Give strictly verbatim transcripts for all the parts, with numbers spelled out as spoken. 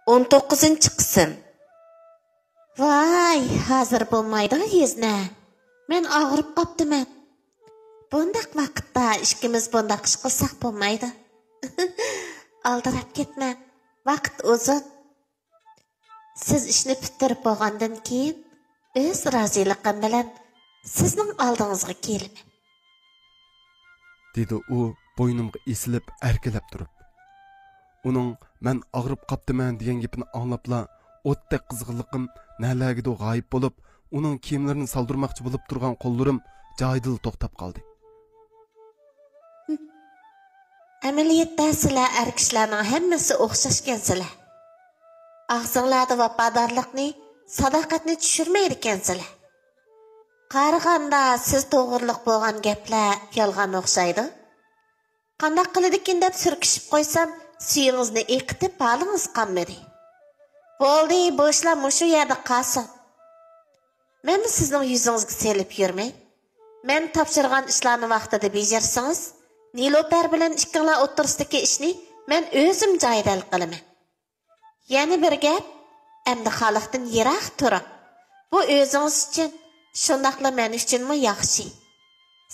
ئون توققۇزىنچى قىسىم. ۋاي، ھازىر بولمايدۇ، يۈزنە. مەن ئاغرىپ قاپتىمەن. بۇنداق ۋاقىتتا ئىككىمىز بۇنداق ئىش قىلساق بولمايدۇ. ئالدىراپ كەتمەڭ. ۋاقىت ئۇزۇن. سىز ئىشنى پۈتتۈرۈپ بولغاندىن كېيىن، ئۆز رازىلىقىم بىلەن سىزنىڭ ئالدىڭىزغا كېلىمەن. دېدى ئۇ بوينۇمغا ئېسىلىپ ئەركىلەپ تۇرۇپ. ئۇنىڭ مەن ئاغرىپ قاپتىمەن دېگەن گېپىنى ئاڭلاپلا، ئوتتەك قىزغىنلىقىم نەلەرگىدۇر غايىب بولۇپ، ئۇنىڭ كىيىملىرىنى سالدۇرماقچى بولۇپ تۇرغان قوللىرىم جايىدىلا توختاپ قالدى. ئەمەلىيەتتە سىلەر ئەر كىشىلەرنىڭ ھەممىسى ئوخشاشكەنسىلەر. ئاغزىڭلاردا ۋاپادارلىقنى، ساداقەتنى چۈشۈرمەيدىكەنسىلەر. قارىغاندا سىز توغرىلىق بولغان گەپلەر يالغان ئوخشايدۇ. قانداق قىلىدىكىن دەپ سۈركىشىپ قويسام، سۈيىڭىزنى ئېقىتىپ ھالىڭىز قانمىدى. بولدى، بۇ ئىشلار مۇشۇ يەردە قالسۇن. مەنمۇ سىزنىڭ يۈزىڭىزگە سېلىپ يۈرمەي. مەن تاپشۇرغان ئىشلارنى ۋاقتىدا بېجىرسىڭىز، نېلۇپەر بىلەن ئىككىڭلار ئوتتۇرىسىدىكى ئىشنى مەن ئۆزۈم جايىدا ھەل قىلىمەن. يەنە بىر گەپ، ئەمدى خالىقتىن يىراق تۇرۇڭ. بۇ ئۆزىڭىز ئۈچۈن، شۇنداقلا مەن ئۈچۈنمۇ ياخشى.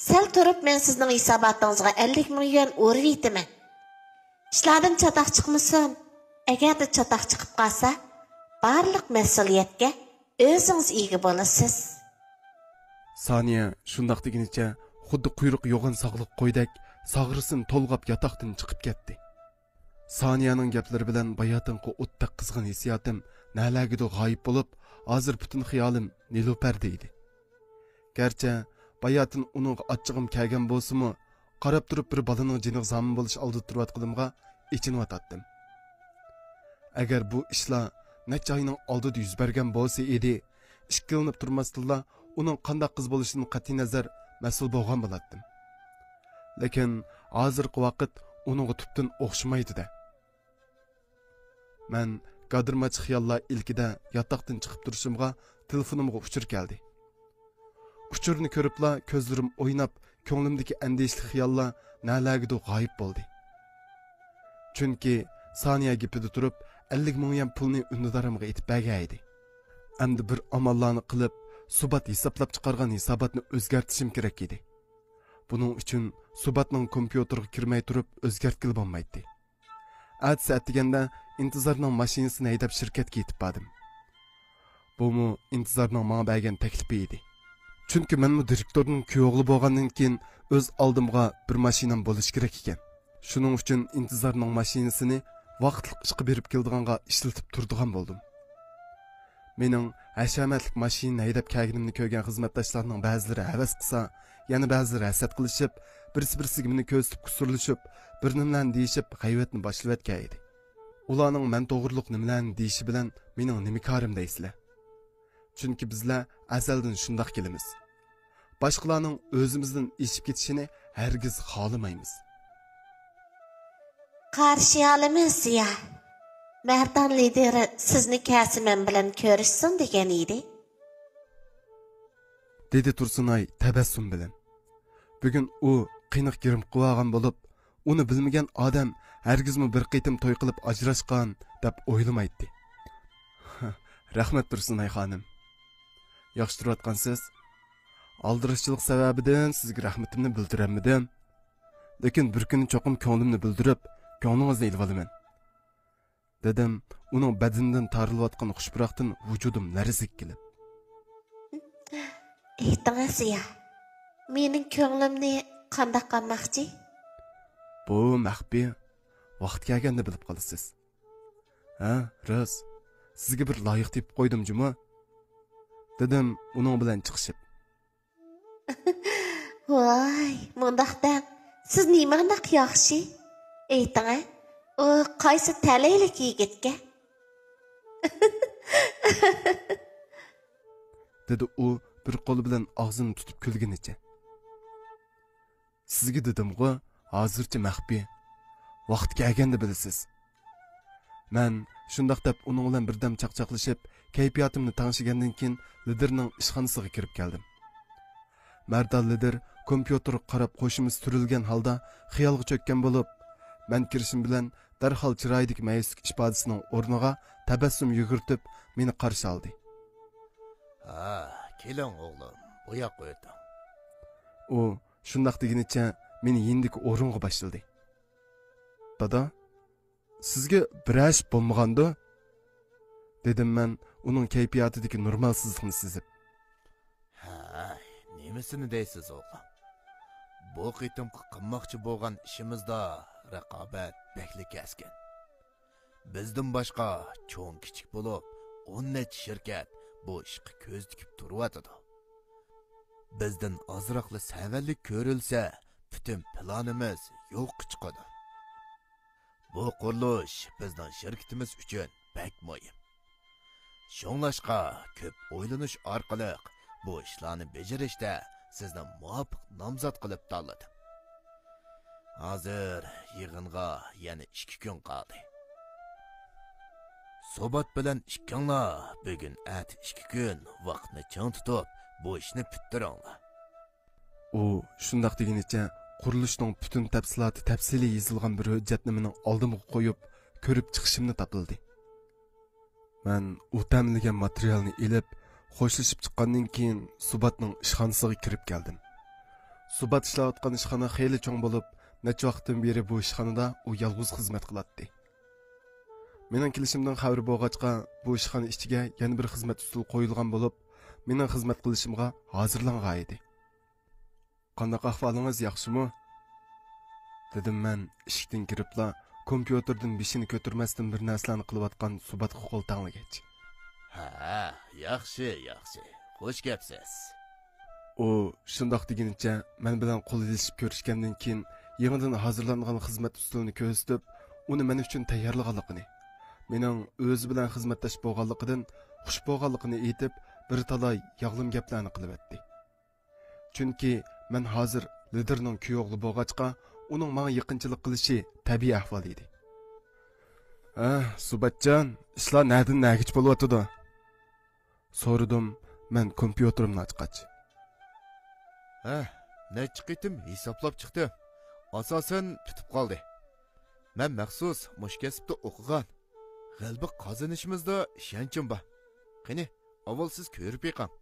سەل تۇرۇپ مەن سىزنىڭ ھېساباتىڭىزغا ئەللىك مىڭ يۈەن ئۇرۇۋېتىمەن. ئىشلاردىن چاتاق چىقمىسۇن. ئەگەردە چاتاق چىقىپ قالسا، بارلىق مەسئۇلىيەتكە ئۆزىڭىز ئىگە بولىسىز. سانىيە شۇنداق دېگىنىچە خۇددى قۇيرۇقى يوغان ساغلىق قويدەك ساغرىسىنى تولغاپ ياتاقتىن چىقىپ كەتتى. سانىيەنىڭ گەپلىرى بىلەن باياتىنقى ئوتتەك قىزغىن ھېسسىياتىم نەلەرگىدۇر غايىب بولۇپ، ھازىر پۈتۈن خىيالىم نېلۇپەردە ئىدى. گەرچە باياتىن ئۇنىڭغا ئاچچىقىم كەلگەن بولسىمۇ، قاراپ تۇرۇپ بىر بالىنىڭ جېنىغا زامىن بولۇش ئالدىدا تۇرۇۋاتقىنىمغا ئېچىنىۋاتاتتىم. ئەگەر بۇ ئىشلار نەچچە ئاينىڭ ئالدىدا يۈز بەرگەن بولسا ئىدى، ئىككىلىنىپ تۇرماستىنلا ئۇنىڭ قانداق قىز بولۇشىدىن قەتئىينەزەر مەسئۇل بولغان بولاتتىم. لېكىن ھازىرقى ۋاقىت ئۇنىڭغا تۈپتىن ئوخشىمايدۇ-دە. مەن گادىرماچ خىياللار ئىلكىدە ياتاقتىن چىقىپ تۇرۇشۇمغا تېلېفونۇمغا ئۇچۇر كەلدى. ئۇچۇرنى كۆرۈپلا كۆزلىرىم ئويناپ، كۆڭلۈمدىكى ئەندىشىلىك خىياللار نەلەرگىدۇر غايىب بولدى. چۈنكى سانىيە گېپىدە تۇرۇپ، ئەللىك مىڭ يۈەن پۇلنى ئۈندىدارىمغا ئېتىپ بەرگەن ئىدى. ئەمدى بىر ئاماللارنى قىلىپ، سۇبات ھېسابلاپ چىقارغان ھېساباتنى ئۆزگەرتىشىم كېرەك ئىدى. بۇنىڭ ئۈچۈن سۇباتنىڭ كومپيۇتېرىغا كىرمەي تۇرۇپ ئۆزگەرتكىلى بولمايتتى. ئەتىسى ئەتىگەندە ئىنتىزارنىڭ ماشىنىسىنى ھەيدەپ شىركەتكە يېتىپ باردىم. بۇمۇ ئىنتىزارنىڭ ماڭا بەرگەن تەكلىپى ئىدى. چۈنكى مەنمۇ دىرېكتورنىڭ كۈيئوغلى بولغاندىن كېيىن ئۆز ئالدىمغا بىر ماشىنام بولۇشى كېرەك ئىكەن. شۇنىڭ ئۈچۈن ئىنتىزارنىڭ ماشىنىسىنى ۋاقىتلىق ئىشقا بېرىپ كېلىدىغانغا ئىشلىتىپ تۇرىدىغان بولدۇم. مېنىڭ ھەشەمەتلىك ماشىنىنى ھەيدەپ كەلگىنىمنى كۆرگەن خىزمەتداشلارنىڭ بەزىلىرى ھەۋەس قىلسا، يەنە بەزىلىرى ھەسەت قىلىشىپ، بىرسى بىرسىگە مېنى كۆرسىتىپ كۇسۇرلىشىپ، بىر نېمىلەرنى دېيىشىپ غەيۋەتنى باشلىۋەتكەن ئىدى. ئۇلارنىڭ مەن توغرۇلۇق نېمىلەرنى دېيىشى بىلەن مېنىڭ نېمە كارىم دەيسىلەر؟ چۈنكى بىزلەر ئەزەلدىن شۇنداق كېلىمىز. باشقىلارنىڭ ئۆزىمىزدىن ئېشىپ كېتىشىنى ھەرگىز خالىمايمىز. قارشى ئالىمىز زىيا. مەردان لىدىر سىزنى كەلسە مەن بىلەن كۆرۈشسۇن دېگەن ئىدى. دېدى تۇرسۇنئاي تەبەسسۇم بىلەن. بۈگۈن ئۇ قېنىق گىرىم قىلىۋالغان بولۇپ، ئۇنى بىلمىگەن ئادەم ھەرگىزمۇ بىر قېتىم توي قىلىپ ئاجراشقان دەپ ئويلىمايتتى. رەھمەت تۇرسۇنئاي خانىم. ياخشى تۇرۇۋاتقانسىز. ئالدىراشچىلىق سەۋەبىدىن سىزگە رەھمىتىمنى بىلدۈرەلمىدىم. لېكىن بىر كۈنى چوقۇم كۆڭلۈمنى بىلدۈرۈپ، كۆڭلىڭىزنى ئېلىۋالىمەن. دېدىم ئۇنىڭ بەدىنىدىن تارىلىۋاتقان خۇش پۇراقتىن ۋۇجۇدۇم لەرزىگە كېلىپ. ئېيتىڭە زىيا، مېنىڭ كۆڭلۈمنى قانداق ئالماقچى؟ بۇ مەخپىي، ۋاقتى كەلگەندە بىلىپ قالىسىز. ھە، راست، سىزگە بىر لايىق تېپىپ قويدۇم جۇمۇ، دېدىم ئۇنىڭ بىلەن چىقىشىپ. ۋاي، مۇنداق دەڭ، سىز نېمانداق ياخشى؟ ئېيتىڭە، ئۇ قايسى تەلەيلىك يىگىتكەن؟ دېدى ئۇ بىر قولى بىلەن ئاغزىنى تۇتۇپ كۈلگىنىچە. سىزگە دېدىمغۇ، ھازىرچە مەخپىي. ۋاقتى كەلگەندە بىلىسىز. مەن شۇنداق دەپ ئۇنىڭ بىلەن بىردەم چاقچاقلىشىپ، كەيپىياتىمنى تەڭشىگەندىن كېيىن لىدىرنىڭ ئىشخانىسىغا كىرىپ كەلدىم. مەردان لىدىر كومپيۇتېرغا قاراپ قوشىمىز تۈرۈلگەن ھالدا خىيالغا چۆككەن بولۇپ، مەن كىرىشىم بىلەن دەرھال چىرايىدىكى مەيۈسلۈك ئىپادىسىنىڭ ئورنىغا تەبەسسۇم يۈگۈرتۈپ، مېنى قارشى ئالدى. ھە، كېلىڭ ئوغلۇم، بۇ ياققا ئۆتۈڭ. ئۇ شۇنداق دېگىنىچە مېنى يېنىدىكى ئورۇنغا باشلىدى. دادا، سىزگە بىرەر ئىش بولمىغاندۇ؟ دېدىم مەن ئۇنىڭ كەيپىياتىدىكى نورمالسىزلىقنى سېزىپ. ھەي، نېمىسىنى دەيسىز ئوغلۇم؟ بۇ قېتىمقى قىلماقچى بولغان ئىشىمىزدا رىقابەت بەكلا كەسكىن. بىزدىن باشقا چوڭ كىچىك بولۇپ ئون نەچچە شىركەت بۇ ئىشقا كۆز تىكىپ تۇرۇۋاتىدۇ. بىزدىن ئازراقلا سەۋەنلىك كۆرۈلسە، پۈتۈن پىلانىمىز يوققا چىقىدۇ. بۇ قۇرۇلۇش بىزنىڭ شىركىتىمىز ئۈچۈن بەك مۇھىم. شۇڭلاشقا كۆپ ئويلىنىش ئارقىلىق بۇ ئىشلارنى بېجىرىشتە سىزنى مۇۋاپىق نامزات قىلىپ تاللىدىم. ھازىر يىغىنغا يەنە ئىككى كۈن قالدى. سۇبات بىلەن ئىككىڭلار بۈگۈن ئەتە ئىككى كۈن ۋاقىتنى چىڭ تۇتۇپ، بۇ ئىشنى پۈتتۈرۈڭلار. ئۇ شۇنداق دېگىنىچە قۇرۇلۇشنىڭ پۈتۈن تەپسىلاتى تەپسىلىي يېزىلغان بىر ھۆججەتنى مېنىڭ ئالدىمغا قويۇپ، كۆرۈپ چىقىشىمنى تاپىلدى. مەن ئۇ تەمىنلىگەن ماتېرىيالنى ئېلىپ، خوشلىشىپ چىققاندىن كېيىن سۇباتنىڭ ئىشخانىسىغا كىرىپ كەلدىم. سۇبات ئىشلەۋاتقان ئىشخانا خېلى چوڭ بولۇپ، نەچچە ۋاقىتتىن بېرى بۇ ئىشخانىدا ئۇ يالغۇز خىزمەت قىلاتتى. مېنىڭ كېلىشىمدىن خەۋىرى بولغاچقا، بۇ ئىشخانا ئىچىگە يەنە بىر خىزمەت ئۈستىلى قويۇلغان بولۇپ، مېنىڭ خىزمەت قىلىشىمغا ھازىرلانغان ئىدى. «قانداق ئەھۋالىڭىز، ياخشىمۇ؟» دېدىم مەن ئىشىكتىن كىرىپلا، كومپيۇتېردىن بېشىنى كۆتۈرمەستىن بىر نەرسىلەرنى قىلىۋاتقان سۇباتقا قول تەڭلىگەچ. ھە، ياخشى، ياخشى. خوش كەپسىز. ئۇ شۇنداق دېگىنىچە مەن بىلەن قول ئېلىشىپ كۆرۈشكەندىن كېيىن، يېڭىدىن ھازىرلانغان خىزمەت ئۈستىلىنى كۆرسىتىپ، ئۇنى مەن ئۈچۈن تەييارلىغانلىقىنى، مېنىڭ ئۆزى بىلەن خىزمەتداش بولغانلىقىدىن خۇش بولغانلىقىنى ئېيتىپ، بىر تالاي ياغلىما گەپلەرنى قىلىۋەتتى. چۈنكى مەن ھازىر لىدىرنىڭ كۈيئوغلى بولغاچقا، ئۇنىڭ ماڭا يېقىنچىلىق قىلىشى تەبىئىي ئەھۋال ئىدى. ھە، سۇباتجان، ئىشلار نەدىن نەگىچە بولۇۋاتىدۇ؟ سورىدىم مەن كومپيۇتېرىمنى ئاچقاچ. ھە، نەچچە قېتىم ھېسابلاپ چىقتىم. ئاساسەن پۈتۈپ قالدى. مەن مەخسۇس مۇشۇ كەسىپتە ئوقۇغان. غەلىبە قازىنىشىمىزدا ئىشەنچىم بار. قېنى، ئاۋۋال سىز كۆرۈپ بېقىڭ.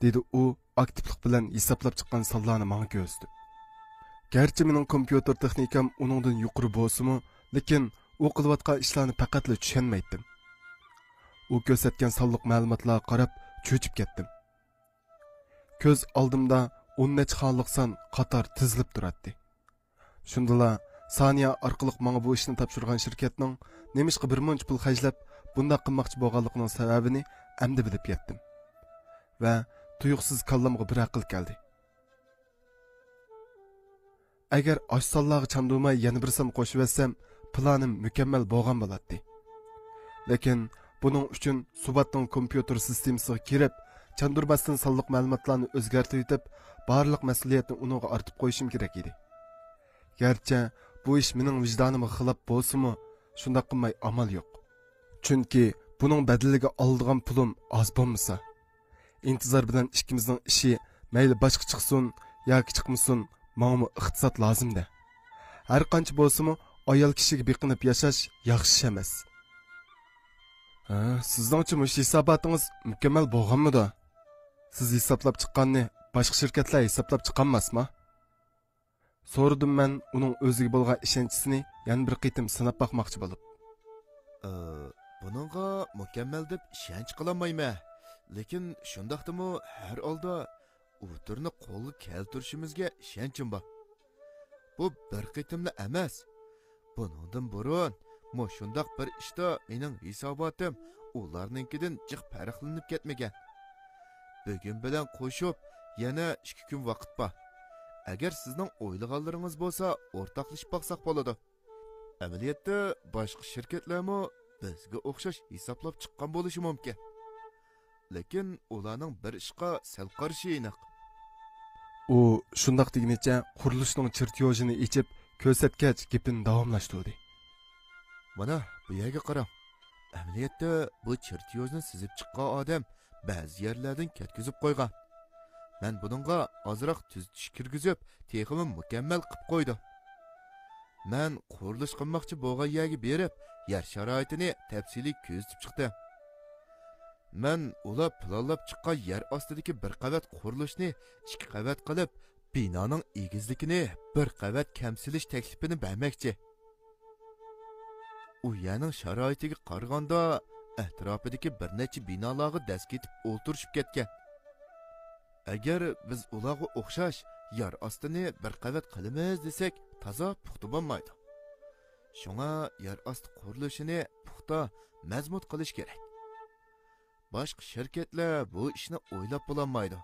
دېدى ئۇ ئاكتىپلىق بىلەن ھېسابلاپ چىققان سانلارنى ماڭا كۆرسىتىپ. گەرچە مېنىڭ كومپيۇتېر تېخنىكام ئۇنىڭدىن يۇقىرى بولسىمۇ، لېكىن ئۇ قىلىۋاتقان ئىشلارنى پەقەتلا چۈشەنمەيتتىم. ئۇ كۆرسەتكەن سانلىق مەلۇماتلارغا قاراپ چۆچۈپ كەتتىم. كۆز ئالدىمدا ئون نەچچە خانىلىق سان قاتار تىزىلىپ تۇراتتى. شۇندىلا سانىيە ئارقىلىق ماڭا بۇ ئىشنى تاپشۇرغان شىركەتنىڭ نېمىشقا بىر مۇنچە پۇل خەجلەپ بۇنداق قىلماقچى بولغانلىقىنىڭ سەۋەبىنى ئەمدى بىلىپ يەتتىم. ۋە تۇيۇقسىز كاللامغا بىر ئەقىل كەلدى. ئەگەر ئاشۇ سانلارغا چاندۇرماي يەنە بىر سان قوشۇۋەتسەم، پىلانىم مۇكەممەل بولغان بولاتتى. لېكىن بۇنىڭ ئۈچۈن سۇباتنىڭ كومپيۇتېر سىستېمىسىغا كىرىپ، چاندۇرماستىن سانلىق مەلۇماتلارنى ئۆزگەرتىۋېتىپ، بارلىق مەسئۇلىيەتنى ئۇنىڭغا ئارتىپ قويۇشۇم كېرەك ئىدى. گەرچە بۇ ئىش مېنىڭ ۋىجدانىمغا خىلاپ بولسىمۇ، شۇنداق قىلماي ئامال يوق. چۈنكى بۇنىڭ بەدىلىگە ئالىدىغان پۇلۇم ئاز بولمىسا. ئىنتىزار بىلەن ئىككىمىزنىڭ ئىشى مەيلى باشقا چىقسۇن ياكى چىقمىسۇن، ماڭىمۇ ئىقتىساد لازىم-دە. ھەر قانچە بولسىمۇ، ئايال كىشىگە بېقىنىپ ياشاش ياخشى ئىش ئەمەس. ھە، سىزنىڭچە مۇشۇ ھېساباتىڭىز مۇكەممەل بولغانمىدۇ؟ سىز ھېسابلاپ چىققاننى باشقا شىركەتلەر ھېسابلاپ چىقالماسمۇ؟ سورىدىم مەن ئۇنىڭ ئۆزىگە بولغان ئىشەنچىسىنى يەنە بىر قېتىم سىناپ باقماقچى بولۇپ. ئى، بۇنىڭغا مۇكەممەل دەپ ئىشەنچ قىلالمايمەن. لېكىن شۇنداقتىمۇ ھەر ھالدا ئۇ تۈرنى قولغا كەلتۈرۈشىمىزگە ئىشەنچىم بار. بۇ بىر قېتىملا ئەمەس. بۇنىڭدىن بۇرۇن مۇشۇنداق بىر ئىشتا مېنىڭ ھېساباتىم ئۇلارنىڭكىدىن جىق پەرقلىنىپ كەتمىگەن. بۈگۈن بىلەن قوشۇپ يەنە ئىككى كۈن ۋاقىت بار. ئەگەر سىزنىڭ ئويلىغانلىرىڭىز بولسا، ئورتاقلىشىپ باقساق بولىدۇ. ئەمەلىيەتتە باشقا شىركەتلەرمۇ بىزگە ئوخشاش ھېسابلاپ چىققان بولۇشى مۇمكىن. لېكىن ئۇلارنىڭ بىر ئىشقا سەل قارىشى ئېنىق. ئۇ شۇنداق دېگىنىچە قۇرۇلۇشنىڭ چېرتيوژىنى ئېچىپ كۆرسەتكەچ گېپىنى داۋاملاشتۇردى. مانا، بۇ يەرگە قاراڭ. ئەمەلىيەتتە بۇ چېرتيوژنى سىزىپ چىققان ئادەم بەزى يەرلەردىن كەتكۈزۈپ قويغان. مەن بۇنىڭغا ئازراق تۈزىتىش كىرگۈزۈپ، تېخىمۇ مۇكەممەل قىلىپ قويدۇم. مەن قۇرۇلۇش قىلماقچى بولغان يەرگە بېرىپ، يەر شارائىتىنى تەپسىلىي كۆزىتىپ چىقتىم. مەن ئۇلار پىلانلاپ چىققان يەر ئاستىدىكى بىر قەۋەت قۇرۇلۇشنى ئىككى قەۋەت قىلىپ، بىنانىڭ ئېگىزلىكىنى بىر قەۋەت كەمسىلىش تەكلىپىنى بەرمەكچى. ئۇ يەرنىڭ شارائىتىگە قارىغاندا، ئەتراپىدىكى بىر نەچچە بىنالارغا دەز كېتىپ ئولتۇرۇشۇپ كەتكەن. ئەگەر بىز ئۇلارغا ئوخشاش يەر ئاستىنى بىر قەۋەت قىلىمىز دېسەك، تازا پۇختا بولمايدۇ. شۇڭا يەر ئاستى قۇرۇلۇشىنى پۇختا، مەزمۇت قىلىش كېرەك. باشقا شىركەتلەر بۇ ئىشنى ئويلاپ بولالمايدۇ.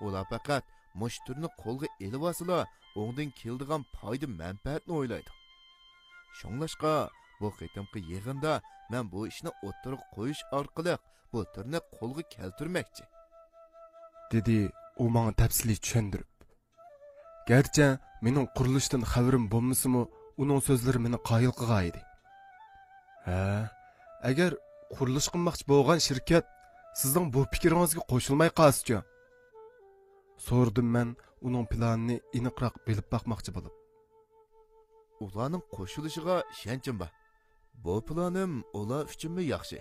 ئۇلار پەقەت مۇشۇ تۈرنى قولغا ئېلىۋالسىلا، ئوڭدىن كېلىدىغان پايدا مەنپەئەتنى ئويلايدۇ. شۇڭلاشقا، بۇ قېتىمقى يىغىندا مەن بۇ ئىشنى ئوتتۇرىغا قويۇش ئارقىلىق بۇ تۈرنى قولغا كەلتۈرمەكچى. دېدى ئۇ ماڭا تەپسىلىي چۈشەندۈرۈپ. گەرچە مېنىڭ قۇرۇلۇشتىن خەۋىرىم بولمىسىمۇ، ئۇنىڭ سۆزلىرى مېنى قايىل قىلغان ئىدى. ھە، ئەگەر قۇرۇلۇش قىلماقچى بولغان شىركەت سىزنىڭ بۇ پىكرىڭىزگە قوشۇلماي قالسىچۇ؟ سورىدىم مەن ئۇنىڭ پىلانىنى ئېنىقراق بىلىپ باقماقچى بولۇپ. ئۇلارنىڭ قوشۇلۇشىغا ئىشەنچىم بار. بۇ پىلانىم ئۇلار ئۈچۈنمۇ ياخشى.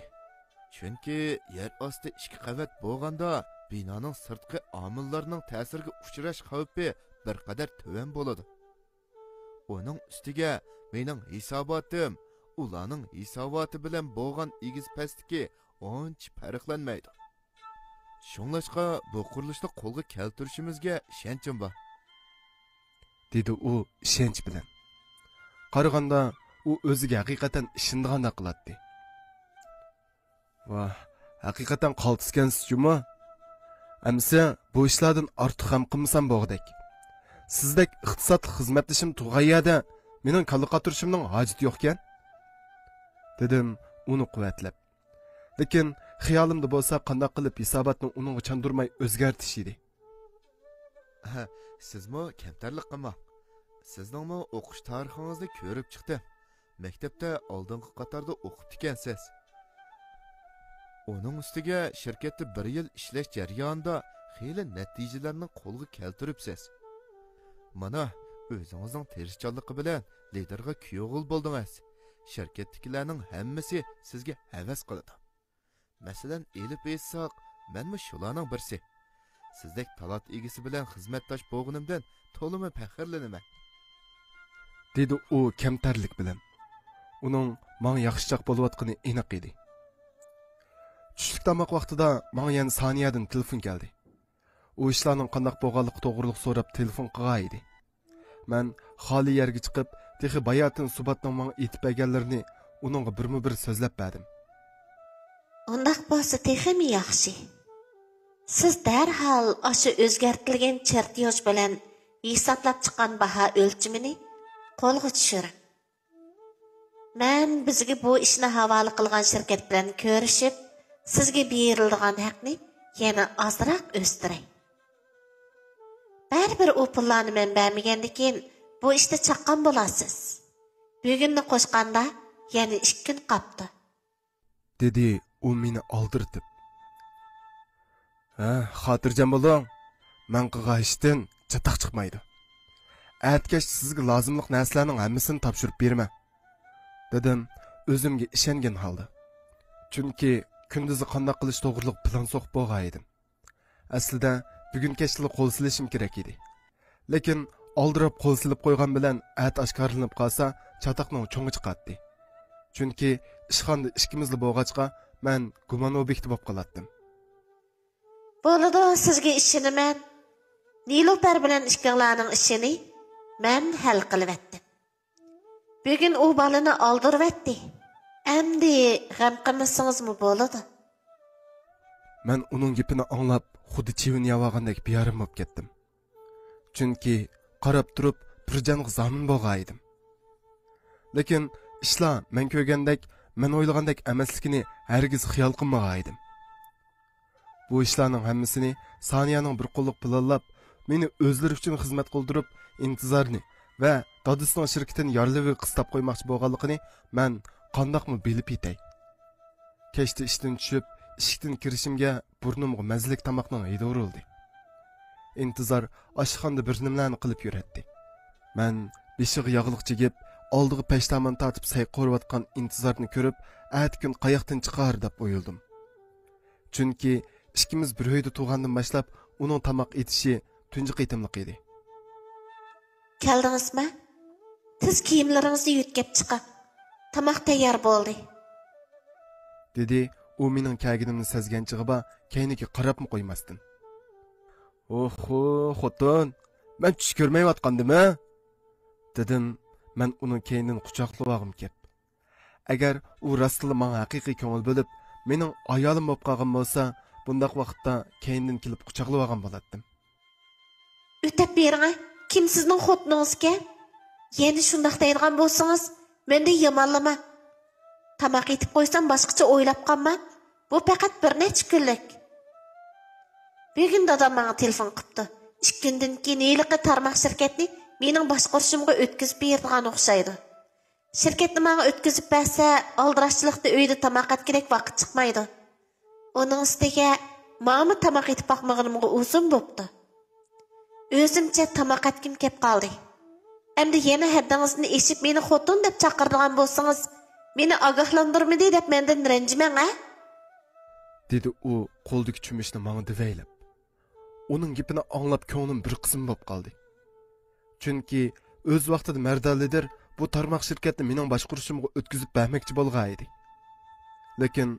چۈنكى يەر ئاستى ئىككى قەۋەت بولغاندا، بىنانىڭ سىرتقى ئامىللارنىڭ تەسىرىگە ئۇچراش خەۋپى بىر قەدەر تۆۋەن بولىدۇ. ئۇنىڭ ئۈستىگە مېنىڭ ھېساباتىم ئۇلارنىڭ ھېساباتى بىلەن بولغان ئېگىز پەستىكى ئانچە پەرقلەنمەيدۇ. شۇڭلاشقا بۇ قۇرۇلۇشنى قولغا كەلتۈرۈشىمىزگە ئىشەنچىم بار. دېدى ئۇ ئىشەنچ بىلەن. قارىغاندا ئۇ ئۆزىگە ھەقىقەتەن ئىشىنىدىغاندەك قىلاتتى. ۋاھ، ھەقىقەتەن قالتىسكەنسىز جۇمۇ. ئەمىسە بۇ ئىشلاردىن ئارتۇق غەم قىلمىسام بولغۇدەك. سىزدەك ئىقتىسادلىق خىزمەتدىشىم تۇرغان يەردە مېنىڭ كاللا قاتۇرۇشۇمنىڭ ھاجىتى يوقكەن. دېدىم ئۇنى قۇۋۋەتلەپ. لېكىن خىيالىمدا بولسا قانداق قىلىپ ھېساباتنى ئۇنىڭغا چاندۇرماي ئۆزگەرتىش ئىدى. ھە، سىزمۇ كەمتەرلىك قىلماڭ. سىزنىڭمۇ ئوقۇش تارىخىڭىزنى كۆرۈپ چىقتىم. مەكتەپتە ئالدىنقى قاتاردا ئوقۇپتىكەنسىز. ئۇنىڭ ئۈستىگە شىركەتتە بىر يىل ئىشلەش جەريانىدا خېلى نەتىجىلەرنى قولغا كەلتۈرۈپسىز. مانا، ئۆزىڭىزنىڭ تىرىشچانلىقى بىلەن لىدېرغا كۈيئوغۇل بولدىڭىز. شىركەتتىكىلەرنىڭ ھەممىسى سىزگە ھەۋەس قىلىدۇ. مەسىلەن، ئېلىپ ئېيتساق، مەنمۇ شۇلارنىڭ بىرسى. سىزدەك تالانت ئىگىسى بىلەن خىزمەتداش بولغىنىمدىن تولىمۇ پەخىرلىنىمەن. دېدى ئۇ كەمتەرلىك بىلەن. ئۇنىڭ ماڭا ياخشىچاق بولۇۋاتقىنى ئېنىق ئىدى. چۈشلۈك تاماق ۋاقتىدا ماڭا يەنە سانىيەدىن تېلېفون كەلدى. ئۇ ئىشلارنىڭ قانداق بولغانلىقى توغرۇلۇق سوراپ تېلېفون قىلغان ئىدى. مەن خالىي يەرگە چىقىپ، تېخى باياتىن سۇباتنىڭ ماڭا ئېيتىپ بەرگەنلىرىنى ئۇنىڭغا بىرمۇ بىر سۆزلەپ بەردىم. ئۇنداق بولسا تېخىمۇ ياخشى. سىز دەرھال ئاشۇ ئۆزگەرتىلگەن چېرتيوژ بىلەن ھېسابلاپ چىققان باھا ئۆلچىمىنى قولغا چۈشۈرۈڭ. مەن بىزگە بۇ ئىشنى ھاۋالە قىلغان شىركەت بىلەن كۆرۈشۈپ، سىزگە بېرىلىدىغان ھەقنى يەنە ئازراق ئۆستۈرەي. بەرىبىر ئۇ پۇللارنى مەن بەرمىگەندىكىن، بۇ ئىشتا چاققان بولارسىز. بۈگۈننى قوشقاندا يەنە ئىككى كۈن قاپتۇ. دېدى ئۇ مېنى ئالدىرىتىپ. ھە، خاتىرجەم بولۇڭ. مەن قىلغان ئىشتىن چاتاق چىقمايدۇ. ئەتە كەچتە سىزگە لازىملىق نەرسىلەرنىڭ ھەممىسىنى تاپشۇرۇپ بېرىمەن، دېدىم ئۆزۈمگە ئىشەنگەن ھالدا. چۈنكى كۈندۈزى قانداق قىلىش توغرۇلۇق پىلان سوقۇپ بولغان ئىدىم. ئەسلىدە بۈگۈن كەچتىلا قول سېلىشىم كېرەك ئىدى. لېكىن ئالدىراپ قول سېلىپ قويغان بىلەن ئەتە ئاشكارىلىنىپ قالسا، چاتاقنىڭ چوڭى چىقاتتى. چۈنكى ئىشخانىدا ئىككىمىزلا بولغاچقا، مەن گۇمان ئوبيېكتى بولۇپ قالاتتىم. بولىدۇ، سىزگە ئىشىنىمەن. نىلۇپەر بىلەن ئىككىڭلارنىڭ ئىشىنى مەن ھەل قىلىۋەتتىم. بۈگۈن ئۇ بالىنى ئالدۇرۇۋەتتى. ئەمدى غەم قىلمىسىڭىزمۇ بولىدۇ. مەن ئۇنىڭ گېپىنى ئاڭلاپ، خۇددى چىۋىن يەۋالغاندەك بىئارام بولۇپ كەتتىم. چۈنكى قاراپ تۇرۇپ بىر جانغا زامىن بولغان ئىدىم. لېكىن ئىشلار مەن كۆرگەندەك، مەن ئويلىغاندەك ئەمەسلىكىنى ھەرگىز خىيال قىلمىغان ئىدىم. بۇ ئىشلارنىڭ ھەممىسىنى سانىيەنىڭ بىر قوللۇق پىلانلاپ، مېنى ئۆزلىرى ئۈچۈن خىزمەت قىلدۇرۇپ، ئىنتىزارنى ۋە دادىسىنىڭ شىركىتىنى يارلىۋى قىستاپ قويماقچى بولغانلىقىنى مەن قانداقمۇ بىلىپ يېتەي؟ كەچتە ئىشتىن چۈشۈپ، ئىشىكتىن كىرىشىمگە بۇرنۇمغا مەززىلىك تاماقنىڭ ھىدى ئۇرۇلدى. ئىنتىزار ئاشخانىدا بىر نېمىلەرنى قىلىپ يۈرەتتى. مەن بېشىغا ياغلىق چىگىپ، ئالدىغا پەشتامان تارتىپ سەي قورۇۋاتقان ئىنتىزارنى كۆرۈپ، ئەتە كۈن قاياقتىن چىقار دەپ ئويلىدىم. چۈنكى ئىككىمىز بىر ئۆيدە تۇرغاندىن باشلاپ ئۇنىڭ تاماق ئېتىشى تۇنجى قېتىملىق ئىدى. كەلدىڭىزمۇ؟ تېز كىيىملىرىڭىزنى يۆتكەپ چىقىڭ. تاماق تەييار بولدى. دېدى ئۇ مېنىڭ كەلگىنىمنى سەزگەن چېغىدا كەينىگە قاراپمۇ قويماستىن. ئوھو، خوتۇن، مەن چۈش كۆرمەيۋاتقاندىمۇ؟ دېدىم مەن ئۇنىڭ كەينىدىن قۇچاقلىۋالغۇم كەپ. ئەگەر ئۇ راستلا ماڭا ھەقىقىي كۆڭۈل بۆلۈپ، مېنىڭ ئايالىم بولۇپ قالغان بولسا، بۇنداق ۋاقىتتا كەينىدىن كېلىپ قۇچاقلىۋالغان بولاتتىم. ئۆتەپ بېرىڭە، كىم سىزنىڭ خوتۇنىڭىزكەن؟ يەنە شۇنداق دەيدىغان بولسىڭىز، مەندىن يامانلىماڭ. تاماق ئېتىپ قويسام باشقىچە ئويلاپ قالماڭ. بۇ پەقەت بىر نەچچە كۈنلۈك. بۈگۈن دادام ماڭا تېلېفون قىپتۇ. ئىككى كۈندىن كېيىن ھېلىقى تارماق شىركەتنى مېنىڭ باشقۇرۇشۇمغا ئۆتكۈزۈپ بېرىدىغان ئوخشايدۇ. شىركەتنى ماڭا ئۆتكۈزۈپ بەرسە، ئالدىراشچىلىقتا ئۆيدە تاماق ئەتكۈدەك ۋاقىت چىقمايدۇ. ئۇنىڭ ئۈستىگە ماڭىمۇ تاماق ئېتىپ باقمىغىنىمغا ئۇزۇن بوپتۇ. ئۆزۈمچە تاماق ئەتكۈم كەپ قالدى. ئەمدى يەنە ھەددىڭىزدىن ئېشىپ مېنى خوتۇن دەپ چاقىرىدىغان بولسىڭىز، مېنى ئاگاھلاندۇرمىدى دەپ مەندىن رەنجىمەڭ ھە؟ دېدى ئۇ قولىدىكى چۆمۈچنى ماڭا دېۋەيلەپ. ئۇنىڭ گېپىنى ئاڭلاپ كۆڭلۈم بىر قىسىم بولۇپ قالدى. چۈنكى ئۆز ۋاقتىدا مەردان لىدىر بۇ تارماق شىركەتنى مېنىڭ باشقۇرۇشۇمغا ئۆتكۈزۈپ بەرمەكچى بولغان ئىدى. لېكىن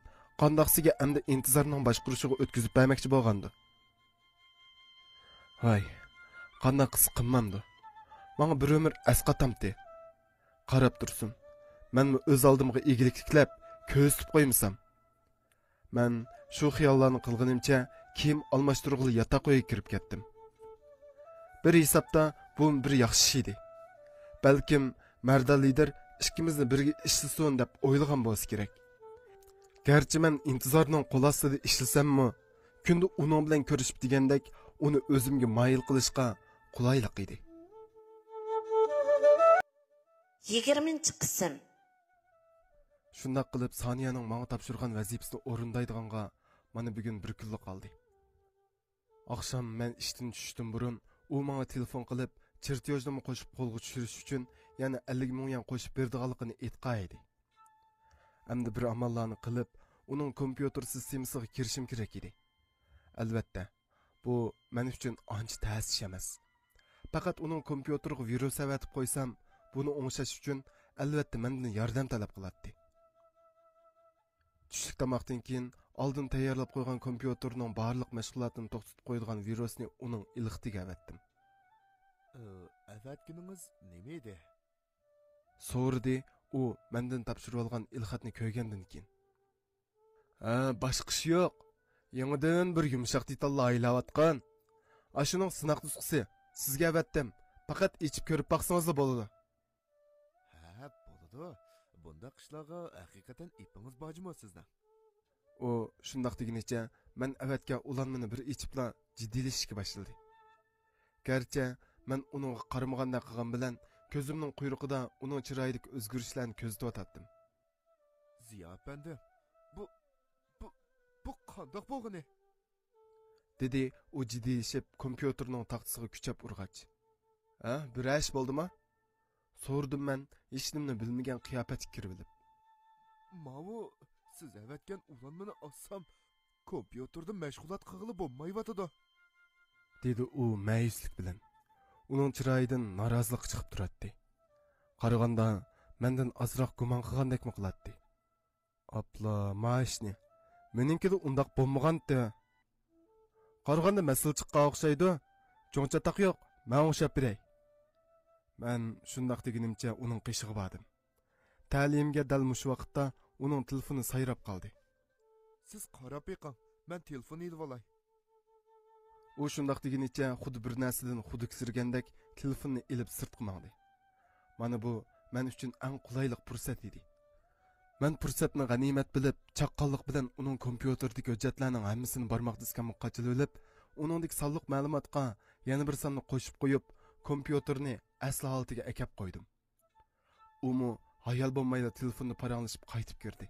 قانداقسىگە ئەمدى ئىنتىزارنىڭ باشقۇرۇشىغا ئۆتكۈزۈپ بەرمەكچى بولغاندۇ؟ ھاي، قانداق قىلسا قىلمامدۇ؟ ماڭا بىر ئۆمۈر ئەسقاتامتى. قاراپ تۇرسۇن، مەنمۇ ئۆز ئالدىمغا ئىگىلىك تىكلەپ، كۆزىتىپ قويمىسام. مەن شۇ خىياللارنى قىلغىنىمچە كىيىم ئالماشتۇرغىلى ياتاق ئۆيگە كىرىپ كەتتىم. بىر ھېسابتا بۇ بىر ياخشى ئىش ئىدى. بەلكىم مەردان لىدىر ئىككىمىزنى بىرگە ئىشلىسۇن دەپ ئويلىغان بولسا كېرەك. گەرچە مەن ئىنتىزارنىڭ قول ئاستىدا ئىشلىسەممۇ، كۈندە ئۇنىڭ بىلەن كۆرۈشۈپ دېگەندەك ئۇنى ئۆزۈمگە مايىل قىلىشقا قولايلىق ئىدى. يىگىرمىنچى قىسىم. شۇنداق قىلىپ سانىيەنىڭ ماڭا تاپشۇرغان ۋەزىپىسىنى ئورۇندايدىغانغا مانا بۈگۈن بىر كۈنلا قالدى. ئاخشام مەن ئىشتىن چۈشۈشتىن بۇرۇن ئۇ ماڭا تېلېفون قىلىپ، چېرتيوژنىمۇ قوشۇپ قولغا چۈشۈرۈش ئۈچۈن يەنە ئەللىك مىڭ يۈەن قوشۇپ بېرىدىغانلىقىنى ئېيتقان ئىدى. ئەمدى بىر ئاماللارنى قىلىپ، ئۇنىڭ كومپيۇتېر سىستېمىسىغا كىرىشىم كېرەك ئىدى. ئەلۋەتتە، بۇ مەن ئۈچۈن ئانچە تەس ئىش ئەمەس. پەقەت ئۇنىڭ كومپيۇتېرىغا ۋىرۇس ئەۋەتىپ قويسام، بۇنى ئوڭشاش ئۈچۈن ئەلۋەتتە مەندىن ياردەم تەلەپ قىلاتتى. چۈشلۈك تاماقتىن كېيىن ئالدىن تەييارلاپ قويغان كومپيۇتېرنىڭ بارلىق مەشغۇلاتىنى توختىتىپ قويىدىغان ۋىرۇسنى ئۇنىڭ ئېلخىتىگە ئەۋەتتىم. ئەۋەتكىنىڭىز نېمە ئىدى؟ سورىدى ئۇ مەندىن تاپشۇرۇۋالغان ئېلخەتنى كۆرگەندىن كېيىن. ھە، باشقا ئىش يوق. يېڭىدىن بىر يۇمشاق دېتاللار ئايلاۋاتقان. ئاشۇنىڭ سىناق نۇسخىسى. سىزگە ئەۋەتتىم. پەقەت ئېچىپ كۆرۈپ باقسىڭىزلا بولىدۇ. ھە، بولىدۇ. بۇنداق ئىشلارغا ھەقىقەتەن ئېپىڭىز بارجۇمۇ سىزنىڭ؟ ئۇ شۇنداق دېگىنىچە مەن ئەۋەتكەن ئۇلانمىنى بىر ئېچىپلا جىددىيلىشىشكە باشلىدى. گەرچە مەن ئۇنىڭغا قارىمىغاندەك قىلغان بىلەن، كۆزۈمنىڭ قۇيرۇقىدا ئۇنىڭ چىرايىدىكى ئۆزگىرىشلەرنى كۆزىتىۋاتاتتىم. زىيا ئەپەندىم، بۇ، بۇ، بۇ قانداق بولغىنى؟ دېدى ئۇ جىددىيلىشىپ كومپيۇتېرنىڭ تاختىسىغا كۈچەپ ئۇرغاچ. ھە، بىرەر ئىش بولدىمۇ؟ سورىدىم مەن ھېچنېمىنى بىلمىگەن قىياپەتكە كىرىۋېلىپ. ماۋۇ سىز ئەۋەتكەن ئۇلانمىنى ئاچسام، كومپيۇتېردا مەشغۇلات قىلغىلى بولمايۋاتىدۇ. دېدى ئۇ مەيۈسلۈك بىلەن. ئۇنىڭ چىرايىدىن نارازىلىق چىقىپ تۇراتتى. قارىغاندا مەندىن ئازراق گۇمان قىلغاندەكمۇ قىلاتتى. ئاپلا، مايىشنى. مېنىڭكىدە ئۇنداق بولمىغانتى. قارىغاندا مەسىلە چىققان ئوخشايدۇ. چوڭ چاتاق يوق، مەن ئوڭشاپ بېرەي. مەن شۇنداق دېگىنىمچە ئۇنىڭ قېشىغا باردىم. تەلىيىمگە دەل مۇشۇ ۋاقىتتا ئۇنىڭ تېلېفونى سايراپ قالدى. سىز قاراپ بېقىڭ، مەن تېلېفون ئېلىۋالاي. ئۇ شۇنداق دېگىنىچە خۇددى بىر نەرسىدىن خۇدۈكسىرىگەندەك تېلېفوننى ئېلىپ سىرتقا ماڭدى. مانا بۇ مەن ئۈچۈن ئەڭ قولايلىق پۇرسەت ئىدى. مەن پۇرسەتنى غەنىيمەت بىلىپ، چاققانلىق بىلەن ئۇنىڭ كومپيۇتېردىكى ھۆججەتلەرنىڭ ھەممىسىنى بارماق دىسكامغا قاچىلىۋېلىپ، ئۇنىڭدىكى سانلىق مەلۇماتقا يەنە بىر ساننى قوشۇپ قويۇپ، كومپيۇتېرنى ئەسلى ھالىتىگە ئەكەپ قويدۇم. ئۇمۇ ھايال بولمايلا تېلېفوننى پاراڭلىشىپ قايتىپ كىردى.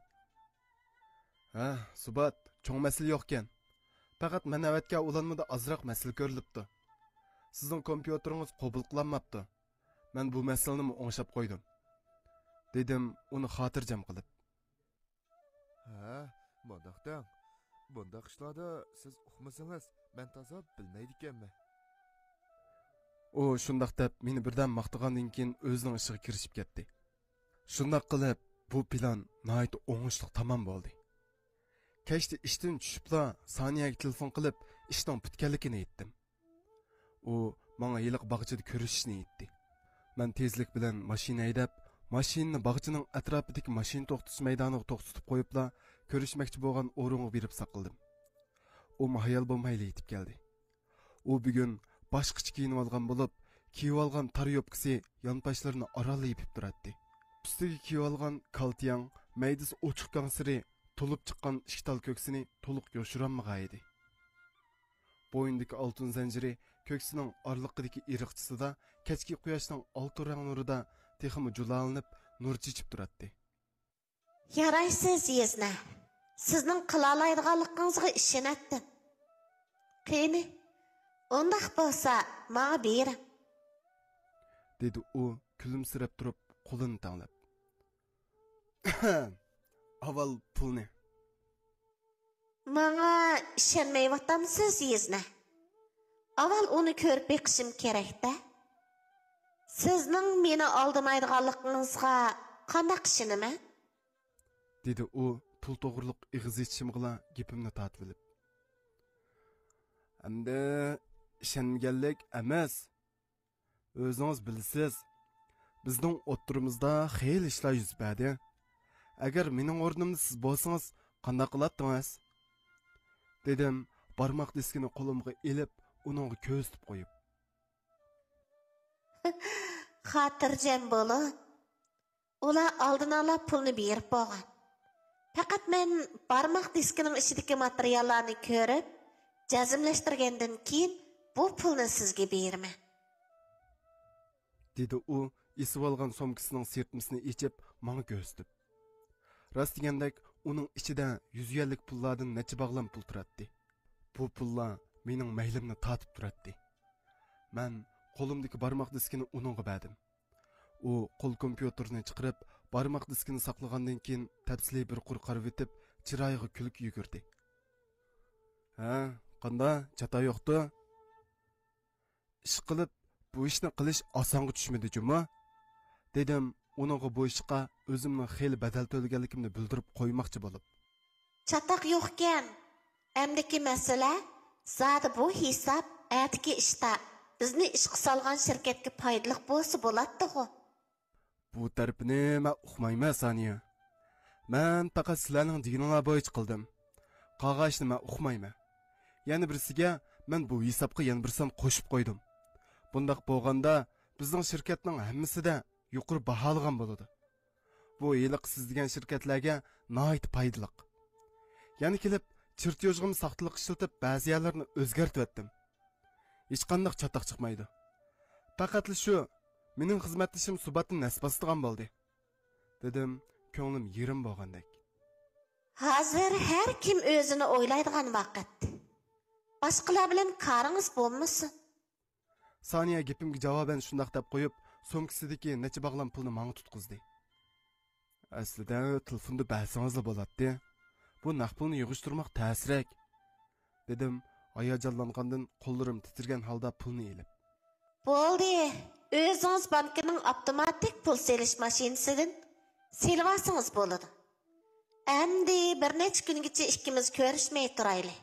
ھە، سۇبات، چوڭ مەسىلە يوقكەن. پەقەت مەن ئەۋەتكەن ئۇلانمىدا ئازراق مەسىلە كۆرۈلۈپتۇ. سىزنىڭ كومپيۇتېرىڭىز قوبۇل قىلالماپتۇ. مەن بۇ مەسىلىنىمۇ ئوڭشاپ قويدۇم. دېدىم ئۇنى خاتىرجەم قىلىپ. ھە، مۇنداق دەڭ. بۇنداق ئىشلاردا سىز ئۇقمىسىڭىز، مەن تازا بىلمەيدىكەنمەن. ئۇ شۇنداق دەپ مېنى بىردەم ماختىغاندىن كېيىن ئۆزىنىڭ ئىشىغا كىرىشىپ كەتتى. شۇنداق قىلىپ، بۇ پىلان ناھايىتى ئوڭۇشلۇق تامام بولدى. كەچتە ئىشتىن چۈشۈپلا سانىيەگە تېلېفون قىلىپ، ئىشنىڭ پۈتكەنلىكىنى ئېيتتىم. ئۇ ماڭا ھېلىقى باغچىدا كۆرۈشۈشنى ئېيتتى. مەن تېزلىك بىلەن ماشىنا ھەيدەپ، ماشىنىنى باغچىنىڭ ئەتراپىدىكى ماشىنا توختىتىش مەيدانىغا توختىتىپ قويۇپلا، كۆرۈشمەكچى بولغان ئورۇنغا بېرىپ ساقلىدىم. ئۇمۇ ھايال بولمايلا يېتىپ كەلدى. ئۇ بۈگۈن باشقىچە كىيىنىۋالغان بولۇپ، كىيىۋالغان تار يوپكىسى يانپاشلىرىنى ئارانلا يېپىپ تۇراتتى. ئۈستىگە كىيىۋالغان كالتىياڭ، مەيدىسى ئوچۇق كاڭسىرى، تولۇپ چىققان ئىككى تال كۆكسىنى تولۇق يوشۇرالمىغانىدى. بوينىدىكى ئالتۇن زەنجىرى كۆكسىنىڭ ئارىلىقىدىكى ئېرىقچىسىدا كەچكى قۇياشنىڭ ئالتۇن رەڭ نۇرىدا تېخىمۇ جۇلالىنىپ، نۇر چېچىپ تۇراتتى. يارايسىز، يېزنە. سىزنىڭ قىلالايدىغانلىقىڭىزغا ئىشىنەتتىم. قېنى، ئۇنداق بولسا، ماڭا بېرىڭ، دېدى ئۇ كۈلۈمسىرەپ تۇرۇپ، قولىنى تەڭلەپ. ئاۋۋال پۇلنى. ماڭا ئىشەنمەيۋاتامسىز، يېزنە؟ ئاۋۋال ئۇنى كۆرۈپ بېقىشىم كېرەك-دە. سىزنىڭ مېنى ئالدىمايدىغانلىقىڭىزغا قانداق ئىشىنىمەن؟ دېدى ئۇ پۇل توغرۇلۇق ئېغىز ئېچىشىمغىلا گېپىمنى تارتىۋېلىپ. ئەمدى ئىشەنمىگەنلىك ئەمەس. ئۆزىڭىز بىلىسىز، بىزنىڭ ئوتتۇرىمىزدا خېلى ئىشلار يۈز بەردى. ئەگەر مېنىڭ ئورنۇمدا سىز بولسىڭىز، قانداق قىلاتتىڭىز؟ دېدىم بارماق دىسكىنى قولۇمغا ئېلىپ، ئۇنىڭغا كۆرسىتىپ قويۇپ. خاتىرجەم بولۇڭ. ئۇلار ئالدىن ئالا پۇلنى بېرىپ بولغان. پەقەت مەن بارماق دىسكىنىڭ ئىچىدىكى ماتېرىياللارنى كۆرۈپ، جەزملەشتۈرگەندىن كېيىن بۇ پۇلنى سىزگە بېرىمەن، دېدى ئۇ ئېسىۋالغان سومكىسىنىڭ سىرتمىسىنى ئېچىپ، ماڭا كۆرسىتىپ. راست دېگەندەك، ئۇنىڭ ئىچىدە يۈز يۈەنلىك پۇللاردىن نەچچە باغلام پۇل تۇراتتى. بۇ پۇللار مېنىڭ مەيلىمنى تارتىپ تۇراتتى. مەن قولۇمدىكى بارماق دىسكىنى ئۇنىڭغا بەردىم. ئۇ قول كومپيۇتېرىنى چىقىرىپ، بارماق دىسكىنى ساقلىغاندىن كېيىن، تەپسىلىي بىر قۇر قارىۋېتىپ، چىرايىغا كۈلكە يۈگۈردى. ھە، قاندا، چاتا يوقتۇ؟ ئىشقىلىپ، بۇ ئىشنى قىلىش ئاسانغا چۈشمىدى جۇمۇ، دېدىم ئۇنىڭغا بۇ ئىشقا ئۆزۈمنىڭ خېلى بەدەل تۆلىگەنلىكىمنى بىلدۈرۈپ قويماقچى بولۇپ. چاتاق يوقكەن. ئەمدىكى مەسىلە، زادى بۇ ھېساب ئەتىكى ئىشتا بىزنى ئىشقا سالغان شىركەتكە پايدىلىق بولسا بولاتتىغۇ. بۇ تەرىپىنى مەن ئۇقمايمەن، سانىيە. مەن پەقەت سىلەرنىڭ دېگىنىڭلار بويىچە قىلدىم. قالغان ئىشنى مەن ئۇقمايمەن. يەنە بىرسىگە، مەن بۇ ھېسابقا يەنە بىر سان قوشۇپ قويدۇم. بۇنداق بولغاندا، بىزنىڭ شىركەتنىڭ ھەممىسىدە يۇقىرى باھالىغان بولىدۇ. بۇ ھېلىقى سىز دېگەن شىركەتلەرگە ناھايىتى پايدىلىق. يەنە كېلىپ، چېرتيوژغىمۇ ساختىلىق ئىشلىتىپ، بەزى يەرلەرنى ئۆزگەرتىۋەتتىم. ھېچقانداق چاتاق چىقمايدۇ. پەقەتلا شۇ، مېنىڭ خىزمەتدىشىم سۇباتنى نەس باسىدىغان بولدى، دېدىم، كۆڭلۈم يېرىم بولغاندەك. ھازىر ھەر كىم ئۆزىنى ئويلايدىغان ۋاقىت. باشقىلار بىلەن كارىڭىز بولمىسۇن. سانىيە گېپىمگە جاۋابەن شۇنداق دەپ قويۇپ، سومكىسىدىكى نەچچە باغلام پۇلنى ماڭا تۇتقۇزدى. ئەسلىدە تېلېفوندا بەرسىڭىزلا بولاتتى. بۇ نەق پۇلنى يىغىشتۇرماق تەسرەك، دېدىم ھاياجانلانغاندىن قوللىرىم تىترىگەن ھالدا پۇلنى ئېلىپ. بولدى، ئۆزىڭىز بانكىنىڭ ئاپتوماتىك پۇل سېلىش ماشىنىسىدىن سېلىۋالسىڭىز بولىدۇ. ئەمدى بىر نەچچە كۈنگىچە ئىككىمىز كۆرۈشمەي تۇرايلى.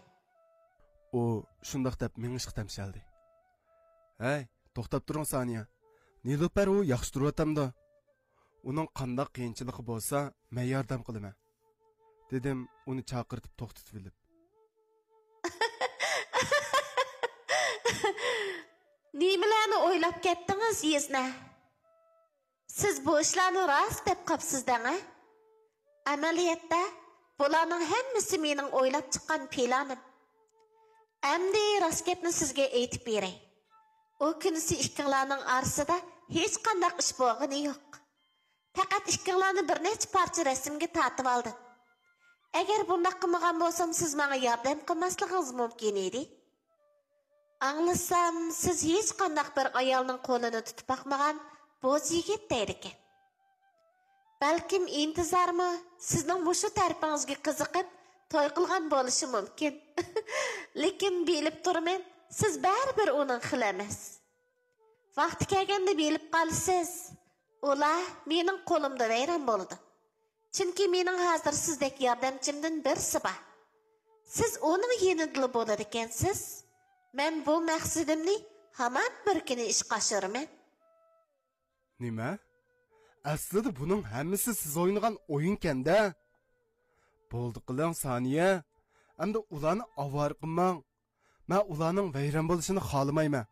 ئۇ شۇنداق دەپ مېڭىشقا تەمشەلدى. ھەي، توختاپ تۇرۇڭ سانىيە. نېلۇپەر ئۇ ياخشى تۇرۇۋاتامدۇ؟ ئۇنىڭ قانداق قىيىنچىلىقى بولسا، مەن ياردەم قىلىمەن، دېدىم ئۇنى چاقىرتىپ توختىتىۋېلىپ. نېمىلەرنى ئويلاپ كەتتىڭىز، يېزنە؟ سىز بۇ ئىشلارنى راست دەپ قاپسىز دەڭە. ئەمەلىيەتتە، بۇلارنىڭ ھەممىسى مېنىڭ ئويلاپ چىققان پىلانىم. ئەمدى راست گەپنى سىزگە ئېيتىپ بېرەي. ئۇ كۈنىسى ئىككىڭلارنىڭ ئارىسىدا ھېچقانداق ئىش بولغىنى يوق. پەقەت ئىككىڭلارنى بىر نەچچە پارچە رەسىمگە تارتىۋالدىم. ئەگەر بۇنداق قىلمىغان بولسام، سىز ماڭا ياردەم قىلماسلىقىڭىز مۇمكىن ئىدى. ئاڭلىسام، سىز ھېچقانداق بىر ئايالنىڭ قولىنى تۇتۇپ باقمىغان بوز يىگىت دەيدىكەن. بەلكىم ئىنتىزارمۇ سىزنىڭ مۇشۇ تەرىپىڭىزگە قىزىقىپ توي قىلغان بولۇشى مۇمكىن. لېكىن بىلىپ تۇرىمەن، سىز بەرىبىر ئۇنىڭ خىلى ئەمەس. ۋاقتى كەلگەندە بىلىپ قالىسىز، ئۇلار مېنىڭ قولۇمدا ۋەيران بولىدۇ. چۈنكى مېنىڭ ھازىر سىزدەك ياردەمچىمدىن بىرسى بار. سىز ئۇنىڭ يېنىدىلا بولىدىكەنسىز. مەن بۇ مەقسىتىمنى ھامان بىر كۈنى ئىشقا ئاشۇرىمەن. نېمە؟ ئەسلىدە بۇنىڭ ھەممىسى سىز ئوينىغان ئويۇنكەن-دە. بولدى قىلىڭ، سانىيە. ئەمدى ئۇلارنى ئاۋارە قىلماڭ. مەن ئۇلارنىڭ ۋەيران بولۇشىنى خالىمايمەن.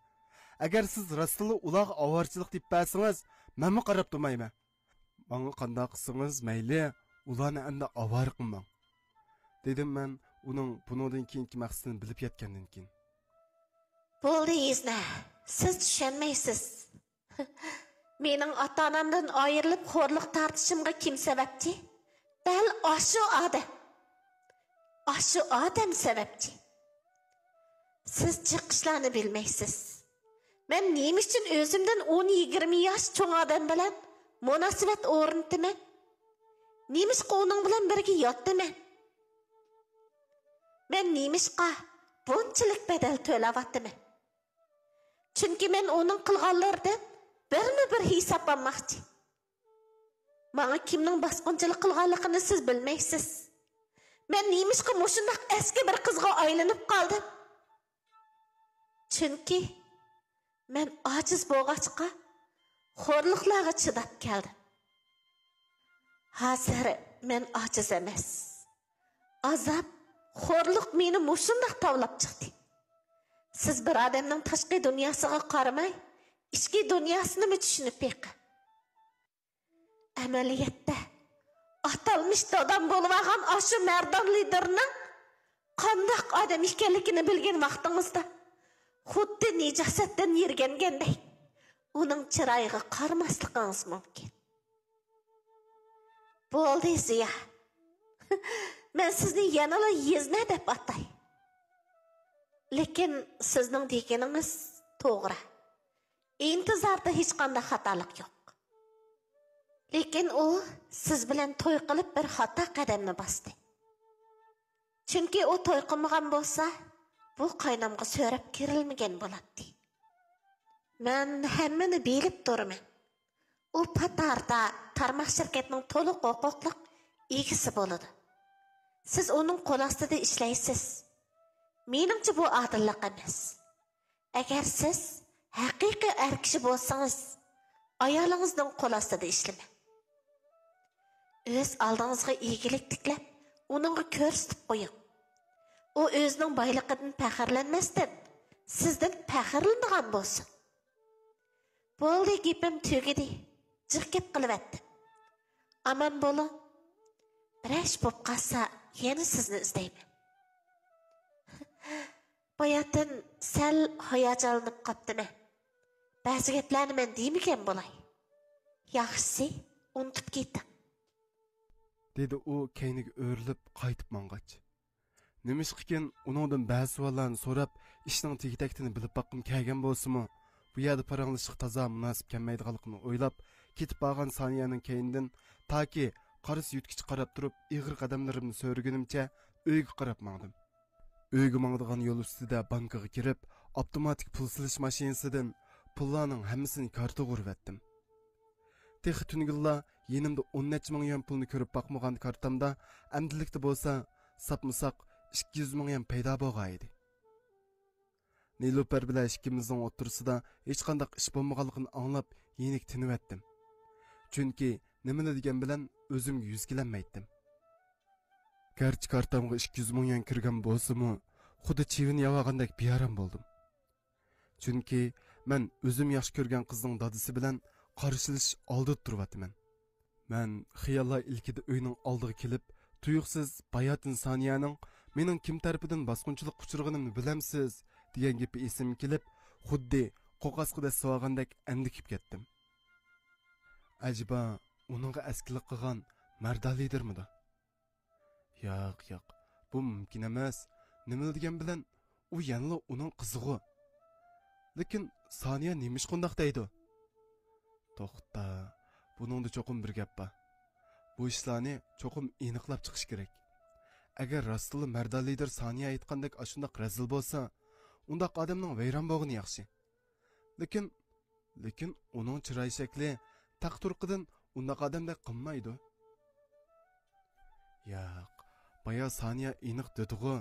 ئەگەر سىز راستتىنلا ئۇلارغا ئاۋارىچىلىق تېپىپ بەرسىڭىز، مەنمۇ قاراپ تۇرمايمەن. ماڭا قانداق قىلسىڭىز مەيلى، ئۇلارنى ئەمدى ئاۋارە قىلماڭ، دېدىم مەن ئۇنىڭ بۇنىڭدىن كېيىنكى مەقسىتىنى بىلىپ يەتكەندىن كېيىن. بولدى، ئىزنە، سىز چۈشەنمەيسىز. مېنىڭ ئاتا-ئانامدىن ئايرىلىپ خورلۇق تارتىشىمغا كىم سەۋەبچى؟ دەل ئاشۇ ئادەم. ئاشۇ ئادەم سەۋەبچى. سىز جىق ئىشلارنى بىلمەيسىز. مەن نېمە ئۈچۈن ئۆزۈمدىن ئون، يىگىرمە ياش چوڭ ئادەم بىلەن مۇناسىۋەت ئورنىتىمەن؟ نېمىشقا ئۇنىڭ بىلەن بىرگە ياتىمەن؟ مەن نېمىشقا بۇنچىلىك بەدەل تۆلەۋاتىمەن؟ چۈنكى مەن ئۇنىڭ قىلغانلىرىدىن بىرمۇ بىر ھېساب ئالماقچى. ماڭا كىمنىڭ باسقۇنچىلىق قىلغانلىقىنى سىز بىلمەيسىز. مەن نېمىشقا مۇشۇنداق ئەسكى بىر قىزغا ئايلىنىپ قالدىم؟ چۈنكى مەن ئاجىز بولغاچقا، خورلۇقلارغا چىداپ كەلدىم. ھازىر مەن ئاجىز ئەمەس. ئازاب، خورلۇق مېنى مۇشۇنداق تاۋلاپ چىقتى. سىز بىر ئادەمنىڭ تاشقى دۇنياسىغا قارىماي، ئىچكى دۇنياسىنىمۇ چۈشىنىپ بېقىڭ. ئەمەلىيەتتە، ئاتالمىش دادام بولۇۋالغان ئاشۇ مەردان لىدىرنىڭ قانداق ئادەم ئىكەنلىكىنى بىلگەن ۋاقتىڭىزدا، خۇددى نىجاسەتتىن يىرگەنگەندەك، ئۇنىڭ چىرايىغا قارىماسلىقىڭىز مۇمكىن. بولدى، زىيا. مەن سىزنى يەنىلا يېزنە دەپ ئاتاي. لېكىن سىزنىڭ دېگىنىڭىز توغرا. ئىنتىزاردا ھېچقانداق خاتالىق يوق. لېكىن ئۇ سىز بىلەن توي قىلىپ بىر خاتا قەدەمنى باستى. چۈنكى ئۇ توي قىلمىغان بولسا، بۇ قاينامغا سۆرەپ كىرىلمىگەن بولاتتى. مەن ھەممىنى بىلىپ تۇرىمەن. ئۇ پات ئارىدا تارماق شىركەتنىڭ تولۇق ھوقۇقلۇق ئىگىسى بولىدۇ. سىز ئۇنىڭ قول ئاستىدا ئىشلەيسىز. مېنىڭچە بۇ ئادىللىق ئەمەس. ئەگەر سىز ھەقىقىي ئەر كىشى بولسىڭىز، ئايالىڭىزنىڭ قول ئاستىدا ئىشلىمەڭ. ئۆز ئالدىڭىزغا ئىگىلىك تىكلەپ، ئۇنىڭغا كۆرسىتىپ قويۇڭ. ئۇ ئۆزىنىڭ بايلىقىدىن پەخىرلەنمەستىن، سىزدىن پەخىرلىنىدىغان بولسۇن. بولدى، گېپىم تۈگىدى. جىق گەپ قىلىۋەتتىم. ئامان بولۇڭ. بىرەر ئىش بولۇپ قالسا، يەنە سىزنى ئىزدەيمەن. باياتىن سەل ھاياجانلىنىپ قاپتىمەن. بەزى گەپلەرنى مەن دېمىگەن بولاي. ياخشىسى، ئۇنتۇپ كېتىڭ. دېدى ئۇ كەينىگە ئۆرۈلۈپ قايتىپ ماڭغاچ. نېمىشقىكىن ئۇنىڭدىن بەزى سوئاللارنى سوراپ، ئىشنىڭ تېگى-تەكتىنى بىلىپ باققۇم كەلگەن بولسىمۇ، بۇ يەردە پاراڭلىشىشقا تازا مۇناسىپ كەلمەيدىغانلىقىنى ئويلاپ، كېتىپ بارغان سانىيەنىڭ كەينىدىن تاكى قارىسى يۆتكىچە قاراپ تۇرۇپ، ئېغىر قەدەملىرىمنى سۆرىگىنىمچە ئۆيگە قاراپ ماڭدىم. ئۆيگە ماڭىدىغان يول ئۈستىدە بانكىغا كىرىپ، ئاپتوماتىك پۇل سېلىش ماشىنىسىدىن پۇللارنىڭ ھەممىسىنى كارتىغا ئۇرۇۋەتتىم. تېخى تۈنۈگۈنلا يېنىمدا ئون نەچچە مىڭ يۈەن پۇلنى كۆرۈپ باقمىغان كارتامدا، ئەمدىلىكتە بولسا ساپمۇساق ئىككى يۈز مىڭ يۈەن پەيدا بولغانىدى. نېلۇپەر بىلەن ئىككىمىزنىڭ ئوتتۇرىسىدا ھېچقانداق ئىش بولمىغانلىقىنى ئاڭلاپ، يېنىك تىنىۋەتتىم. چۈنكى نېمىلا دېگەن بىلەن ئۆزۈمگە يۈز كېلەلمەيتتىم. گەرچە كارتامغا ئىككى يۈز مىڭ يۈەن كىرگەن بولسىمۇ، خۇددى چىۋىن يەۋالغاندەك بىئارام بولدۇم. چۈنكى مەن ئۆزۈم ياخشى كۆرگەن قىزنىڭ دادىسى بىلەن قارشىلىشىش ئالدىدا تۇرۇۋاتىمەن. مەن خىياللار ئىلكىدە ئۆينىڭ ئالدىغا كېلىپ، تۇيۇقسىز باياتىن سانىيەنىڭ «مېنىڭ كىم تەرىپىدىن باسقۇنچىلىققا ئۇچرىغىنىمنى بىلەمسىز؟» دېگەن گېپى ئېسىمگە كېلىپ، خۇددى قوقاسقا دەسسىۋالغاندەك ئەندىكىپ كەتتىم. ئەجەبا، ئۇنىڭغا ئەسكىلىك قىلغان مەردان لىدىرمىدۇ؟ ياق، ياق، بۇ مۇمكىن ئەمەس. نېمىلا دېگەن بىلەن، ئۇ يەنىلا ئۇنىڭ قىزىغۇ. لېكىن سانىيە نېمىشقا ئۇنداق دەيدۇ؟ توختا، بۇنىڭدا چوقۇم بىر گەپ بار. بۇ ئىشلارنى چوقۇم ئېنىقلاپ چىقىش كېرەك. ئەگەر راستلا مەردان لىدىر سانىيە ئېيتقاندەك ئاشۇنداق رەزىل بولسا، ئۇنداق ئادەمنىڭ ۋەيران بولغىنى ياخشى. لېكىن، لېكىن ئۇنىڭ چىراي شەكلى، تەق تۇرقىدىن ئۇنداق ئادەمدەك قىلمايدۇ. ياق، بايا سانىيە ئېنىق دېدىغۇ،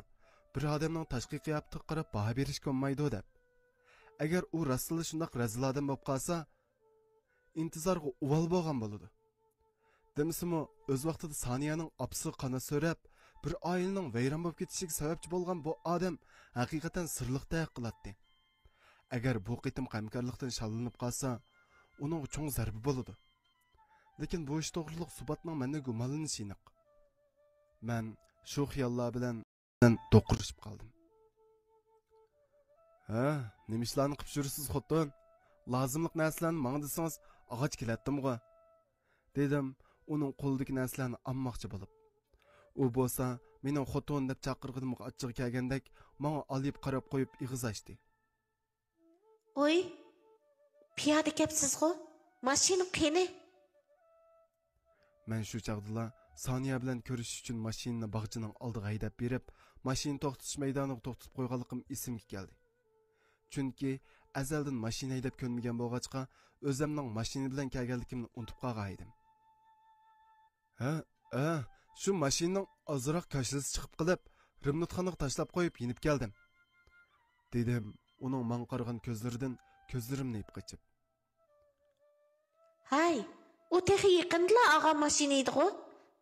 بىر ئادەمنىڭ تاشقى قىياپىتىگە قاراپ باھا بېرىشكە بولمايدۇ دەپ. ئەگەر ئۇ راستلا شۇنداق رەزىل ئادەم بولۇپ قالسا، ئىنتىزارغا ئۇۋال بولغان بولىدۇ. دېمىسىمۇ، ئۆز ۋاقتىدا سانىيەنىڭ ئاپىسىغا قانات سۆرەپ، بىر ئائىلىنىڭ ۋەيران بولۇپ كېتىشىگە سەۋەبچى بولغان بۇ ئادەم ھەقىقەتەن سىرلىقتەك قىلاتتى. ئەگەر بۇ قېتىمقى ھەمكارلىقتىن شاللىنىپ قالسا، ئۇنىڭغا چوڭ زەربە بولىدۇ. لېكىن بۇ ئىش توغرىلىق سۇباتنىڭ مەندىن گۇمانلىنىشى ئېنىق. مەن شۇ خىياللار بىلەن دوقۇرۇشۇپ قالدىم. ھە، نېمە ئىشلارنى قىلىپ يۈرىسىز، خوتۇن؟ لازىملىق نەرسىلەرنى ماڭا دېسىڭىز، ئالغاچ كېلەتتىمغۇ، دېدىم ئۇنىڭ قولىدىكى نەرسىلەرنى ئالماقچى بولۇپ. ئۇ بولسا مېنىڭ خوتۇن دەپ چاقىرغىنىمغا ئاچچىقى كەلگەندەك، ماڭا ئالىيىپ قاراپ قويۇپ ئېغىز ئاچتى. ئوي، پىيادە كەپسىزغۇ؟ ماشىنا قېنى؟ مەن شۇ چاغدىلا سانىيە بىلەن كۆرۈشۈش ئۈچۈن ماشىنىنى باغچىنىڭ ئالدىغا ھەيدەپ بېرىپ، ماشىنا توختىتىش مەيدانىغا توختىتىپ قويغانلىقىم ئېسىمگە كەلدى. چۈنكى ئەزەلدىن ماشىنا ھەيدەپ كۆنمىگەن بولغاچقا، ئۆزەمنىڭ ماشىنا بىلەن كەلگەنلىكىمنى ئۇنتۇپ قالغان ئىدىم. ھە، ھە، شۇ ماشىنىنىڭ ئازراق كاشىلىسى چىقىپ قېلىپ، رېمونتخانىغا تاشلاپ قويۇپ يېنىپ كەلدىم، دېدىم ئۇنىڭ ماڭا قارىغان كۆزلىرىدىن كۆزلىرىمنى يېپىپ قېچىپ. ھەي، ئۇ تېخى يېقىندىلا ئالغان ماشىنا ئىدىغۇ،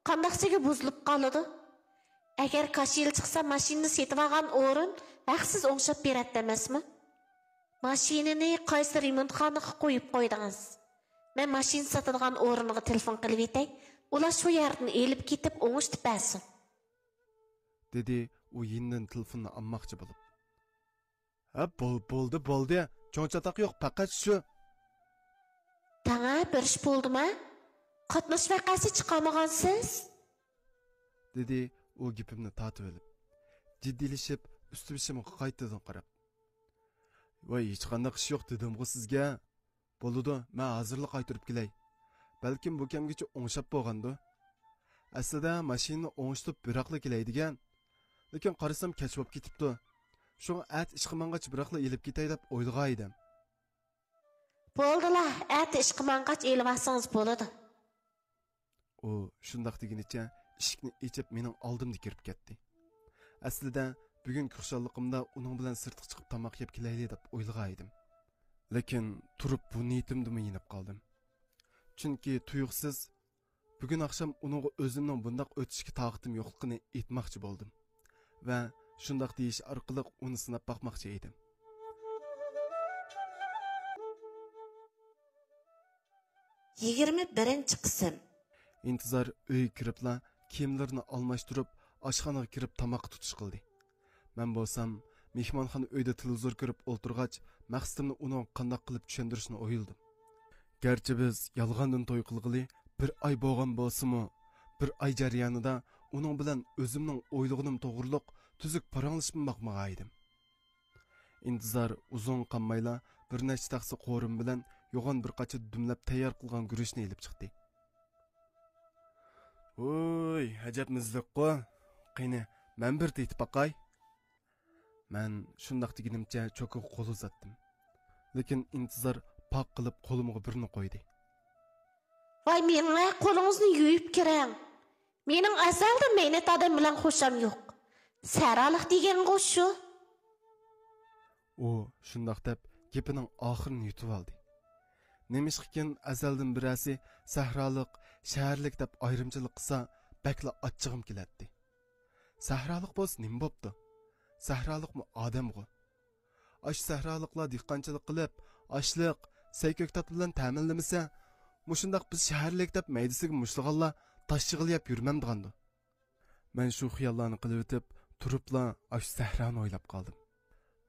قانداقسىگە بۇزۇلۇپ قالىدۇ؟ ئەگەر كاشىلا چىقسا، ماشىنىنى سېتىۋالغان ئورۇن ھەقسىز ئوڭشاپ بېرەتتى ئەمەسمۇ؟ ماشىنىنى قايسى رېمونتخانىغا قويۇپ قويدىڭىز؟ مەن ماشىنا ساتىدىغان ئورۇنغا تېلېفون قىلىۋېتەي، ئۇلار شۇ يەردىن ئېلىپ كېتىپ ئوڭشىتىپ بەرسۇن، دېدى ئۇ يېنىدىن تېلېفوننى ئالماقچى بولۇپ. ھە، بول-، بولدى، بولدى، چوڭ چاتاق يوق، پەقەت شۇ. داڭا، بىر ئىش بولدىما؟ قاتناش ۋەقەسى چىقارمىغانسىز؟ دېدى ئۇ گېپىمنى تارتىۋېلىپ، جىددىيلىشىپ ئۈستى بېشىمغا قايتىدىن قاراپ. ۋاي، ھېچقانداق ئىش يوق دېدىمغۇ سىزگە. بولىدۇ، مەن ھازىرلا قايتۇرۇپ كېلەي. بەلكىم بۇ كەمگىچە ئوڭشاپ بولغاندۇ. ئەسلىدە ماشىنىنى ئوڭشىتىپ بىراقلا كېلەي دېگەن. لېكىن قارىسام كەچ بولۇپ كېتىپتۇ. شۇڭا ئەتە ئىشقا ماڭغاچ بىراقلا ئېلىپ كېتەي دەپ ئويلىغان ئىدىم. بولدىلا، ئەتە ئىشقا ماڭغاچ ئېلىۋالسىڭىز بولىدۇ. ئۇ شۇنداق دېگىنىچە ئىشىكنى ئېچىپ مېنىڭ ئالدىمدا كىرىپ كەتتى. ئەسلىدە بۈگۈنكى خۇشاللىقىمدا ئۇنىڭ بىلەن سىرتقا چىقىپ تاماق يەپ كېلەيلى دەپ ئويلىغان ئىدىم. لېكىن تۇرۇپ بۇ نىيىتىمدىمۇ يېنىپ قالدىم. چۈنكى تۇيۇقسىز بۈگۈن ئاخشام ئۇنىڭغا ئۆزۈمنىڭ بۇنداق ئۆتۈشكە تاقىتىم يوقلۇقىنى ئېيتماقچى بولدۇم ۋە شۇنداق دېيىش ئارقىلىق ئۇنى سىناپ باقماقچى ئىدىم. يىگىرمە بىرىنچى قىسىم. ئىنتىزار ئۆيگە كىرىپلا كىيىملىرىنى ئالماشتۇرۇپ، ئاشخانىغا كىرىپ تاماققا تۇتۇش قىلدى. مەن بولسام مېھمانخانا ئۆيدە تېلېۋىزور كۆرۈپ ئولتۇرغاچ، مەقسىتىمنى ئۇنىڭغا قانداق قىلىپ چۈشەندۈرۈشنى ئويلىدىم. گەرچە بىز يالغاندىن توي قىلغىلى بىر ئاي بولغان بولسىمۇ، بىر ئاي جەريانىدا ئۇنىڭ بىلەن ئۆزۈمنىڭ ئويلىغىنىم توغرۇلۇق تۈزۈك پاراڭلىشىپمۇ باقمىغان ئىدىم. ئىنتىزار ئۇزۇن قالمايلا بىر نەچچە تەخسە قورۇما بىلەن يوغان بىر قاچا دۈملەپ تەييار قىلغان گۈرۈچنى ئېلىپ چىقتى. ھوي، ئەجەب مىززىققۇ. قېنى، مەن بىر تېتىپ باقاي. مەن شۇنداق دېگىنىمچە چوكىغا قول ئۇزاتتىم. لېكىن ئىنتىزار پاق قىلىپ قولۇمغا بىرنى قويدى. ۋاي مېڭە، قولىڭىزنى يۇيۇپ كىرىڭ. مېنىڭ ئەزەلدىن مەينەت ئادەم بىلەن خۇشام يوق. سەھرالىق دېگەنغۇ شۇ. ئۇ شۇنداق دەپ گېپىنىڭ ئاخىرىنى يۇتۇۋالدى. نېمىشقىكىن ئەزەلدىن بىرەرسى سەھرالىق، شەھەرلىك دەپ ئايرىمچىلىق قىلسا، بەكلا ئاچچىقىم كېلەتتى. سەھرالىق بولسا نېمە بوپتۇ؟ سەھرالىقمۇ ئادەمغۇ. ئاشۇ سەھرالىقلار دېھقانچىلىق قىلىپ، ئاشلىق، سەي كۆكتات بىلەن تەمىنلىمىسە، مۇشۇنداق بىز شەھەرلىك دەپ مەيدىسىگە مۇشتلىغانلار تاش يىغىلى يەپ يۈرمەمدىغاندۇ؟ مەن شۇ خىياللارنى قىلىۋېتىپ، تۇرۇپلا ئاشۇ سەھرانى ئويلاپ قالدىم.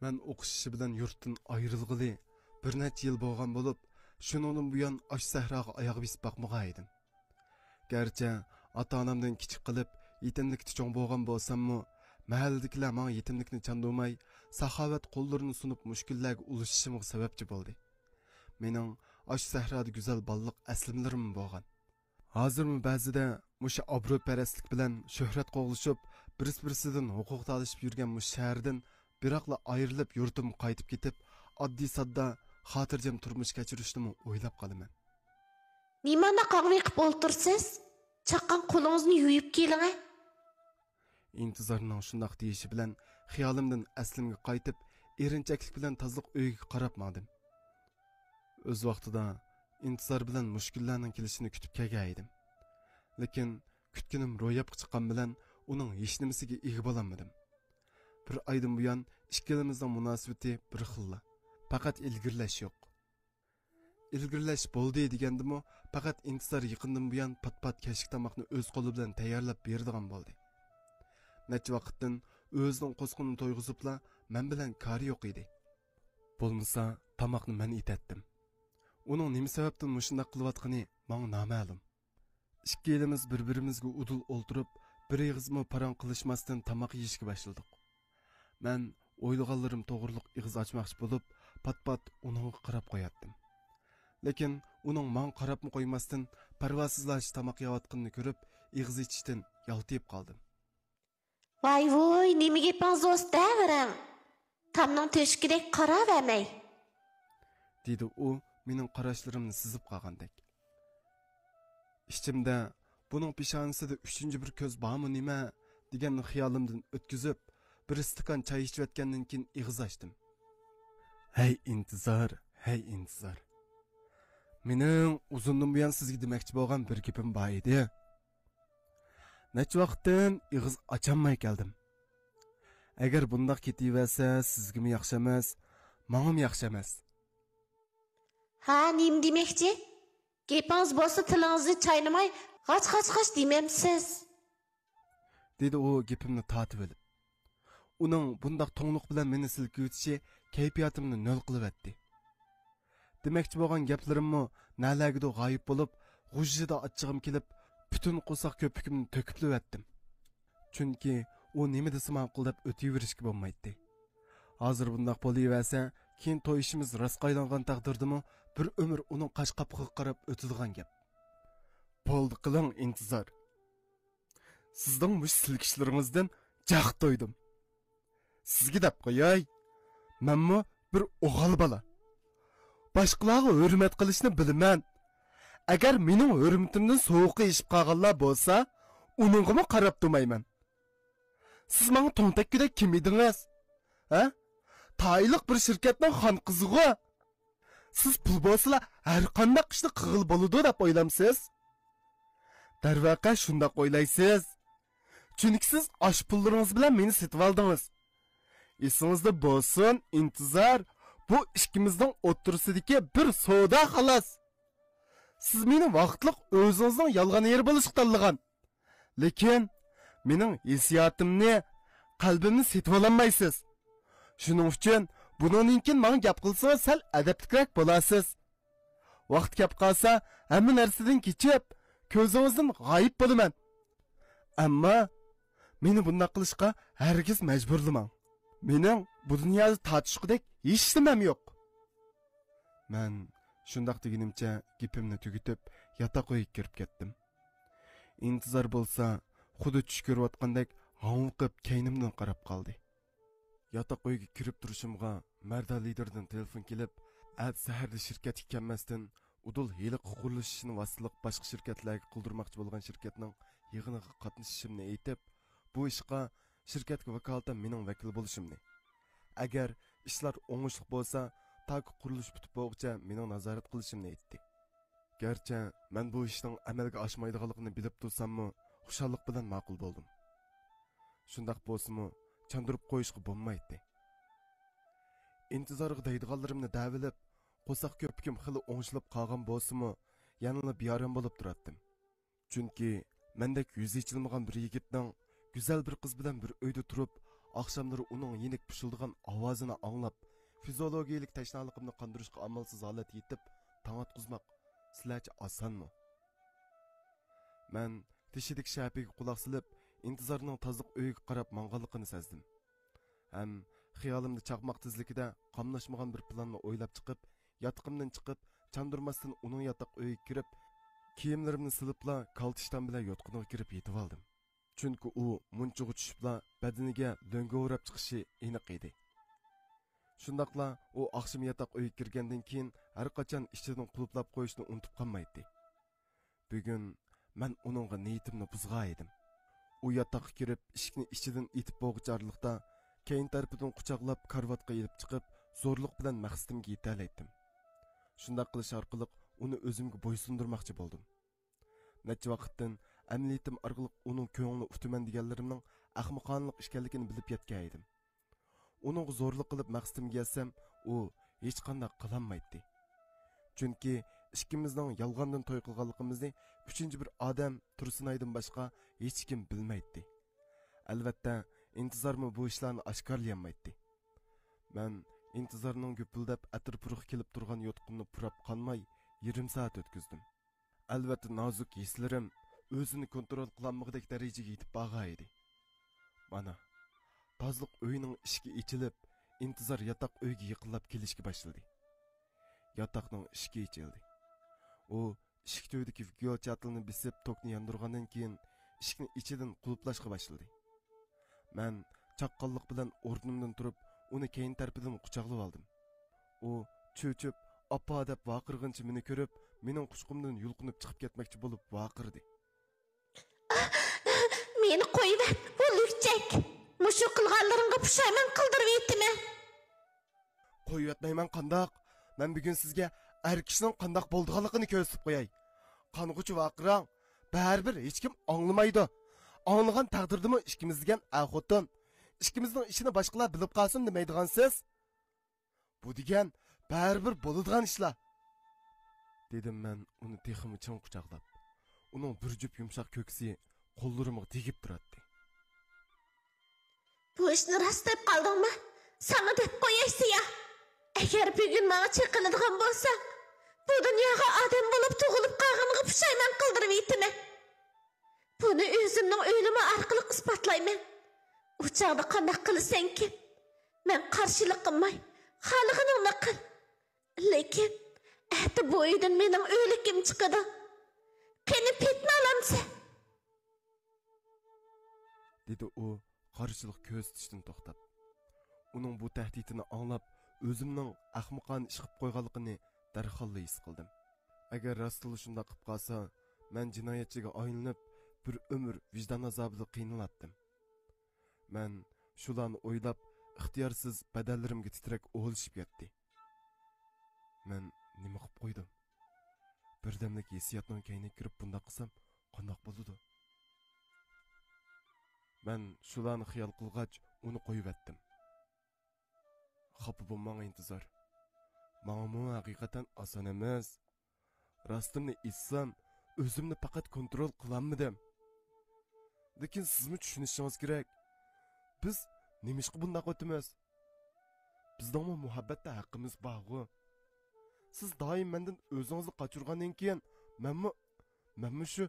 مەن ئوقۇش ئىشى بىلەن يۇرتتىن ئايرىلغىلى بىر نەچچە يىل بولغان بولۇپ، شۇنىڭدىن بۇيان ئاشۇ سەھراغا ئاياغ بېسىپ باقمىغان ئىدىم. گەرچە ئاتا-ئانامدىن كىچىك قېلىپ، يېتىملىكتە چوڭ بولغان بولساممۇ، مەھەللىدىكىلەر ماڭا يېتىملىكنى چاندۇرماي، ساخاۋەت قوللىرىنى سۇنۇپ مۇشۇ كۈنلەرگە ئۇلىشىشىمغا سەۋەبچى بولدى. مېنىڭ ئاشۇ سەھرادا گۈزەل بالىلىق ئەسلىمىلىرىممۇ بولغان. ھازىرمۇ بەزىدە مۇشۇ ئابرۇيپەرەسلىك بىلەن شۆھرەت قوغلىشىپ، بىرسى-بىرسىدىن ھوقۇق تالىشىپ يۈرگەن مۇشۇ شەھەردىن بىراقلا ئايرىلىپ، يۇرتۇمغا قايتىپ كېتىپ، ئاددىي-ساددا، خاتىرجەم تۇرمۇش كەچۈرۈشنىمۇ ئويلاپ قالىمەن. نېمانداق ھاڭۋېقىپ ئولتۇرسىز؟ چاققان قولىڭىزنى يۇيۇپ كېلىڭە. ئىنتىزارنىڭ شۇنداق دېيىشى بىلەن خىيالىمدىن ئەسلىمگە قايتىپ، ئېرىنچەكلىك بىلەن تازىلىق ئۆيىگە قاراپ ماڭدىم. ئۆز ۋاقتىدا ئىنتىزار بىلەن مۇشۇ كۈنلەرنىڭ كېلىشىنى كۈتۈپ كەلگەن ئىدىم. لېكىن كۈتكىنىم روياپقا چىققان بىلەن ئۇنىڭ ھېچنېمىسىگە ئىگە بولالمىدىم. بىر ئايدىن بۇيان ئىككىلىمىزنىڭ مۇناسىۋىتى بىر خىللا. پەقەت ئىلگىرىلەش يوق. ئىلگىرىلەش بولدى دېگەندىمۇ، پەقەت ئىنتىزار يېقىندىن بۇيان پات-پات كەچلىك تاماقنى ئۆز قولى بىلەن تەييارلاپ بېرىدىغان بولدى. نەچچە ۋاقىتتىن ئۆزىنىڭ قورسىقىنى تويغۇزۇپلا، مەن بىلەن كارى يوق ئىدى. بولمىسا، تاماقنى مەن ئېتەتتىم. ئۇنىڭ نېمە سەۋەبتىن مۇشۇنداق قىلىۋاتقىنى ماڭا نامەلۇم. ئىككىيلىمىز بىر-بىرىمىزگە ئۇدۇل ئولتۇرۇپ، بىر ئېغىزمۇ پاراڭ قىلىشماستىن تاماق يېيىشكە باشلىدۇق. مەن ئويلىغانلىرىم توغرۇلۇق ئېغىز ئاچماقچى بولۇپ، پات-پات ئۇنىڭغا قاراپ قوياتتىم. لېكىن ئۇنىڭ ماڭا قاراپمۇ قويماستىن، پەرۋاسىزلارچە تاماق يەۋاتقىنىنى كۆرۈپ، ئېغىز ئېچىشتىن يالتىيىپ قالدىم. ۋاي ۋۇي، نېمە گېپىڭىز بولسا دەۋېرىڭ. تامنىڭ تۆشۈكىدەك قاراۋەرمەي. دېدى ئۇ مېنىڭ قاراشلىرىمنى سېزىپ قالغاندەك. ئىچىمدە، بۇنىڭ پېشانىسىدە ئۈچىنچى بىر كۆز بارمۇ نېمە؟ دېگەننى خىيالىمدىن ئۆتكۈزۈپ، بىر ئىستاكان چاي ئىچىۋەتكەندىن كېيىن ئېغىز ئاچتىم. ھەي ئىنتىزار، ھەي ئىنتىزار. مېنىڭ ئۇزۇندىن بۇيان سىزگە دېمەكچى بولغان بىر گېپىم بار ئىدى. نەچچە ۋاقىتتىن ئېغىز ئاچالماي كەلدىم. ئەگەر بۇنداق كېتىۋەرسە، سىزگىمۇ ياخشى ئەمەس، ماڭىمۇ ياخشى ئەمەس. ھا، نېمە دېمەكچى؟ گېپىڭىز بولسا تىلىڭىزنى چاينىماي، غاچ، غاچ، غاچ دېمەمسىز؟ دېدى ئۇ گېپىمنى تارتىۋېلىپ. ئۇنىڭ بۇنداق توڭلۇق بىلەن مېنى سىلكىۋېتىشى كەيپىياتىمنى نۆل قىلىۋەتتى. دېمەكچى بولغان گەپلىرىممۇ نەلەرگىدۇر غايىب بولۇپ، غۇژژىدە ئاچچىقىم كېلىپ، پۈتۈن قورساق كۆپۈكۈمنى تۆكۈپلىۋەتتىم. چۈنكى ئۇ نېمە دېسە ماقۇل دەپ ئۆتۈۋېرىشكە بولمايتتى. ھازىر بۇنداق بولۇۋەرسە، كېيىن توي ئىشىمىز راستقا ئايلانغان تەقدىردىمۇ بىر ئۆمۈر ئۇنىڭ قاش قاپىقىغا قاراپ ئۆتىدىغان گەپ. بولدى قىلىڭ ئىنتىزار. سىزنىڭ مۇشۇ سىلكىشلىرىڭىزدىن جاق تويدۇم. سىزگە دەپ قوياي، مەنمۇ بىر ئوغۇل بالا. باشقىلارغا ھۆرمەت قىلىشنى بىلىمەن. ئەگەر مېنىڭ ھۆرمىتىمدىن سوغۇقى ئېشىپ قالغانلار بولسا، ئۇنىڭغىمۇ قاراپ تۇرمايمەن. سىز ماڭا توڭ تەگكۈدەك كىم ئىدىڭىز؟ ھە؟ تايلىق بىر شىركەتنىڭ خان قىزىغۇ. سىز پۇل بولسىلا ھەر قانداق ئىشنى قىلغىلى بولىدۇ دەپ ئويلامسىز؟ دەرۋەقە شۇنداق ئويلايسىز. چۈنكى سىز ئاشۇ پۇللىرىڭىز بىلەن مېنى سېتىۋالدىڭىز. ئېسىڭىزدە بولسۇن، ئىنتىزار، بۇ ئىككىمىزنىڭ ئوتتۇرىسىدىكى بىر سودا خالاس. سىز مېنى ۋاقىتلىق ئۆزىڭىزنىڭ يالغان ئېرى بولۇشقا تاللىغان. لېكىن مېنىڭ ھېسسىياتىمنى، قەلبىمنى سېتىۋالالمايسىز. شۇنىڭ ئۈچۈن بۇنىڭدىن كېيىن ماڭا گەپ قىلسىڭىز سەل ئەدەپلىكرەك بولارسىز. ۋاقتى كەپ قالسا، ھەممە نەرسىدىن كېچىپ، كۆزىڭىزدىن غايىب بولىمەن. ئەمما مېنى بۇنداق قىلىشقا ھەرگىز مەجبۇرلىماڭ. مېنىڭ بۇ دۇنيادا تارتىشقۇدەك ھېچنېمەم يوق. مەن شۇنداق دېگىنىمچە گېپىمنى تۈگىتىپ، ياتاق ئۆيگە كىرىپ كەتتىم. ئىنتىزار بولسا، خۇددى چۈش كۆرۈۋاتقاندەك ھاڭۋېقىپ كەينىمدىن قاراپ قالدى. ياتاق ئۆيگە كىرىپ تۇرۇشۇمغا مەردان لىدىردىن تېلېفون كېلىپ، ئەتە سەھەردە شىركەتكە كەلمەستىن، ئۇدۇل ھېلىقى قۇرۇلۇش ئىشىنى ۋاسىتىلىق باشقا شىركەتلەرگە قىلدۇرماقچى بولغان شىركەتنىڭ يىغىنىغا قاتنىشىشىمنى ئېيتىپ، بۇ ئىشقا شىركەتكە ۋاكالىتەن مېنىڭ ۋەكىل بولۇشۇمنى، ئەگەر ئىشلار ئوڭۇشلۇق بولسا، تاكى قۇرۇلۇش پۈتۈپ بولغۇچە مېنىڭ نازارەت قىلىشىمنى ئېيتتى. گەرچە مەن بۇ ئىشنىڭ ئەمەلگە ئاشمايدىغانلىقىنى بىلىپ تۇرساممۇ، خۇشاللىق بىلەن ماقۇل بولدۇم. شۇنداق بولسىمۇ، چاندۇرۇپ قويۇشقا بولمايتتى. ئىنتىزارغا دەيدىغانلىرىمنى دەۋېلىپ، قورساق كۆپۈكۈم خېلى ئوڭشىلىپ قالغان بولسىمۇ، يەنىلا بىئارام بولۇپ تۇراتتىم. چۈنكى مەندەك يۈزى ئېچىلمىغان بىر يىگىتنىڭ گۈزەل بىر قىز بىلەن بىر ئۆيدە تۇرۇپ، ئاخشاملىرى ئۇنىڭ يېنىك پۇشۇلدىغان ئاۋازىنى ئاڭلاپ، فىزىولوگىيىلىك تەشنالىقىمنى قاندۇرۇشقا ئامالسىز ھالەتتە يېتىپ، تاڭ ئاتقۇزماق سىلەرچە ئاسانمۇ؟ مەن تېشىدىكى شەپىگە قۇلاق سېلىپ، ئىنتىزارنىڭ تازىلىق ئۆيىگە قاراپ ماڭغانلىقىنى سەزدىم. ھەم خىيالىمدا چاقماق تېزلىكىدە قاملاشمىغان بىر پىلاننى ئويلاپ چىقىپ، ياتىقىمدىن چىقىپ، چاندۇرماستىن ئۇنىڭ ياتاق ئۆيىگە كىرىپ، كىيىملىرىمنى سېلىپلا كالتە ئىشتان بىلەن يوتقىنىغا كىرىپ يېتىۋالدىم. چۈنكى ئۇ مۇنچىغا چۈشۈپلا بەدىنىگە لۆڭگە ئوراپ چىقىشى ئېنىق ئىدى. شۇنداقلا ئۇ ئاخشىمى ياتاق ئۆيگە كىرگەندىن كېيىن ھەرقاچان ئىشىكىنى قۇلۇپلاپ قويۇشنى ئۇنتۇپ قالمايتتى. بۈگۈن مەن ئۇنىڭغا نىيىتىمنى بۇزغان ئىدىم. ئۇ ياتاققا كىرىپ ئىشىكنى ئىچىدىن ئېتىپ بولغۇچە ئارىلىقتا كەينى تەرىپىدىن قۇچاقلاپ كارىۋاتقا ئېلىپ چىقىپ زورلۇق بىلەن مەقسىتىمگە يېتەلەيتتىم. شۇنداق قىلىش ئارقىلىق ئۇنى ئۆزۈمگە بويسۇندۇرماقچى بولدۇم. نەچچە ۋاقىتتىن ئەمەلىيىتىم ئارقىلىق ئۇنىڭ كۆڭلىنى ئۇتىمەن دېگەنلىرىمنىڭ ئەخمىقانىلىق ئىكەنلىكىنى بىلىپ يەتكەن ئىدىم. ئۇنىڭغا زورلۇق قىلىپ مەقسىتىمگە يەتسەم، ئۇ ھېچقانداق قىلالمايتتى. چۈنكى ئىككىمىزنىڭ يالغاندىن توي قىلغانلىقىمىزنى ئۈچىنچى بىر ئادەم تۇرسۇنئايدىن باشقا ھېچكىم بىلمەيتتى. ئەلۋەتتە، ئىنتىزارمۇ بۇ ئىشلارنى ئاشكارىلىيالمايتتى. مەن ئىنتىزارنىڭ گۈپۈلدەپ ئەتىر-پۇرىقى كېلىپ تۇرغان يوتقىنىنى پۇراپ قانماي يېرىم سائەت ئۆتكۈزدۈم. ئەلۋەتتە، نازۇك ھېسلىرىم ئۆزىنى كونترول قىلالمىغۇدەك دەرىجىگە يېتىپ بارغان ئىدى. مانا، تازىلىق ئۆيىنىڭ ئىشىكى ئېچىلىپ، ئىنتىزار ياتاق ئۆيگە يېقىنلاپ كېلىشكە باشلىدى. ياتاقنىڭ ئىشىكى ئېچىلدى. ئۇ ئىشىك تۈۋىدىكى ۋىكيوچاتىلنى بېسىپ، توكنى ياندۇرغاندىن كېيىن، ئىشىكنى ئىچىدىن قۇلۇپلاشقا باشلىدى. مەن چاققانلىق بىلەن ئورنۇمدىن تۇرۇپ، ئۇنى كەينى تەرىپىدىن قۇچاقلىۋالدىم. ئۇ چۆچۈپ، «ئاپا!» دەپ ۋارقىرىغىنىچە مېنى كۆرۈپ، مېنىڭ قۇچىقىمدىن يۇلقۇنۇپ چىقىپ كەتمەكچى بولۇپ ۋارقىرىدى. «مېنى قويۇۋەت، ئۇ لۈكچەك! مۇشۇ قىلغانلىرىڭغا پۇشايمان قىلدۇرۇۋېتىمەن!» «قويۇۋەتمەيمەن قانداق؟ مەن بۈگۈن سىزگە ئەر كىشىنىڭ قانداق بولىدىغانلىقىنى كۆرسىتىپ قوياي. قانغۇچە ۋارقىراڭ، بەرىبىر ھېچكىم ئاڭلىمايدۇ. ئاڭلىغان تەقدىردىمۇ ئىككىمىز دېگەن ئەر-خوتۇن، ئىككىمىزنىڭ ئىشىنى باشقىلار بىلىپ قالسۇن دېمەيدىغانسىز؟ بۇ دېگەن بەرىبىر بولىدىغان ئىشلار.» دېدىم مەن ئۇنى تېخىمۇ چىڭ قۇچاقلاپ. ئۇنىڭ بىر جۈپ يۇمشاق كۆكسى قوللىرىمغا تېگىپ تۇراتتى. «بۇ ئىشنى راست دەپ قالدىڭمۇ؟ ساڭا دەپ قوياي، سىيا! ئەگەر بۈگۈن ماڭا چېقىلىدىغان بولساڭ، بۇ دۇنياغا ئادەم بولۇپ تۇغۇلۇپ قالغىنىڭغا پۇشايمان قىلدۇرۇۋېتىمەن. بۇنى ئۆزۈمنىڭ ئۆلۈمى ئارقىلىق ئىسپاتلايمەن. ئۇ چاغدا قانداق قىلىسەنكىن؟ مەن قارشىلىق قىلماي، خالىغىنىڭنى قىل. لېكىن ئەتە بۇ ئۆيدىن مېنىڭ ئۆلۈكۈم چىقىدۇ. قېنى پېتىنى ئالامسەن؟» دېدى ئۇ قارشىلىق كۆرسىتىشتىن توختاپ. ئۇنىڭ بۇ تەھدىتىنى ئاڭلاپ، ئۆزۈمنىڭ ئەخمىقانە ئىش قىلىپ قويغانلىقىنى دەرھاللا ھېس قىلدىم. ئەگەر راستلا شۇنداق قىلىپ قالسا، مەن جىنايەتچىگە ئايلىنىپ، بىر ئۆمۈر ۋىجدان ئازابىدا قىينىلاتتىم. مەن شۇلارنى ئويلاپ، ئىختىيارسىز بەدەنلىرىمگە تىترەك ئۇۋۇلىشىپ كەتتى. مەن نېمە قىلىپ قويدۇم؟ بىردەملىك ھېسسىياتنىڭ كەينىگە كىرىپ بۇنداق قىلسام، قانداق بولىدۇ؟ مەن شۇلارنى خىيال قىلغاچ، ئۇنى قويۇۋەتتىم. خاپا بولماڭ، ئىنتىزار. ماڭىمۇ ھەقىقەتەن ئاسان ئەمەس. راستىمنى ئېيتسام، ئۆزۈمنى پەقەت كونترول قىلالمىدىم. لېكىن سىزمۇ چۈشىنىشىڭىز كېرەك. بىز نېمىشقا بۇنداق ئۆتىمىز؟ بىزنىڭمۇ مۇھەببەتتە ھەققىمىز بارغۇ. سىز دائىم مەندىن ئۆزىڭىزنى قاچۇرغاندىن كېيىن، مەنمۇ، مەنمۇ شۇ.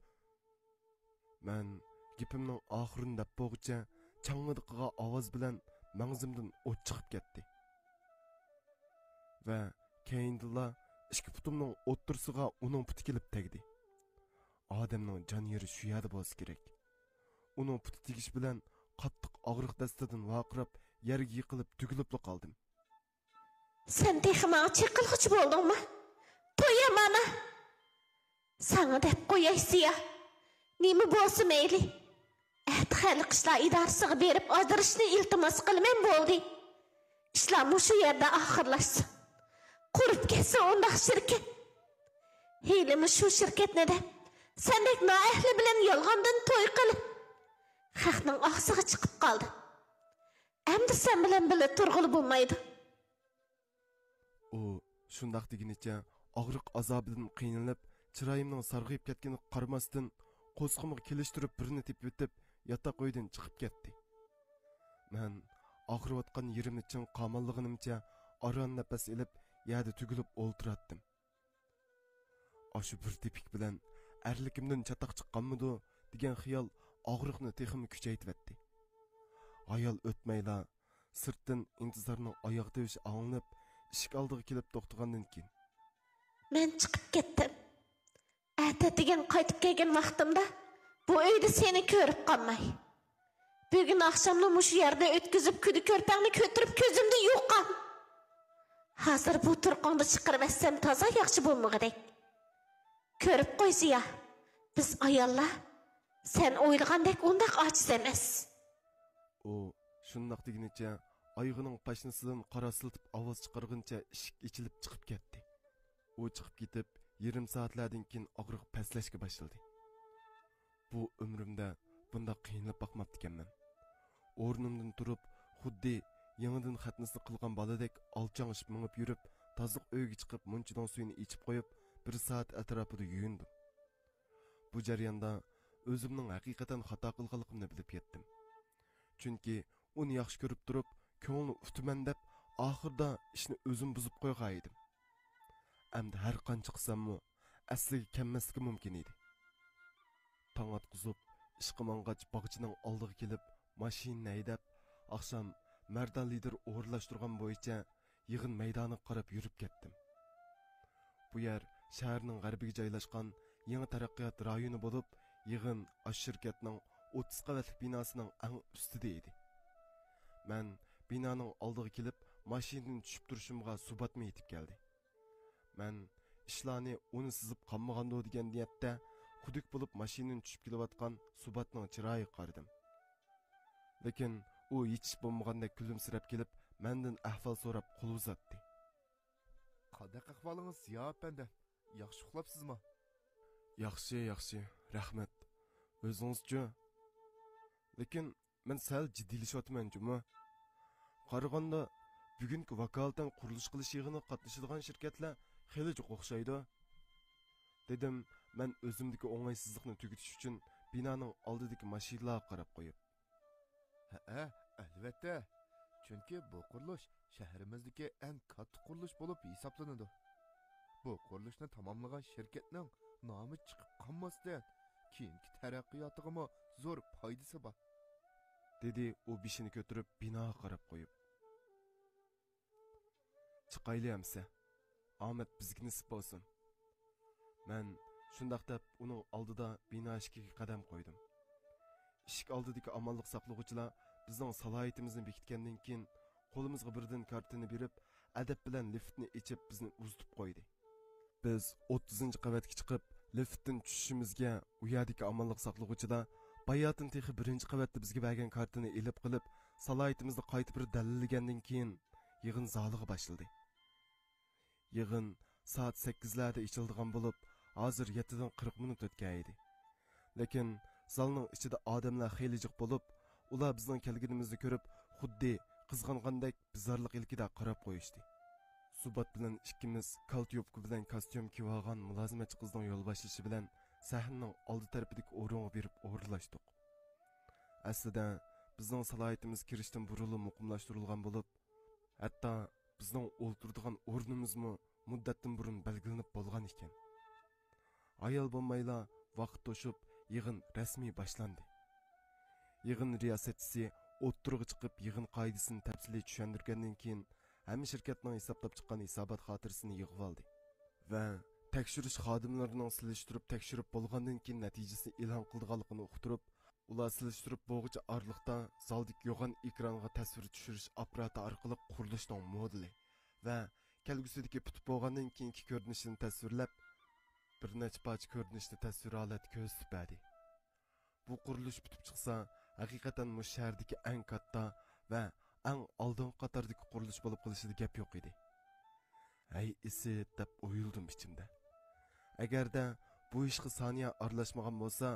مەن گېپىمنىڭ ئاخىرىنى دەپ بولغۇچە، چاڭڭىدىقىغا ئاۋاز بىلەن مەڭزىمدىن ئوت چىقىپ كەتتى. ۋە كەينىدىلا ئىككى پۇتۇمنىڭ ئوتتۇرىسىغا ئۇنىڭ پۇتى كېلىپ تەگدى. ئادەمنىڭ جان يېرى شۇ يەردە بولسا كېرەك. ئۇنىڭ پۇتى تېگىش بىلەن قاتتىق ئاغرىق دەستىدىن ۋارقىراپ، يەرگە يىقىلىپ تۈگۈلۈپلا قالدىم. سەن تېخى ماڭا چېقىلغۇچى بولدۇڭمۇ؟ تويا مانا! ساڭا دەپ قوياي، سىيا. نېمە بولسا مەيلى. ئەتە خەلق ئىشلار ئىدارىسىغا بېرىپ ئاجرىشىشنى ئىلتىماس قىلىمەن، بولدى. ئىشلار مۇشۇ يەردە ئاخىرلاشسۇن. قۇرۇپ كەتسۇن ئۇنداق شىركەت. ھېلىمۇ شۇ شىركەتنى دەپ، سەندەك نائەھلى بىلەن يالغاندىن توي قىلىپ، خەقنىڭ ئاغزىغا چىقىپ قالدى. ئەمدى سەن بىلەن بىللە تۇرغىلى بولمايدۇ. ئۇ شۇنداق دېگىنىچە ئاغرىق ئازابىدىن قىينىلىپ، چىرايىمنىڭ سارغىيىپ كەتكىنىگە قارىماستىن، قورسىقىمغا كېلىشتۈرۈپ بىرنى تېپىۋېتىپ، ياتاق ئۆيدىن چىقىپ كەتتى. مەن ئاغرىۋاتقان يېرىمنى چىڭ قاماللىغىنىمچە ئاران نەپەس ئېلىپ، يەردە تۈگۈلۈپ ئولتۇراتتىم. ئاشۇ بىر تېپىك بىلەن ئەرلىكىمدىن چاتاق چىققانمىدۇ دېگەن خىيال ئاغرىقنى تېخىمۇ كۈچەيتىۋەتتى. ھايال ئۆتمەيلا سىرتتىن ئىنتىزارنىڭ ئاياغ تىۋىشى ئاڭلىنىپ، ئىشىك ئالدىغا كېلىپ توختىغاندىن كېيىن، مەن چىقىپ كەتتىم. ئەتىگەن قايتىپ كەلگەن ۋاقتىمدا بۇ ئۆيدە سېنى كۆرۈپ قالماي، بۈگۈن ئاخشامنى مۇشۇ يەردە ئۆتكۈزۈپ، كۈدە كۆرپەڭنى كۆتۈرۈپ كۆزۈمدە يوقام. ھازىر بۇ تۇرقۇڭنى چىقىرىۋەتسەم تازا ياخشى بولمىغۇدەك. كۆرۈپ قوي زىيا، بىز ئاياللار سەن ئويلىغاندەك ئۇنداق ئاجىز ئەمەس. ئۇ شۇنداق دېگىنىچە ئايىغىنىڭ پاشنىسىدىن قاراسلىتىپ ئاۋاز چىقارغىنىچە ئىشىك ئېچىلىپ چىقىپ كەتتى. ئۇ چىقىپ كېتىپ يېرىم سائەتلەردىن كېيىن ئاغرىق پەسلەشكە باشلىدى. بۇ ئۆمرۈمدە بۇنداق قىينىلىپ باقماپتىكەنمەن. ئورنۇمدىن تۇرۇپ، خۇددى يېڭىدىن خەتنىسىنى قىلغان بالىدەك ئالچاڭشىپ مېڭىپ يۈرۈپ، تازىلىق ئۆيىگە چىقىپ، مۇنچىنىڭ سۈيىنى ئېچىپ قويۇپ، بىر سائەت ئەتراپىدا يۇيۇندۇم. بۇ جەرياندا ئۆزۈمنىڭ ھەقىقەتەن خاتا قىلغانلىقىمنى بىلىپ يەتتىم. چۈنكى ئۇنى ياخشى كۆرۈپ تۇرۇپ، كۆڭلىنى ئۇتىمەن دەپ، ئاخىرىدا ئىشنى ئۆزۈم بۇزۇپ قويغان ئىدىم. ئەمدى ھەر قانچە قىلساممۇ، ئەسلىگە كەلمەسلىكى مۇمكىن ئىدى. تاڭ ئاتقۇزۇپ، ئىشقا ماڭغاچ باغچىنىڭ ئالدىغا كېلىپ، ماشىنىنى ھەيدەپ، ئاخشام مەردان لىدىر ئورۇنلاشتۇرغان بويىچە يىغىن مەيدانىغا قاراپ يۈرۈپ كەتتىم. بۇ يەر شەھەرنىڭ غەربىگە جايلاشقان يېڭى تەرەققىيات رايونى بولۇپ، يىغىن ئاشۇ شىركەتنىڭ ئوتتۇز قەۋەتلىك بىناسىنىڭ ئەڭ ئۈستىدە ئىدى. مەن بىنانىڭ ئالدىغا كېلىپ، ماشىنىدىن چۈشۈپ تۇرۇشۇمغا سۇباتمۇ يېتىپ كەلدى. مەن ئىشلارنى ئۇنى سىزىپ قالمىغاندۇ دېگەن نىيەتتە، خۇدۈك بولۇپ ماشىنىدىن چۈشۈپ كېلىۋاتقان سۇباتنىڭ چىرايىغا قارىدىم. لېكىن ئۇ ھېچ ئىش بولمىغاندەك كۈلۈمسىرەپ كېلىپ، مەندىن ئەھۋال سوراپ قول ئۇزاتتى. قانداق ئەھۋالىڭىز، زىيا ئەپەندى؟ ياخشى ئۇخلاپسىزمۇ؟ ياخشى، ياخشى، رەھمەت. ئۆزىڭىزچۇ؟ لېكىن مەن سەل جىددىيلىشىۋاتىمەن جۇمۇ. قارىغاندا، بۈگۈنكى ۋاكالىتەن قۇرۇلۇش قىلىش يىغىنىغا قاتنىشىدىغان شىركەتلەر خېلى جىق ئوخشايدۇ، دېدىم مەن ئۆزۈمدىكى ئوڭايسىزلىقنى تۈگىتىش ئۈچۈن بىنانىڭ ئالدىدىكى ماشىنىلارغا قاراپ قويۇپ. ھەئە، ئەلۋەتتە. چۈنكى بۇ قۇرۇلۇش شەھىرىمىزدىكى ئەڭ كاتتا قۇرۇلۇش بولۇپ ھېسابلىنىدۇ. بۇ قۇرۇلۇشنى تاماملىغان شىركەتنىڭ نامى چىقىپ قالماستىن، كېيىنكى تەرەققىياتىغىمۇ زور پايدىسى بار، دېدى ئۇ بېشىنى كۆتۈرۈپ بىناغا قاراپ قويۇپ. چىقايلى ئەمسە. ئامەت بىزگە نېسىپ بولسۇن. مەن شۇنداق دەپ ئۇنىڭ ئالدىدا بىنا ئىشىكىگە قەدەم قويدۇم. ئىشىك ئالدىدىكى ئامانلىق ساقلىغۇچىلار بىزنىڭ سالاھىيىتىمىزنى بېكىتكەندىن كېيىن، قولىمىزغا بىردىن كارتىنى بېرىپ، ئەدەپ بىلەن لىفتنى ئېچىپ، بىزنى ئۇزىتىپ قويدى. بىز ئوتتۇزىنچى قەۋەتكە چىقىپ، لىفتتىن چۈشۈشىمىزگە، ئۇ يەردىكى ئامانلىق ساقلىغۇچىلار باياتىن تېخى بىرىنچى قەۋەتتە بىزگە بەرگەن كارتىنى ئېلىپ قېلىپ، سالاھىيىتىمىزنى قايتا بىر دەلىللىگەندىن كېيىن، يىغىن زالىغا باشلىدى. يىغىن سائەت سەككىزلەردە ئېچىلىدىغان بولۇپ، ھازىر يەتتىدىن قىرىق مىنۇت ئۆتكەن ئىدى. لېكىن زالنىڭ ئىچىدە ئادەملەر خېلى جىق بولۇپ، ئۇلار بىزنىڭ كەلگىنىمىزنى كۆرۈپ، خۇددى قىزغانغاندەك بىزارلىق ئىلكىدە قاراپ قويۇشتى. سۇبات بىلەن ئىككىمىز كالتا يوپكا بىلەن كاستيۇم كىيىۋالغان مۇلازىمەتچى قىزنىڭ يول باشلىشى بىلەن سەھنىنىڭ ئالدى تەرىپىدىكى ئورۇنغا بېرىپ ئورۇنلاشتۇق. ئەسلىدە بىزنىڭ سالاھىيىتىمىز كىرىشتىن بۇرۇنلا مۇقىملاشتۇرۇلغان بولۇپ، ھەتتا بىزنىڭ ئولتۇرىدىغان ئورنىمىزمۇ مۇددەتتىن بۇرۇن بەلگىلىنىپ بولغان ئىكەن. ھايال بولمايلا ۋاقىت توشۇپ، يىغىن رەسمىي باشلاندى. يىغىن رىياسەتچىسى ئوتتۇرىغا چىقىپ، يىغىن قائىدىسىنى تەپسىلىي چۈشەندۈرگەندىن كېيىن، ھەممە شىركەتنىڭ ھېسابلاپ چىققان ھېسابات خاتىرىسىنى يىغىۋالدى ۋە تەكشۈرۈش خادىملىرىنىڭ سېلىشتۇرۇپ تەكشۈرۈپ بولغاندىن كېيىن نەتىجىسىنى ئېلان قىلىدىغانلىقىنى ئۇقتۇرۇپ، ئۇلار سېلىشتۇرۇپ بولغۇچە ئارىلىقتا زالدىكى يوغان ئېكرانغا تەسۋىر چۈشۈرۈش ئاپپاراتى ئارقىلىق قۇرۇلۇشنىڭ مودېلى ۋە كەلگۈسىدىكى پۈتۈپ بولغاندىن كېيىنكى كۆرۈنۈشىنى تەسۋىرلەپ، بىر نەچچە پارچە كۆرۈنۈشنى تەسۋىرىي ھالەتتە كۆرسىتىپ بەردى. بۇ قۇرۇلۇش پۈتۈپ چىقسا، ھەقىقەتەن مۇشۇ شەھەردىكى ئەڭ كاتتا ۋە ئەڭ ئالدىنقى قاتاردىكى قۇرۇلۇش بولۇپ قېلىشىدا گەپ يوق ئىدى. ھەي ئىسىت دەپ ئويلىدىم ئىچىمدە. ئەگەردە بۇ ئىشقا سانىيە ئارىلاشمىغان بولسا،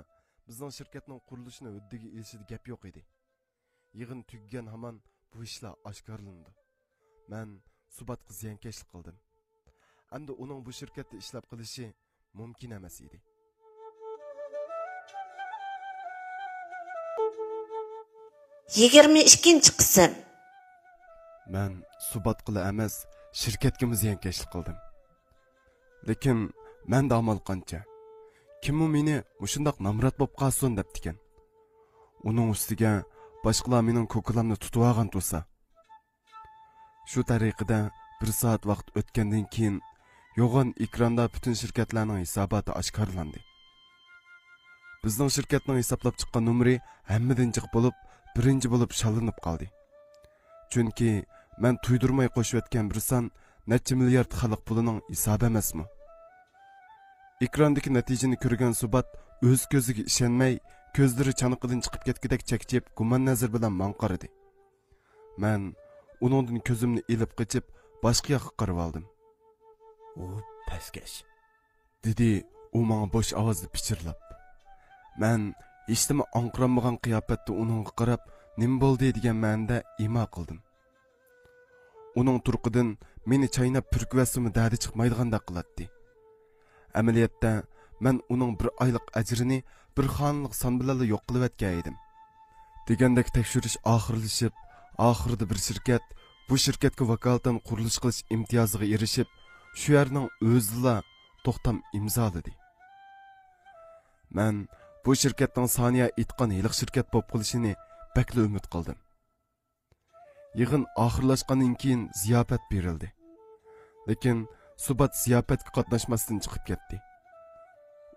بىزنىڭ شىركەتنىڭ قۇرۇلۇشىنى ھۆددىگە ئېلىشىدا گەپ يوق ئىدى. يىغىن تۈگىگەن ھامان بۇ ئىشلار ئاشكارىلىنىدۇ. مەن سۇباتقا زىيانكەشلىك قىلدىم. ئەمدى ئۇنىڭ بۇ شىركەتتە ئىشلەپ قېلىشى مۇمكىن ئەمەس ئىدى. يىگىرمە ئىككىنچى قىسىم. مەن سۇباتقىلا ئەمەس، شىركەتكىمۇ زىيانكەشلىك قىلدىم. لېكىن مەندە ئامال قانچە؟ كىممۇ مېنى مۇشۇنداق نامرات بولۇپ قالسۇن دەپتىكەن؟ ئۇنىڭ ئۈستىگە باشقىلار مېنىڭ كوكۇلامنى تۇتۇۋالغان تۇرسا. شۇ تەرىقىدە بىر سائەت ۋاقىت ئۆتكەندىن كېيىن، يوغان ئېكراندا پۈتۈن شىركەتلەرنىڭ ھېساباتى ئاشكارىلاندى. بىزنىڭ شىركەتنىڭ ھېسابلاپ چىققان نومۇرى ھەممىدىن جىق بولۇپ، بىرىنچى بولۇپ شاللىنىپ قالدى. چۈنكى مەن تۇيدۇرماي قوشۇۋەتكەن بىر سان نەچچە مىليارد خەلق پۇلىنىڭ ھېسابى ئەمەسمۇ؟ ئېكراندىكى نەتىجىنى كۆرگەن سۇبات ئۆز كۆزىگە ئىشەنمەي، كۆزلىرى چانىقىدىن چىقىپ كەتكۈدەك چەكچىيىپ، گۇمان نەزىرى بىلەن ماڭا قارىدى. مەن ئۇنىڭدىن كۆزۈمنى ئېلىپ قېچىپ، باشقا ياققا قارىۋالدىم. ئۇ پەسكەش، دېدى ئۇ ماڭا بوش ئاۋازدا پىچىرلاپ. مەن ھېچنېمە ئاڭقىرالمىغان قىياپەتتە ئۇنىڭغا قاراپ، نېمە بولدى دېگەن مەنىدە ئىما قىلدىم. ئۇنىڭ تۇرقىدىن مېنى چايناپ پۈركۈۋەتسىمۇ دەردى چىقمايدىغاندەك قىلاتتى. ئەمەلىيەتتە مەن ئۇنىڭ بىر ئايلىق ئەجرىنى بىر خانىلىق سان بىلەنلا يوق قىلىۋەتكەن ئىدىم. دېگەندەك تەكشۈرۈش ئاخىرلىشىپ، ئاخىرىدا بىر شىركەت بۇ شىركەتكە ۋاكالىتەن قۇرۇلۇش قىلىش ئىمتىيازىغا ئېرىشىپ، شۇ يەرنىڭ ئۆزىدىلا توختام ئىمزالىدى. مەن بۇ شىركەتنىڭ سانىيە ئېيتقان ھېلىقى شىركەت بولۇپ قېلىشىنى بەكلا ئۈمىد قىلدىم. يىغىن ئاخىرلاشقاندىن كېيىن زىياپەت بېرىلدى. لېكىن سۇبات زىياپەتكە قاتناشماستىن چىقىپ كەتتى.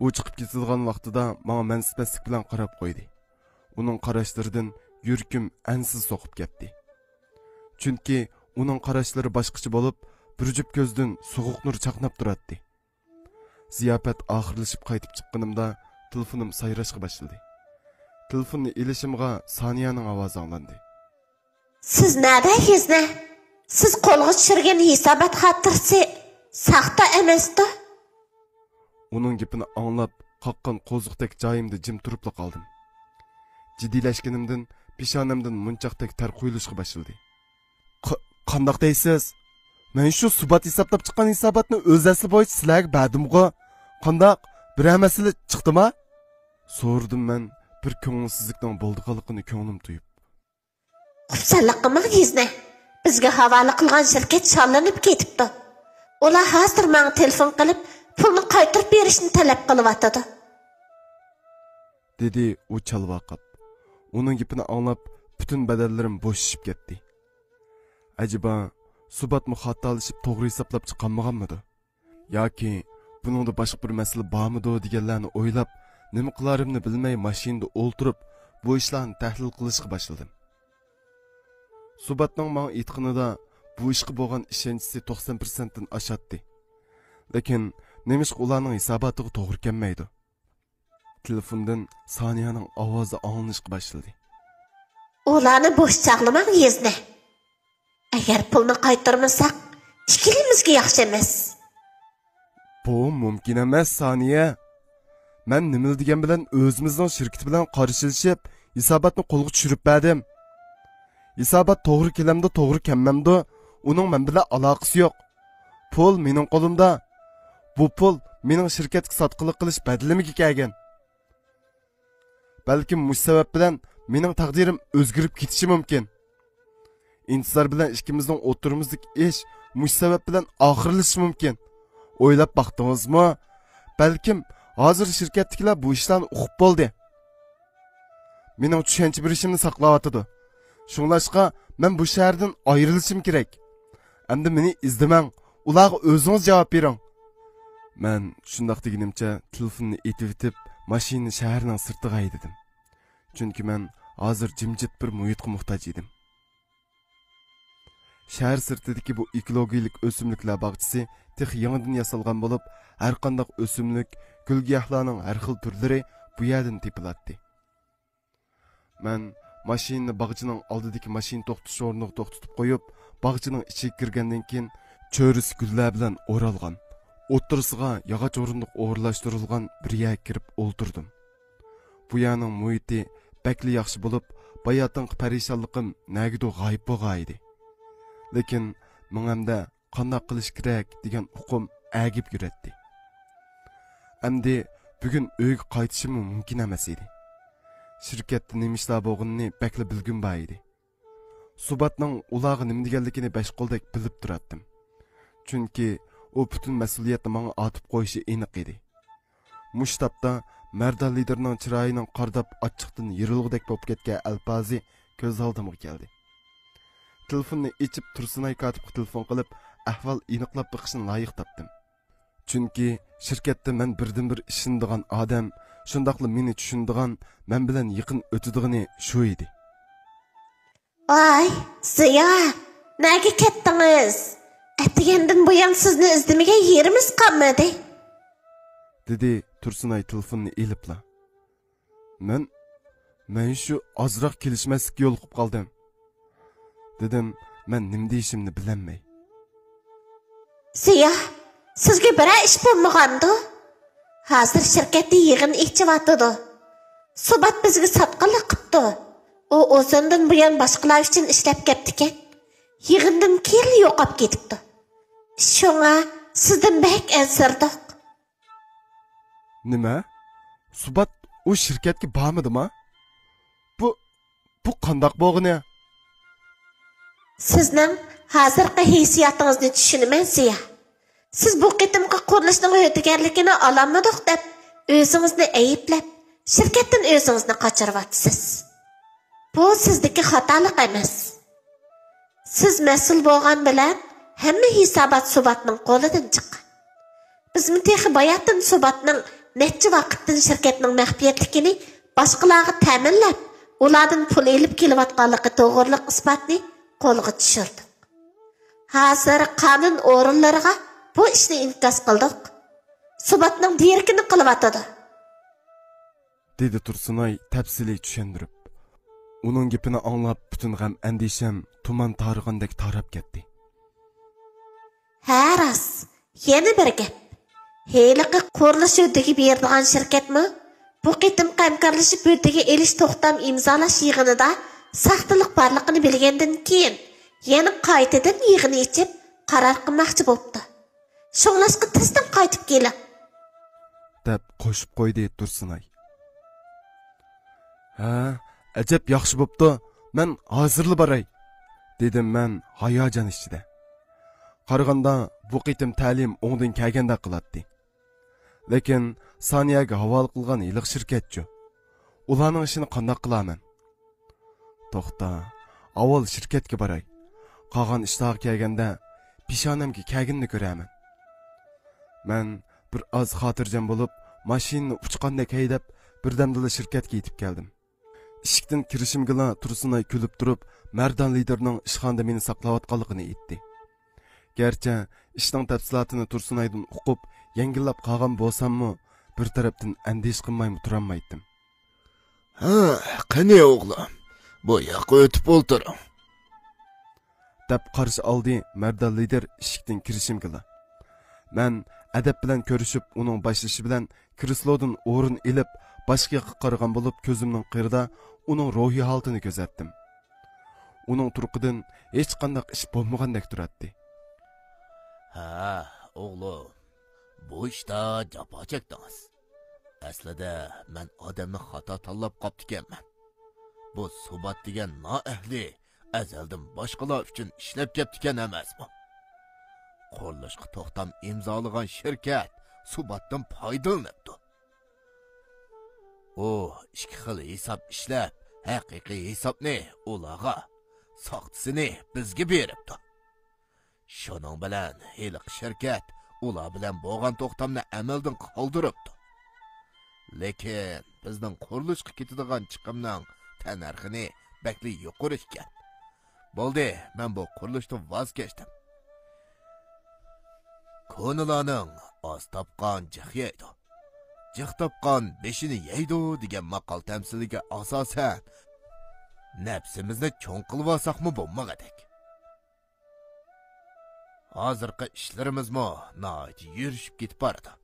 ئۇ چىقىپ كېتىدىغان ۋاقتىدا ماڭا مەنسىتمەسلىك بىلەن قاراپ قويدى. ئۇنىڭ قاراشلىرىدىن يۈرىكىم ئەنسىز سوقۇپ كەتتى. چۈنكى ئۇنىڭ قاراشلىرى باشقىچە بولۇپ، بىر جۈپ كۆزدىن سوغۇق نۇر چاقناپ تۇراتتى. زىياپەت ئاخىرلىشىپ قايتىپ چىققىنىمدا تېلېفونۇم سايراشقا باشلىدى. تېلېفوننى ئېلىشىمغا سانىيەنىڭ ئاۋازى ئاڭلاندى. سىز نەدە، يېزنە؟ سىز قولغا چۈشۈرگەن ھېسابات خاتىرىسى ساختا ئەمەستۇ؟ ئۇنىڭ گېپىنى ئاڭلاپ، قاققان قوزۇقتەك جايىمدا جىم تۇرۇپلا قالدىم. جىددىيلەشكىنىمدىن پېشانەمدىن مونچاقتەك تەر قۇيۇلۇشقا باشلىدى. ق-، قانداق دەيسىز؟ مەن شۇ سۇبات ھېسابلاپ چىققان ھېساباتنى ئۆز ئەسلى بويىچە سىلەرگە بەردىمغۇ؟ قانداق؟ بىرەر مەسىلە چىقتىما؟ سورىدىم مەن بىر كۆڭۈلسىزلىكنىڭ بولىدىغانلىقىنى كۆڭلۈم تۇيۇپ. خۇپسەنلىك قىلماڭ، يېزنە. بىزگە ھاۋالە قىلغان شىركەت شاللىنىپ كېتىپتۇ. ئۇلار ھازىر ماڭا تېلېفون قىلىپ، پۇلنى قايتۇرۇپ بېرىشنى تەلەپ قىلىۋاتىدۇ. دېدى ئۇ چالۋاقاپ. ئۇنىڭ گېپىنى ئاڭلاپ، پۈتۈن بەدەنلىرىم بوشىشىپ كەتتى. ئەجەبا، سۇباتمۇ خاتالىشىپ توغرا ھېسابلاپ چىقالمىغانمىدۇ؟ ياكى بۇنىڭدا باشقا بىر مەسىلە بارمىدۇ دېگەنلەرنى ئويلاپ، نېمە قىلارىمنى بىلمەي ماشىنىدا ئولتۇرۇپ، بۇ ئىشلارنى تەھلىل قىلىشقا باشلىدىم. سۇباتنىڭ ماڭا ئېيتقىنىدا بۇ ئىشقا بولغان ئىشەنچىسى توقسان پىرسەنتتىن ئاشاتتى. لېكىن نېمىشقا ئۇلارنىڭ ھېساباتىغا توغرا كەلمەيدۇ؟ تېلېفوندىن سانىيەنىڭ ئاۋازى ئاڭلىنىشقا باشلىدى. ئۇلارنى بوش چاغلىماڭ، يېزنە. ئەگەر پۇلنى قايتۇرمىساق، ئىككىلىمىزگە ياخشى ئەمەس. بۇ مۇمكىن ئەمەس، سانىيە. مەن نېمىلا دېگەن بىلەن ئۆزىمىزنىڭ شىركىتى بىلەن قارشىلىشىپ، ھېساباتنى قولغا چۈشۈرۈپ بەردىم. ھېسابات توغرا كېلەمدۇ، توغرا كەلمەمدۇ، ئۇنىڭ مەن بىلەن ئالاقىسى يوق. پۇل مېنىڭ قولۇمدا. بۇ پۇل مېنىڭ شىركەتكە ساتقىنلىق قىلىش بەدىلىمگە كەلگەن. بەلكىم مۇشۇ سەۋەب بىلەن مېنىڭ تەقدىرىم ئۆزگىرىپ كېتىشى مۇمكىن. ئىنتىزار بىلەن ئىككىمىزنىڭ ئوتتۇرىمىزدىكى ئىش مۇشۇ سەۋەب بىلەن ئاخىرلىشىشى مۇمكىن. ئويلاپ باقتىڭىزمۇ؟ بەلكىم ھازىر شىركەتتىكىلەر بۇ ئىشلارنى ئۇقۇپ بولدى. مېنىڭ چۈشەنچە بېرىشىمنى ساقلاۋاتىدۇ. شۇڭلاشقا مەن بۇ شەھەردىن ئايرىلىشىم كېرەك. ئەمدى مېنى ئىزدىمەڭ، ئۇلارغا ئۆزىڭىز جاۋاب بېرىڭ. مەن شۇنداق دېگىنىمچە تېلېفوننى ئېتىۋېتىپ، ماشىنىنى شەھەرنىڭ سىرتىغا ھەيدىدىم. چۈنكى مەن ھازىر جىمجىت بىر مۇھىتقا موھتاج ئىدىم. شەھەر سىرتىدىكى بۇ ئېكولوگىيىلىك ئۆسۈملۈكلەر باغچىسى تېخى يېڭىدىن ياسالغان بولۇپ، ھەرقانداق ئۆسۈملۈك، گۈل-گىياھلارنىڭ ھەر خىل تۈرلىرى بۇ يەردىن تېپىلاتتى. مەن ماشىنىنى باغچىنىڭ ئالدىدىكى ماشىنا توختىتىش ئورنىغا توختىتىپ قويۇپ، باغچىنىڭ ئىچىگە كىرگەندىن كېيىن، چۆرىسى گۈللەر بىلەن ئورالغان، ئوتتۇرىسىغا ياغاچ ئورۇندۇق ئورۇنلاشتۇرۇلغان بىر يەرگە كىرىپ ئولتۇردۇم. بۇ يەرنىڭ مۇھىتى بەكلا ياخشى بولۇپ، باياتىنقى پەرىشانلىقىم نەگىدۇ غايىب بولغانىدى. لېكىن مېڭەمدە قانداق قىلىش كېرەك دېگەن ئۇقۇم ئەگىپ يۈرەتتى. ئەمدى بۈگۈن ئۆيگە قايتىشىممۇ مۇمكىن ئەمەس ئىدى. شىركەتتە نېمە ئىشلار بولغىنىنى بەكلا بىلگۈم بار ئىدى. سۇباتنىڭ ئۇلارغا نېمە دېگەنلىكىنى بەش قولدەك بىلىپ تۇراتتىم. چۈنكى ئۇ پۈتۈن مەسئۇلىيەتنى ماڭا ئارتىپ قويۇشى ئېنىق ئىدى. مۇشۇ تاپتا مەردان لىدىرنىڭ چىرايىنىڭ قارىداپ ئاچچىقتىن يېرىلغۇدەك بولۇپ كەتكەن ئەلپازى كۆز ئالدىمغا كەلدى. تېلېفوننى ئېچىپ تۇرسۇنئاي كاتىپقا تېلېفون قىلىپ ئەھۋال ئېنىقلاپ بېقىشنى لايىق تاپتىم. چۈنكى شىركەتتە مەن بىردىنبىر ئىشىنىدىغان ئادەم شۇنداقلا مېنى چۈشىنىدىغان، مەن بىلەن يېقىن ئۆتىدىغىنى شۇ ئىدى. ۋاي، زىيا، نەگە كەتتىڭىز؟ ئەتىگەندىن بۇيان سىزنى ئىزدىمىگەن يېرىمىز قالمىدى، دېدى تۇرسۇنئاي تېلېفوننى ئېلىپلا. مەن، مەن شۇ ئازراق كېلىشمەسلىككە يولۇقۇپ قالدىم، دېدىم مەن نېمە دېيىشىمنى بىلەلمەي. زىيا، سىزگە بىرەر ئىش بولمىغاندۇ؟ ھازىر شىركەتتە يىغىن ئېچىۋاتىدۇ. سۇبات بىزگە ساتقىنلىق قىپتۇ. ئۇ ئۇزۇندىن بۇيان باشقىلار ئۈچۈن ئىشلەپ كەپتىكەن. يىغىندىن كېيىنلا يوقاپ كېتىپتۇ. شۇڭا سىزدىن بەك ئەنسىرىدۇق. نېمە؟ سۇبات ئۇ شىركەتكە بارمىدىما؟ بۇ، بۇ قانداق بولغىنى؟ سىزنىڭ ھازىرقى ھېسسىياتىڭىزنى چۈشىنىمەن، زىيا. سىز بۇ قېتىمقى قۇرۇلۇشنىڭ ھۆددىگەرلىكىنى ئالالمىدۇق دەپ، ئۆزىڭىزنى ئەيىبلەپ، شىركەتتىن ئۆزىڭىزنى قاچۇرۇۋاتىسىز. بۇ سىزدىكى خاتالىق ئەمەس. سىز مەسئۇل بولغان بىلەن ھەممە ھېسابات سۇباتنىڭ قولىدىن چىققان. بىزمۇ تېخى باياتىن سۇباتنىڭ نەچچە ۋاقىتتىن شىركەتنىڭ مەخپىيەتلىكىنى باشقىلارغا تەمىنلەپ، ئۇلاردىن پۇل ئېلىپ كېلىۋاتقانلىقى توغرىلىق ئىسپاتنى قولغا چۈشۈردۇق. ھازىر قانۇن ئورۇنلىرىغا بۇ ئىشنى ئىنكاس قىلدۇق. سۇباتنىڭ دېرىكىنى قىلىۋاتىدۇ، دېدى تۇرسۇنئاي تەپسىلىي چۈشەندۈرۈپ. ئۇنىڭ گېپىنى ئاڭلاپ، پۈتۈن غەم-ئەندىشەم تۇمان تارىغاندەك تاراپ كەتتى. ھە، راست. يەنە بىر گەپ. ھېلىقى قۇرۇلۇش ھۆددىگە بېرىدىغان شىركەتمۇ بۇ قېتىمقى ھەمكارلىشىپ ھۆددىگە ئېلىش توختام ئىمزالاش يىغىنىدا ساختىلىق بارلىقىنى بىلگەندىن كېيىن، يەنە قايتىدىن يىغىن ئېچىپ، قارار قىلماقچى بوپتۇ. شۇڭلاشقا تېزدىن قايتىپ كېلىڭ، دەپ قوشۇپ قويدى تۇرسۇنئاي. ھە، ئەجەب ياخشى بوپتۇ، مەن ھازىرلا باراي، دېدىم مەن ھاياجان ئىچىدە. قارىغاندا بۇ قېتىم تەلىيىم ئوڭدىن كەلگەندەك قىلاتتى. لېكىن سانىيەگە ھاۋالە قىلغان ھېلىقى شىركەتچۇ؟ ئۇلارنىڭ ئىشىنى قانداق قىلارمەن؟ توختا، ئاۋۋال شىركەتكە باراي. قالغان ئىشلارغا كەلگەندە، پېشانەمگە كەلگىنىنى كۆرەرمەن. مەن بىر ئاز خاتىرجەم بولۇپ، ماشىنىنى ئۇچقاندەك ھەيدەپ، بىردەمدىلا شىركەتكە يېتىپ كەلدىم. ئىشىكتىن كىرىشىمگىلا تۇرسۇنئاي كۈلۈپ تۇرۇپ، مەردان لىدىرنىڭ ئىشخانىدا مېنى ساقلاۋاتقانلىقىنى ئېيتتى. گەرچە ئىشنىڭ تەپسىلاتىنى تۇرسۇنئايدىن ئۇقۇپ، يەڭگىللەپ قالغان بولساممۇ، بىر تەرەپتىن ئەندىشە قىلمايمۇ تۇرالمايتتىم. ھە، قېنى ئوغلۇم، بۇ ياققا ئۆتۈپ ئولتۇرۇڭ، دەپ قارشى ئالدى مەردان لىدىر ئىشىكتىن كىرىشىمگىلا. مەن ئەدەپ بىلەن كۆرۈشۈپ، ئۇنىڭ باشلىشى بىلەن كرېسلودىن ئورۇن ئېلىپ، باشقا ياققا قارىغان بولۇپ، كۆزۈمنىڭ قىرىدا ئۇنىڭ روھىي ھالىتىنى كۆزەتتىم. ئۇنىڭ تۇرقىدىن ھېچقانداق ئىش بولمىغاندەك تۇراتتى. ھە، ئوغلۇم، بۇ ئىشتا جاپا چەكتىڭىز. ئەسلىدە مەن ئادەمنى خاتا تاللاپ قاپتىكەنمەن. بۇ سۇبات دېگەن نائەھلى ئەزەلدىن باشقىلار ئۈچۈن ئىشلەپ كەپتىكەن ئەمەسمۇ؟ قۇرۇلۇشقا توختام ئىمزالىغان شىركەت سۇباتتىن پايدىلىنىپتۇ. ئۇ ئىككى خىل ھېساب ئىشلەپ، ھەقىقىي ھېسابنى ئۇلارغا، ساختىسىنى بىزگە بېرىپتۇ. شۇنىڭ بىلەن ھېلىقى شىركەت ئۇلار بىلەن بولغان توختامنى ئەمەلدىن قالدۇرۇپتۇ. لېكىن بىزنىڭ قۇرۇلۇشقا كېتىدىغان چىقىمنىڭ تەننەرخىنى بەكلا يۇقىرى ئىكەن. بولدى، مەن بۇ قۇرۇلۇشتىن ۋاز كەچتىم. كونىلارنىڭ «ئاز تاپقان جىق يەيدۇ، جىق تاپقان بېشىنى يەيدۇ» دېگەن ماقال تەمسىلىگە ئاساسەن، نەپسىمىزنى چوڭ قىلىۋالساقمۇ بولمىغۇدەك. ھازىرقى ئىشلىرىمىزمۇ ناھايىتى يۈرۈشۈپ كېتىپ بارىدۇ.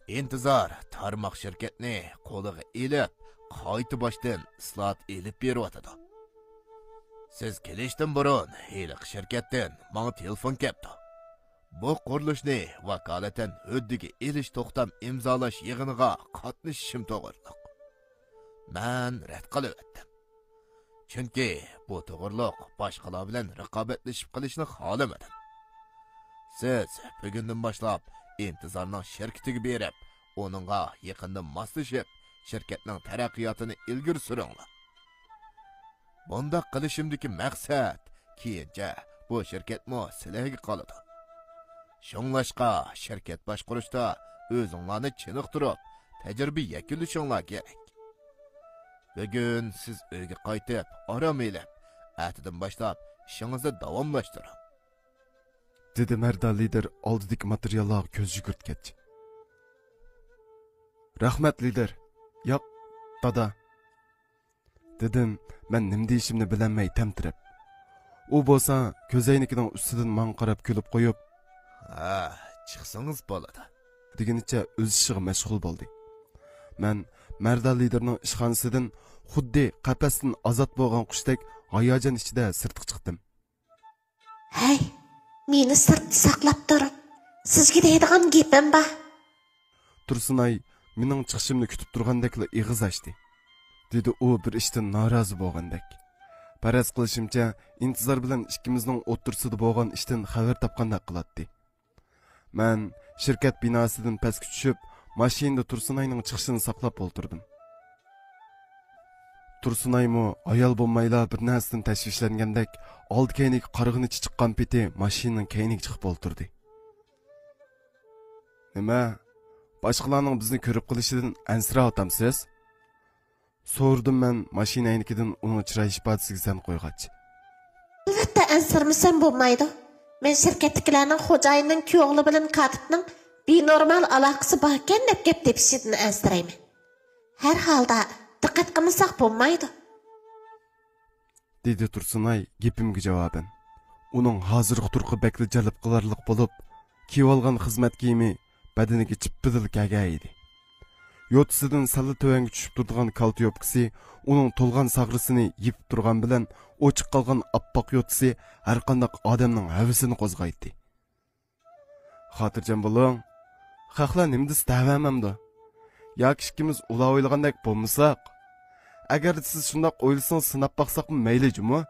ئىنتىزار تارماق شىركەتنى قولىغا ئېلىپ، قايتا باشتىن ئىسلاھات ئېلىپ بېرىۋاتىدۇ. سىز كېلىشتىن بۇرۇن ھېلىقى شىركەتتىن ماڭا تېلېفون كەپتۇ. بۇ قۇرۇلۇشنى ۋاكالىتەن ھۆددىگە ئېلىش توختام ئىمزالاش يىغىنىغا قاتنىشىشىم توغرىلىق. مەن رەت قىلىۋەتتىم. چۈنكى بۇ توغرۇلۇق باشقىلار بىلەن رىقابەتلىشىپ قېلىشنى خالىمىدىم. سىز بۈگۈندىن باشلاپ ئىنتىزارنىڭ شىركىتىگە بېرىپ، ئۇنىڭغا يېقىندىن ماسلىشىپ، شىركەتنىڭ تەرەققىياتىنى ئىلگىرى سۈرۈڭلار. بۇنداق قىلىشىمدىكى مەقسەت، كېيىنچە بۇ شىركەتمۇ سىلەرگە قالىدۇ. شۇڭلاشقا شىركەت باشقۇرۇشتا ئۆزۈڭلارنى چېنىقتۇرۇپ، تەجرىبە يەكۈنلىشىڭلار كېرەك. بۈگۈن سىز ئۆيگە قايتىپ، ئارام ئېلىپ، ئەتىدىن باشلاپ ئىشىڭىزنى داۋاملاشتۇرۇڭ. دېدى مەردان لىدىر ئالدىدىكى ماتېرىياللارغا كۆز يۈگۈرتكەچ. رەھمەت، لىدىر. ياق، دادا. دېدىم مەن نېمە دېيىشىمنى بىلەلمەي تەمتىرەپ. ئۇ بولسا كۆزەينىكىنىڭ ئۈستىدىن ماڭا قاراپ كۈلۈپ قويۇپ، ھە، چىقسىڭىز بولىدۇ، دېگىنىچە ئۆز ئىشىغا مەشغۇل بولدى. مەن مەردان لىدىرنىڭ ئىشخانىسىدىن خۇددى قەپەستىن ئازاد بولغان قۇشتەك ھاياجان ئىچىدە سىرتقا چىقتىم. ھەي، مېنى سىرتتا ساقلاپ تۇرۇڭ. سىزگە دەيدىغان گېپىم بار. تۇرسۇنئاي مېنىڭ چىقىشىمنى كۈتۈپ تۇرغاندەكلا ئېغىز ئاچتى. دېدى ئۇ بىر ئىشتىن نارازى بولغاندەك. پەرەز قىلىشىمچە، ئىنتىزار بىلەن ئىككىمىزنىڭ ئوتتۇرىسىدا بولغان ئىشتىن خەۋەر تاپقاندەك قىلاتتى. مەن شىركەت بىناسىدىن پەسكە چۈشۈپ، ماشىنىدا تۇرسۇنئاينىڭ چىقىشىنى ساقلاپ ئولتۇردۇم. تۇرسۇنئايمۇ ھايال بولمايلا بىر نەرسىدىن تەشۋىشلەنگەندەك، ئالدى كەينىگە قارىغىنىچە چىققان پېتى ماشىنىنىڭ كەينىگە چىقىپ ئولتۇردى. نېمە؟ باشقىلارنىڭ بىزنى كۆرۈپ قېلىشىدىن ئەنسىرەۋاتامسىز؟ سورىدىم مەن ماشىنا ئەينىكىدىن ئۇنىڭ چىراي ئىپادىسىگە زەن قويغاچ. ئەلۋەتتە ئەنسىرىمىسەم بولمايدۇ. مەن شىركەتتىكىلەرنىڭ خوجايىننىڭ كۆڭلى بىلەن كاتىپنىڭ بىنورمال ئالاقىسى باركەن دەپ گەپ تېپىشىدىن ئەنسىرەيمەن. ھەر ھالدا دىققەت قىلمىساق بولمايدۇ. دېدى تۇرسۇنئاي گېپىمگە جاۋابەن. ئۇنىڭ ھازىرقى تۇرقى بەكلا جەلپ قىلارلىق بولۇپ، كىيىۋالغان خىزمەت كىيىمى بەدىنىگە چىپپىدىلا كەلگەن ئىدى. يوتىسىدىن سەللا تۆۋەنگە چۈشۈپ تۇرىدىغان كالتا يوپكىسى ئۇنىڭ تولغان ساغرىسىنى يېپىپ تۇرغان بىلەن ئوچۇق قالغان ئاپئاق يوتىسى ھەرقانداق ئادەمنىڭ ھەۋىسىنى قوزغايتتى. خاتىرجەم بولۇڭ. خەقلەر نېمە دېسە دەۋەرمەمدۇ. ياكى ئىككىمىز ئۇلار ئويلىغاندەك بولمىساق. ئەگەر سىز شۇنداق ئويلىسىڭىز سىناپ باقساقمۇ مەيلى جۇمۇ؟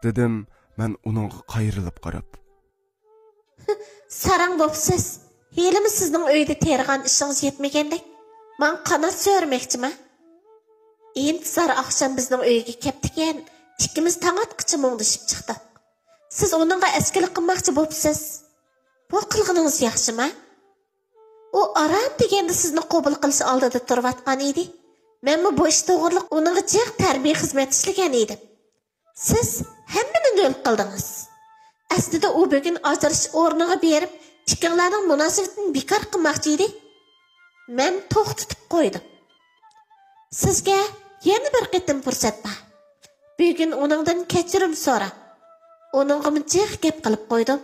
دېدىم مەن ئۇنىڭغا قايرىلىپ قاراپ. ساراڭ بوپسىز. ھېلىمۇ سىزنىڭ ئۆيدە تېرىغان ئىشىڭىز يەتمىگەندەك، ماڭا قانات سۆرىمەكچىما؟ ئىنتىزار ئاخشام بىزنىڭ ئۆيگە كەپتىكەن، ئىككىمىز تاڭ ئاتقىچە مۇڭدىشىپ چىقتۇق. سىز ئۇنىڭغا ئەسكىلىك قىلماقچى بوپسىز. بۇ قىلغىنىڭىز ياخشىما؟ ئۇ ئاران دېگەندە سىزنى قوبۇل قىلىش ئالدىدا تۇرۇۋاتقان ئىدى. مەنمۇ بۇ ئىش توغرىلىق ئۇنىڭغا جىق تەربىيە خىزمەت ئىشلىگەن ئىدىم. سىز ھەممىنى نۆل قىلدىڭىز. ئەسلىدە ئۇ بۈگۈن ئاجرىشىش ئورنىغا بېرىپ، ئىككىڭلارنىڭ مۇناسىۋىتىنى بىكار قىلماقچى ئىدى. مەن توختىتىپ قويدۇم. سىزگە يەنە بىر قېتىم پۇرسەت بار. بۈگۈن ئۇنىڭدىن كەچۈرۈم سوراڭ. ئۇنىڭغىمۇ جىق گەپ قىلىپ قويدۇم.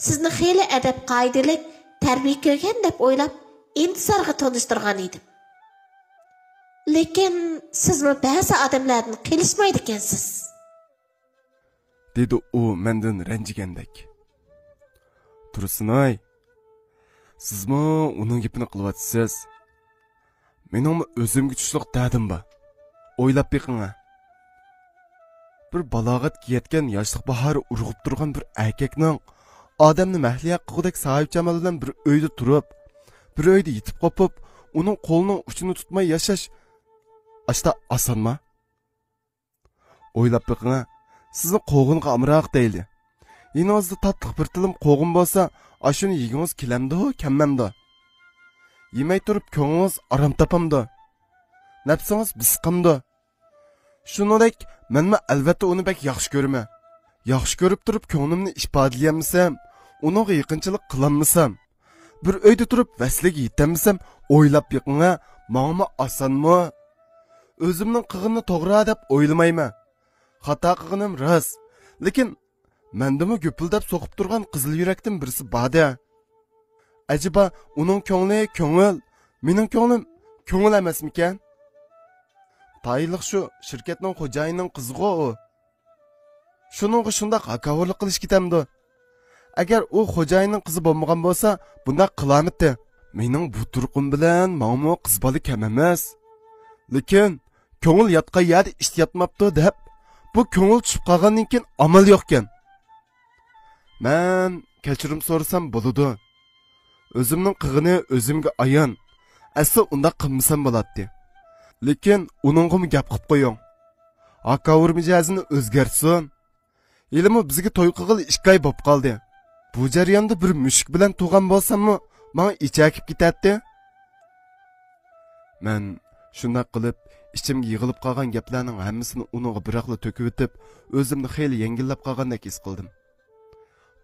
سىزنى خېلى ئەدەپ-قائىدىلىك، تەربىيە كۆرگەن دەپ ئويلاپ، ئىنتىزارغا تونۇشتۇرغان ئىدىم. لېكىن سىزمۇ بەزى ئادەملەردىن قېلىشمايدىكەنسىز. دېدى ئۇ مەندىن رەنجىگەندەك. تۇرسۇنئاي، سىزمۇ ئۇنىڭ گېپىنى قىلىۋاتىسىز. مېنىڭمۇ ئۆزۈمگە چۈشلۈق دەردىم بار. ئويلاپ بېقىڭە. بىر بالاغەتكە يەتكەن ياشلىق باھارى ئۇرغۇپ تۇرغان بىر ئەركەكنىڭ ئادەمنى مەھلىيا قىلغۇدەك ساھىبجامال بىلەن بىر ئۆيدە تۇرۇپ، بىر ئۆيدە يېتىپ قوپۇپ، ئۇنىڭ قولىنىڭ ئۇچىنى تۇتماي ياشاش ئاشتا ئاسانما؟ ئويلاپ بېقىڭە، سىزنى قوغۇنغا ئامراق دەيلى. يېنىڭىزدا تاتلىق بىر تىلىم قوغۇن بولسا، ئاشۇنى يېگۈڭىز كېلەمدۇ، كەلمەمدۇ؟ يېمەي تۇرۇپ كۆڭلىڭىز ئارام تاپامدۇ؟ نەپسىڭىز بېسىقامدۇ؟ شۇنىڭدەك مەنمۇ ئەلۋەتتە ئۇنى بەك ياخشى كۆرىمەن. ياخشى كۆرۈپ تۇرۇپ كۆڭلۈمنى ئىپادىلىيەلمىسەم، ئۇنىڭغا يېقىنچىلىق قىلالمىسام، بىر ئۆيدە تۇرۇپ ۋەسلىگە يېتەلمىسەم، ئويلاپ بېقىڭە، ماڭىمۇ ئاسانمۇ؟ ئۆزۈمنىڭ قىلغىنىنى توغرا دەپ ئويلىمايمەن. خاتا قىلغىنىم راست. لېكىن مەندىمۇ گۈپۈلدەپ سوقۇپ تۇرغان قىزىل يۈرەكتىن بىرسى بار-دە. ئەجەبا، ئۇنىڭ كۆڭلى كۆڭۈل، مېنىڭ كۆڭلۈم كۆڭۈل ئەمەسمىكەن؟ تايىنلىق شۇ شىركەتنىڭ خوجايىنىنىڭ قىزىغۇ ئۇ. شۇنىڭغا شۇنداق ھاكاۋۇرلۇق قىلىش كېتەمدۇ؟ ئەگەر ئۇ خوجايىننىڭ قىزى بولمىغان بولسا، بۇنداق قىلارمىدى؟ مېنىڭ بۇ تۇرقۇم بىلەن ماڭىمۇ قىز بالا كەم ئەمەس. لېكىن كۆڭۈل ياتقان يەردە ئىت ياتماپتۇ دەپ، بۇ كۆڭۈل چۈشۈپ قالغاندىن كېيىن ئامال يوقكەن. مەن كەچۈرۈم سورىسام بولىدۇ. ئۆزۈمنىڭ قىلغىنى ئۆزۈمگە ئايان. ئەسلى ئۇنداق قىلمىسام بولاتتى. لېكىن ئۇنىڭغىمۇ گەپ قىلىپ قويۇڭ. ھاكاۋۇر مىجەزىنى ئۆزگەرتسۇن. ھېلىمۇ بىزگە توي قىلغىلى ئىككى ئاي بوپ قالدى. بۇ جەرياندا بىر مۈشۈك بىلەن تۇغان بولساممۇ، ماڭا ئېچەكىپ كېتەتتى. مەن شۇنداق قىلىپ، ئىچىمگە يىغىلىپ قالغان گەپلەرنىڭ ھەممىسىنى ئۇنىڭغا بىراقلا تۆكۈۋېتىپ، ئۆزۈمنى خېلى يەڭگىللەپ قالغاندەك ھېس قىلدىم.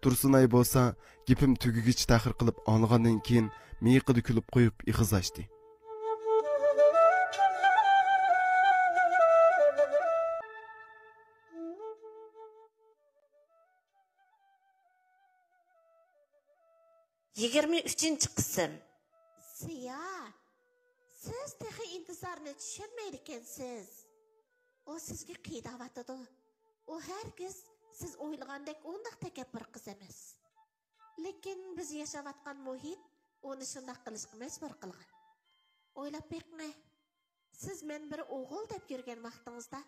تۇرسۇنئاي بولسا گېپىم تۈگىگىچە تەخىر قىلىپ ئاڭلىغاندىن كېيىن مىيىقىدا كۈلۈپ قويۇپ ئېغىز ئاچتى. يىگىرمە ئۈچىنچى قىسىم. زىيا، سىز تېخى ئىنتىزارنى چۈشەنمەيدىكەنسىز. ئۇ سىزگە قىيناۋاتىدۇ. ئۇ ھەرگىز سىز ئويلىغاندەك ئۇنداق تەكەببۇر قىز ئەمەس. لېكىن بىز ياشاۋاتقان مۇھىت ئۇنى شۇنداق قىلىشقا مەجبۇر قىلغان. ئويلاپ بېقىڭە، سىز مەن بىر ئوغۇل دەپ يۈرگەن ۋاقتىڭىزدا،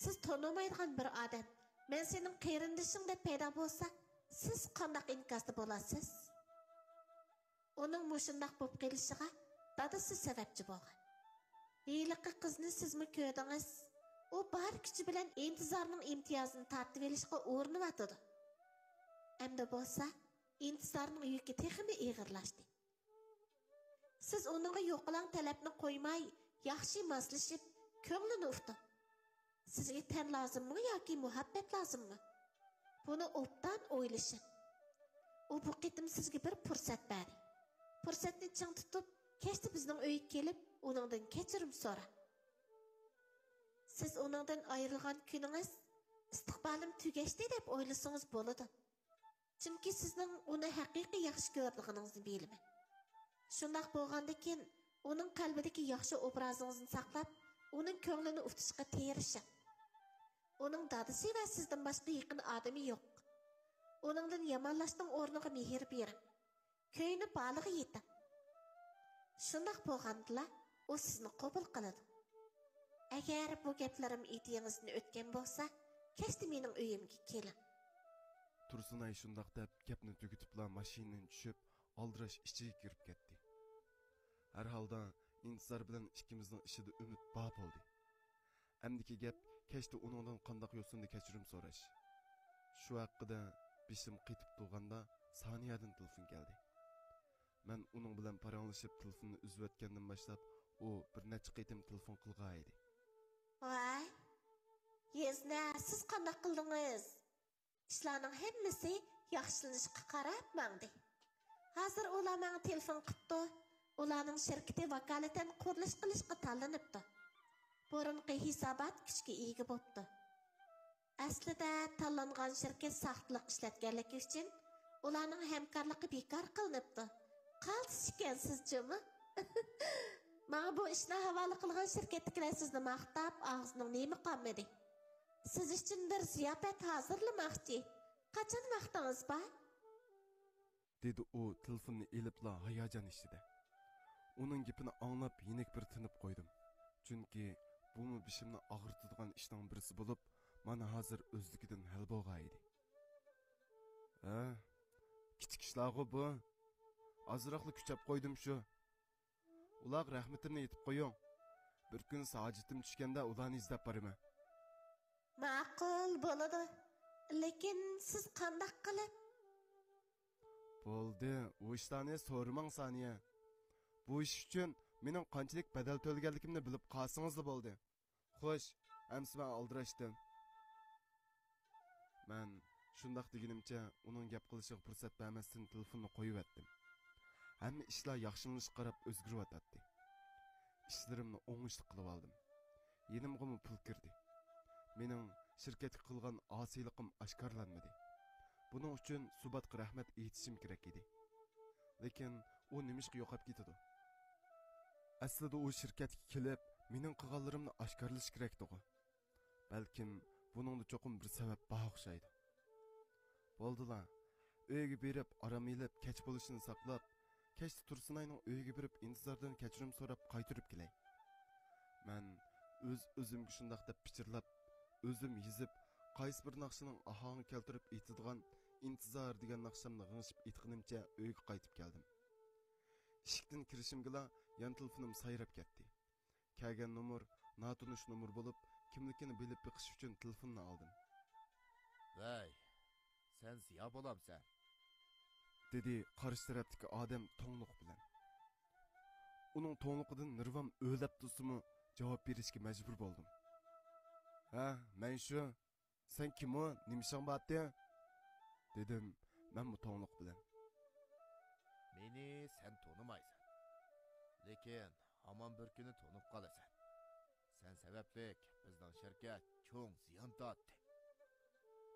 سىز تونۇمايدىغان بىر ئادەم مەن سېنىڭ قېرىندىشىڭ دەپ پەيدا بولسا، سىز قانداق ئىنكاستا بولارسىز؟ ئۇنىڭ مۇشۇنداق بولۇپ قېلىشىغا دادىسى سەۋەبچى بولغان. ھېلىقى قىزنى سىزمۇ كۆردىڭىز. ئۇ بار كۈچى بىلەن ئىنتىزارنىڭ ئىمتىيازىنى تارتىۋېلىشقا ئۇرۇنۇۋاتىدۇ. ئەمدى بولسا ئىنتىزارنىڭ يۈكى تېخىمۇ ئېغىرلاشتى. سىز ئۇنىڭغا يوقىلاڭ تەلەپنى قويماي، ياخشى ماسلىشىپ، كۆڭلىنى ئۇتۇڭ. سىزگە تەن لازىممۇ ياكى مۇھەببەت لازىممۇ؟ بۇنى ئوبدان ئويلىشىڭ. ئۇ بۇ قېتىم سىزگە بىر پۇرسەت بەردى. پۇرسەتنى چىڭ تۇتۇپ، كەچتە بىزنىڭ ئۆيگە كېلىپ، ئۇنىڭدىن كەچۈرۈم سوراڭ. سىز ئۇنىڭدىن ئايرىلغان كۈنىڭىز ئىستىقبالىم تۈگەشتى دەپ ئويلىسىڭىز بولىدۇ. چۈنكى سىزنىڭ ئۇنى ھەقىقىي ياخشى كۆرىدىغىنىڭىزنى بىلىمەن. شۇنداق بولغاندىكىن، ئۇنىڭ قەلبىدىكى ياخشى ئوبرازىڭىزنى ساقلاپ، ئۇنىڭ كۆڭلىنى ئۇتۇشقا تىرىشىڭ. ئۇنىڭ دادىسى ۋە سىزدىن باشقا يېقىن ئادىمى يوق. ئۇنىڭدىن يامانلاشنىڭ ئورنىغا مېھىر بېرىڭ. كۆيۈنۈپ ھالىغا يېتىڭ. شۇنداق بولغاندىلا، ئۇ سىزنى قوبۇل قىلىدۇ. ئەگەر بۇ گەپلىرىم ئېتىڭىزدىن ئۆتكەن بولسا، كەچتە مېنىڭ ئۆيۈمگە كېلىڭ. تۇرسۇنئاي شۇنداق دەپ گەپنى تۈگىتىپلا ماشىنىدىن چۈشۈپ، ئالدىراش ئىچىگە كىرىپ كەتتى. ھەر ھالدا ئىنتىزار بىلەن ئىككىمىزنىڭ ئىچىدە ئۈمىد بار بولدى. ئەمدىكى گەپ كەچتە ئۇنىڭدىن قانداق يوسۇندا كەچۈرۈم سوراش. شۇ ھەققىدە بېشىم قېتىپ تۇرغاندا سانىيەدىن تېلېفون كەلدى. مەن ئۇنىڭ بىلەن پاراڭلىشىپ تېلېفوننى ئۈزۈۋەتكەندىن باشلاپ ئۇ بىر نەچچە قېتىم تېلېفون قىلغانىدى. ۋاي، يېزنە، سىز قانداق قىلدىڭىز؟ ئىشلارنىڭ ھەممىسى ياخشىلىنىشقا قاراپ ماڭدى. ھازىر ئۇلار ماڭا تېلېفون قىپتۇ. ئۇلارنىڭ شىركىتى ۋاكالىتەن قۇرۇلۇش قىلىشقا تاللىنىپتۇ. بۇرۇنقى ھېسابات كۈچكە ئىگە بوپتۇ. ئەسلىدە تاللانغان شىركەت ساختىلىق ئىشلەتكەنلىكى ئۈچۈن ئۇلارنىڭ ھەمكارلىقى بىكار قىلىنىپتۇ. قالتىس ئىكەنسىز جۇمۇ. ماڭا بۇ ئىشنى ھاۋالە قىلغان شىركەتتىكىلەر سىزنى ماختاپ، ئاغزىنىڭ نېمى قالمىدى. سىز ئۈچۈن بىر زىياپەت ھازىرلىماقچى. قاچان ۋاقتىڭىز بار؟ دېدى ئۇ تېلېفوننى ئېلىپلا ھاياجان ئىچىدە. ئۇنىڭ گېپىنى ئاڭلاپ يېنىك بىر تىنىپ قويدۇم. چۈنكى بۇمۇ بېشىمنى ئاغرىتىدىغان ئىشنىڭ بىرسى بولۇپ، مانا ھازىر ئۆزلۈكىدىن ھەل بولغانىدى. ھە، كىچىك ئىشلارغۇ بۇ. ئازراقلا كۈچەپ قويدۇم شۇ. ئۇلارغا رەھمىتىمنى ئېيتىپ قويۇڭ. بىر كۈن ھاجىتىم چۈشكەندە ئۇلارنى ئىزدەپ بارىمەن. ماقۇل، بولىدۇ. لېكىن سىز قانداق قىلىپ؟ بولدى، ئۇ ئىشلارنى سورىماڭ، سانىيە. بۇ ئىش ئۈچۈن مېنىڭ قانچىلىك بەدەل تۆلىگەنلىكىمنى بىلىپ قالسىڭىزلا بولدى. خوش، ئەمسە مەن ئالدىراشتىم. مەن شۇنداق دېگىنىمچە ئۇنىڭ گەپ قىلىشىغا پۇرسەت بەرمەستىن تېلېفوننى قويۇۋەتتىم. ھەممە ئىشلار ياخشىلىنىشقا قاراپ ئۆزگىرىۋاتاتتى. ئىشلىرىمنى ئوڭۇشلۇق قىلىۋالدىم. يېنىمغىمۇ پۇل كىردى. مېنىڭ شىركەتكە قىلغان ئاسىيلىقىم ئاشكارىلانمىدى. بۇنىڭ ئۈچۈن سۇباتقا رەھمەت ئېيتىشىم كېرەك ئىدى. لېكىن ئۇ نېمىشقا يوقاپ كېتىدۇ؟ ئەسلىدە ئۇ شىركەتكە كېلىپ، مېنىڭ قىلغانلىرىمنى ئاشكارىلىشى كېرەكتىغۇ. بەلكىم بۇنىڭدا چوقۇم بىر سەۋەب بار ئوخشايدۇ. بولدىلا، ئۆيگە بېرىپ ئارام ئېلىپ، كەچ بولۇشىنى ساقلاپ، كەچتە تۇرسۇنئاينىڭ ئۆيىگە بېرىپ ئىنتىزاردىن كەچۈرۈم سوراپ قايتۇرۇپ كېلەي. مەن ئۆز-ئۆزۈمگە شۇنداق دەپ پىچىرلاپ، ئۆزۈم يېزىپ، قايسى بىر ناخشىنىڭ ئاھاڭى كەلتۈرۈپ ئېيتىدىغان ئىنتىزار دېگەن ناخشامنى غىڭشىپ ئېيتقىنىمچە ئۆيگە قايتىپ كەلدىم. ئىشىكتىن كىرىشىمگىلا يان تېلېفونۇم سايراپ كەتتى. كەلگەن نومۇر ناتونۇش نومۇر بولۇپ، كىملىكىنى بىلىپ بېقىش ئۈچۈن تېلېفوننى ئالدىم. ۋەي، سەن زىيا بولامسەن؟ دېدى قارشى تەرەپتىكى ئادەم توڭلۇق بىلەن. ئۇنىڭ توڭلۇقىدىن نېرۋام ئۆرلەپ تۇرسىمۇ، جاۋاب بېرىشكە مەجبۇر بولدۇم. ھە، مەن شۇ. سەن كىم ئۇ؟ نېمە ئىشىڭ بارتى؟ دېدىم مەنمۇ توڭلۇق بىلەن. مېنى سەن تونۇمايسەن. لېكىن ھامان بىر كۈنى تونۇپ قالىسەن. سەن سەۋەبلىك بىزنىڭ شىركەت چوڭ زىيان تارتتى.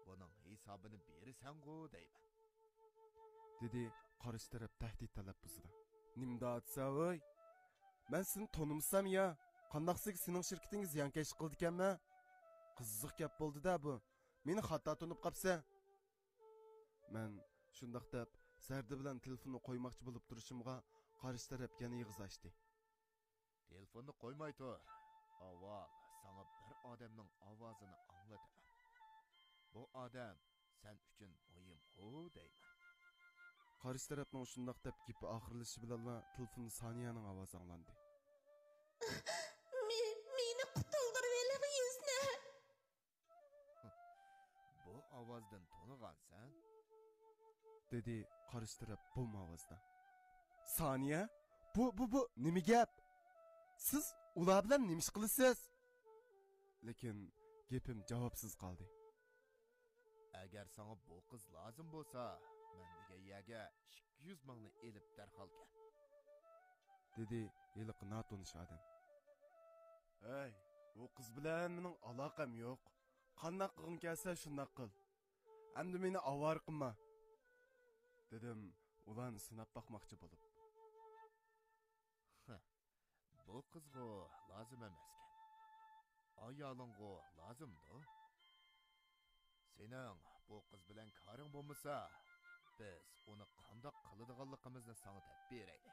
بۇنىڭ ھېسابىنى بېرىسەنغۇ دەيمەن. دېدى قارشى تەرەپ تەھدىت تەلەپپۇزىدا. نېمە دەۋاتىسەن ۋوي؟ مەن سېنى تونۇمىسام يا؟ قانداقسىگە سېنىڭ شىركىتىڭگە زىيانكەشلىك قىلىدىكەنمەن؟ قىزىق گەپ بولدى-دە بۇ. مېنى خاتا تونۇپ قاپسەن. مەن شۇنداق دەپ زەردە بىلەن تېلېفوننى قويماقچى بولۇپ تۇرۇشۇمغا قارشى تەرەپ يەنە ئېغىز ئاچتى. تېلېفوننى قويماي تۇر. ئاۋۋال ساڭا بىر ئادەمنىڭ ئاۋازىنى ئاڭلىتىمەن. بۇ ئادەم سەن ئۈچۈن مۇھىمغۇ دەيمەن. قارشى تەرەپنىڭ شۇنداق دەپ گېپى ئاخىرلىشىشى بىلەنلا تېلېفوندا سانىيەنىڭ ئاۋازى ئاڭلاندى. مې-، مېنى قۇتۇلدۇرۇۋېلىڭ، يۈزنە! بۇ ئاۋازدىن تونۇغانسەن؟ دېدى قارشى تەرەپ بوم ئاۋازدا. سانىيە؟ بۇ، بۇ، بۇ نېمە گەپ؟ سىز ئۇلار بىلەن نېمە ئىش قىلىسىز؟ لېكىن گېپىم جاۋابسىز قالدى. ئەگەر ساڭا بۇ قىز لازىم بولسا، مەن دېگەن يەرگە ئىككى يۈز مىڭنى ئېلىپ دەرھال كەل. دېدى ھېلىقى ناتونۇش ئادەم. ھەي، ئۇ قىز بىلەن مېنىڭ ئالاقەم يوق. قانداق قىلغۇڭ كەلسە شۇنداق قىل. ئەمدى مېنى ئاۋارە قىلما. دېدىم ئۇلارنى سىناپ باقماقچى بولۇپ. بۇ قىزغۇ لازىم ئەمەسكەن. ئايالىڭغۇ لازىمدۇ؟ سېنىڭ بۇ قىز بىلەن كارىڭ بولمىسا، بىز ئۇنى قانداق قىلىدىغانلىقىمىزنى ساڭا دەپ بېرەيلى.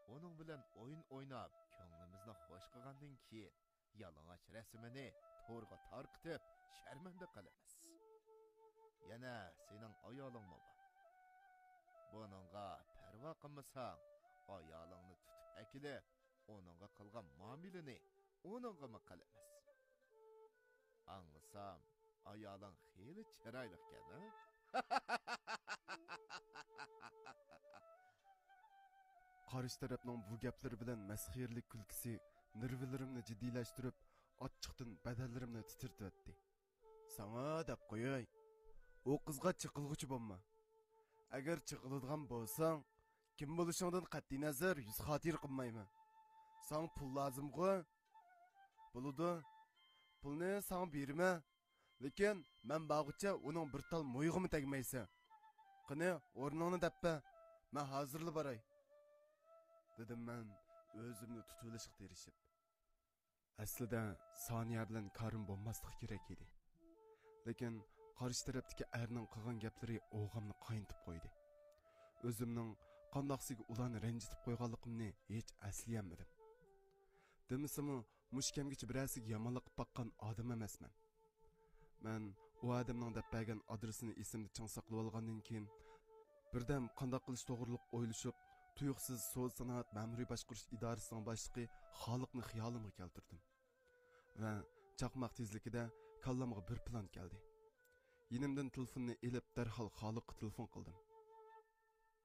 ئۇنىڭ بىلەن ئويۇن ئويناپ، كۆڭلىمىزنى خوش قىلغاندىن كېيىن، يالىڭاچ رەسىمىنى تورغا تارقىتىپ، شەرمەندە قىلىمىز. يەنە سېنىڭ ئايالىڭمۇ بار. بۇنىڭغا پەرۋا قىلمىساڭ، ئايالىڭنى تۇتۇپ ئەكېلىپ، ئۇنىڭغا قىلغان مۇئامىلىنى ئۇنىڭغىمۇ قىلىمىز. ئاڭلىسام، ئايالىڭ خېلى چىرايلىقكەن، ھە؟ قارشى تەرەپنىڭ بۇ گەپلىرى بىلەن مەسخىرىلىك كۈلكىسى نېرۋىلىرىمنى جىددىيلەشتۈرۈپ، ئاچچىقتىن بەدەنلىرىمنى تىترىتىۋەتتى. ساڭا دەپ قوياي، ئۇ قىزغا چېقىلغۇچى بولما. ئەگەر چېقىلىدىغان بولساڭ، كىم بولۇشۇڭدىن قەتئىينەزەر، يۈز خاتىرە قىلمايمەن. ساڭا پۇل لازىمغۇ؟ بولىدۇ. پۇلنى ساڭا بېرىمەن. لېكىن مەن بارغۇچە ئۇنىڭ بىر تال مويىغىمۇ تەگمەيسەن. قېنى، ئورنۇڭنى دەپ بەر. مەن ھازىرلا باراي. دېدىم مەن ئۆزۈمنى تۇتۇۋېلىشقا تىرىشىپ. ئەسلىدە سانىيە بىلەن كارىم بولماسلىقى كېرەك ئىدى. لېكىن قارشى تەرەپتىكى ئەرنىڭ قىلغان گەپلىرى ئوغامنى قاينىتىپ قويدى. ئۆزۈمنىڭ قانداقسىگە ئۇلارنى رەنجىتىپ قويغانلىقىمنى ھېچ ئەسلىيەلمىدىم. دېمىسىمۇ، مۇشۇ كەمگىچە بىرەرسىگە يامانلىق قىلىپ باققان ئادەم ئەمەسمەن. مەن ئۇ ئادەمنىڭ دەپ بەرگەن ئادرېسىنى ئېسىمدە چىڭ ساقلىۋالغاندىن كېيىن، بىردەم قانداق قىلىش توغرۇلۇق ئويلىشىپ، تۇيۇقسىز سودا سانائەت مەمۇرىي باشقۇرۇش ئىدارىسىنىڭ باشلىقى خالىقنى خىيالىمغا كەلتۈردۈم. ۋە چاقماق تېزلىكىدە كاللامغا بىر پىلان كەلدى. يېنىمدىن تېلېفوننى ئېلىپ، دەرھال خالىققا تېلېفون قىلدىم.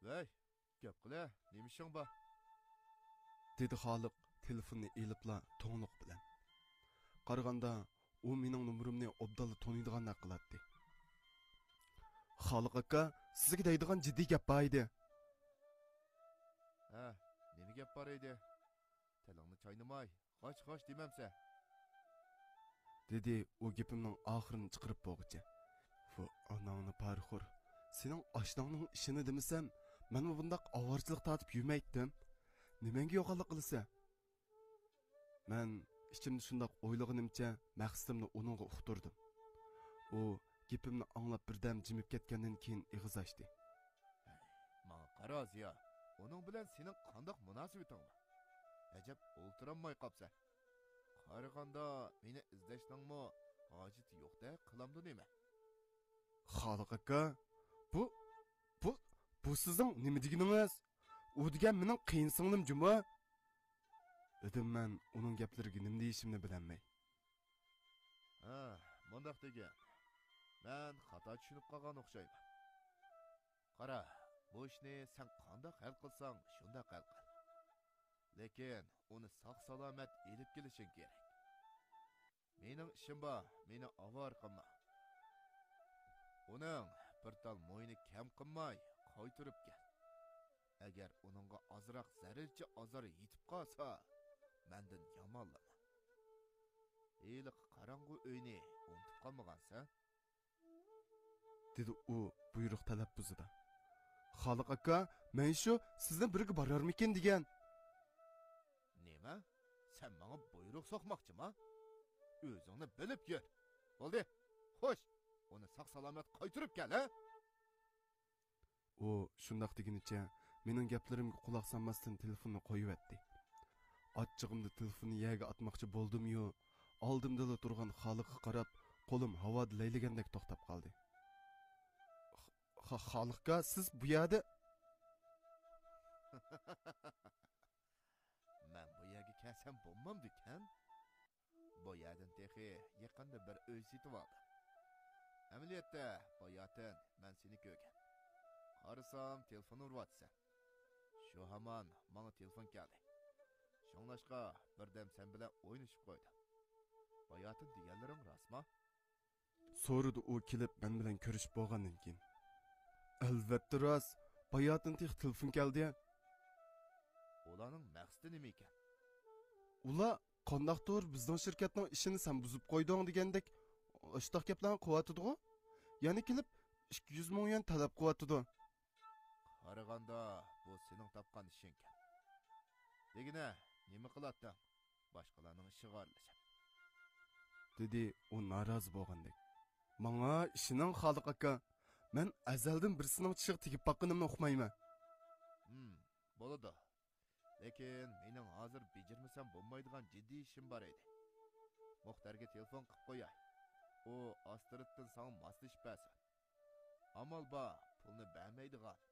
ۋەي، گەپ قىلە، نېمە ئىشىڭ بار؟ دېدى خالىق تېلېفوننى ئېلىپلا توڭلۇق بىلەن. قارىغاندا، ئۇ مېنىڭ نومۇرۇمنى ئوبدانلا تونۇيدىغاندەك قىلاتتى. خالىق ئاكا، سىزگە دەيدىغان جىددىي گەپ بار ئىدى. ھە، نېمە گەپ بار ئىدى؟ تىلىڭنى چاينىماي، غاچ-غاچ دېمەمسە. دېدى ئۇ گېپىمنىڭ ئاخىرىنى چىقىرىپ بولغۇچە. ۋۇ ئاناڭنى پارىخور، سېنىڭ ئاشناڭنىڭ ئىشىنى دېمىسەم، مەنمۇ بۇنداق ئاۋارىچىلىق تارتىپ يۈرمەيتتىم. نېمەڭگە يوغانلىق قىلىسەن؟ مەن ئىچىمدە شۇنداق ئويلىغىنىمچە مەقسىتىمنى ئۇنىڭغا ئۇقتۇردۇم. ئۇ گېپىمنى ئاڭلاپ بىردەم جىمىپ كەتكەندىن كېيىن ئېغىز ئاچتى. ماڭا قارا، زىيا، ئۇنىڭ بىلەن سېنىڭ قانداق مۇناسىۋىتىڭ بار؟ ئەجەب ئولتۇرالماي قاپسەن. قارىغاندا مېنى ئىزدەشنىڭمۇ ھاجىتى يوقتەك قىلامدۇ نېمە؟ خالىق ئاكا، بۇ، بۇ، بۇ سىزنىڭ نېمە دېگىنىڭىز؟ ئۇ دېگەن مېنىڭ قېيىنسىڭلىم جۇمۇ. دېدىم مەن ئۇنىڭ گەپلىرىگە نېمە دېيىشىمنى بىلەلمەي. ھە، مۇنداق دېگىن. مەن خاتا چۈشىنىپ قالغان ئوخشايمەن. قارا، بۇ ئىشنى سەن قانداق ھەل قىلساڭ، شۇنداق ھەل قىل. لېكىن ئۇنى ساق-سالامەت ئېلىپ كېلىشىڭ كېرەك. مېنىڭ ئىشىم بار، مېنى ئاۋارە قىلما. ئۇنىڭ بىر تال مويىنى كەم قىلماي قايتۇرۇپ كەل. ئەگەر ئۇنىڭغا ئازراق زەررىچە ئازار يېتىپ قالسا، مەندىن يامانلىما. ھېلىقى قاراڭغۇ ئۆينى ئۇنتۇپ قالمىغانسەن؟ دېدى ئۇ بۇيرۇق تەلەپپۇزىدا. خالىق ئاكا، مەن شۇ سىزنىڭ بىرگە بارارمىكىن دېگەن. نېمە؟ سەن ماڭا بۇيرۇق سوقماقچىما؟ ئۆزۈڭنى بىلىپ يۈر. بولدى، خوش، ئۇنى ساق-سالامەت قايتۇرۇپ كەل، ھە؟ ئۇ شۇنداق دېگىنىچە مېنىڭ گەپلىرىمگە قۇلاق سالماستىن تېلېفوننى قويۇۋەتتى. ئاچچىقىمدا تېلېفوننى يەرگە ئاتماقچى بولدۇميۇ، ئالدىمدىلا تۇرغان خالىققا قاراپ قولۇم ھاۋادا لەيلىگەندەك توختاپ قالدى. خا-، خا-، خالىق ئاكا، سىز بۇ يەردە؟ مەن بۇ يەرگە كەلسەم بولمامدىكەن؟ بۇ يەردىن تېخى يېقىندا بىر ئۆي سېتىۋالدىم. ئەمەلىيەتتە، باياتىن مەن سېنى كۆرگەن. قارىسام، تېلېفون ئۇرۇۋاتىسەن. شۇ ھامان ماڭا تېلېفون كەلدى. شۇڭلاشقا، بىردەم سەن بىلەن ئوينىشىپ قويدۇم. باياتىن دېگەنلىرىڭ راستما؟ سورىدى ئۇ كېلىپ مەن بىلەن كۆرۈشۈپ بولغاندىن كېيىن. ئەلۋەتتە راست، باياتىن تېخى تېلېفون كەلدى. ئۇلارنىڭ مەقسىتى نېمە ئىكەن؟ ئۇلار قانداقتۇر بىزنىڭ شىركەتنىڭ ئىشىنى سەن بۇزۇپ قويدۇڭ دېگەندەك ئاشتاق گەپلەرنى قىلىۋاتىدىغۇ؟ يەنە كېلىپ ئىككى يۈز مىڭ يۈەن تەلەپ قىلىۋاتىدۇ. قارىغاندا بۇ سېنىڭ تاپقان ئىشىڭكەن. دېگىنە، نېمە قىلاتتىڭ؟ باشقىلارنىڭ ئىشىغا ئارىلىشىپ. دېدى ئۇ نارازى بولغاندەك. ماڭا ئىشىنىڭ خالىق ئاكا. مەن ئەزەلدىن بىرسىنىڭ چىشىغا تېگىپ باققىنىمنى ئۇقمايمەن. ھىم، بولىدۇ. لېكىن مېنىڭ ھازىر بېجىرمىسەم بولمايدىغان جىددىي ئىشىم بار ئىدى. مۇختەرگە تېلېفون قىپ قوياي. ئۇ ئاستىرتتىن ساڭا ماسلىشىپ بەرسۇن. ئامال بار، پۇلنى بەرمەيدىغان،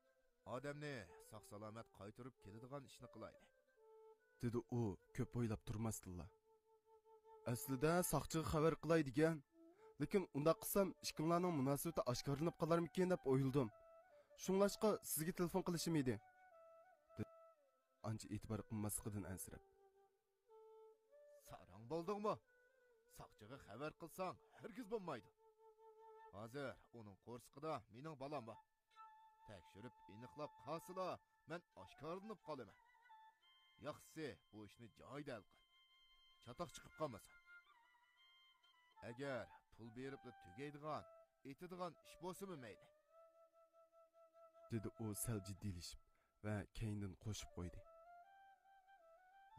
ئادەمنى ساق-سالامەت قايتۇرۇپ كېلىدىغان ئىشنى قىلايلى. دېدى ئۇ كۆپ ئويلاپ تۇرماستىنلا. ئەسلىدە ساقچىغا خەۋەر قىلاي دېگەن. لېكىن ئۇنداق قىلسام ئىككىڭلارنىڭ مۇناسىۋىتى ئاشكارىلىنىپ قالارمىكىن دەپ ئويلىدىم. شۇڭلاشقا سىزگە تېلېفون قىلىشىم ئىدى. ئانچە ئېتىبار قىلماسلىقىدىن ئەنسىرەپ. ساراڭ بولدۇڭمۇ؟ ساقچىغا خەۋەر قىلساڭ ھەرگىز بولمايدۇ. ھازىر ئۇنىڭ قورسىقىدا مېنىڭ بالام بار. تەكشۈرۈپ ئېنىقلاپ قالسىلا، مەن ئاشكارىلىنىپ قالىمەن. ياخشىسى بۇ ئىشنى جايىدا ھەل قىل. چاتاق چىقىپ قالمىسۇن. ئەگەر پۇل بېرىپلا تۈگەيدىغان، ئېتىدىغان ئىش بولسىمۇ مەيلى. دېدى ئۇ سەل جىددىيلىشىپ ۋە كەينىدىن قوشۇپ قويدى.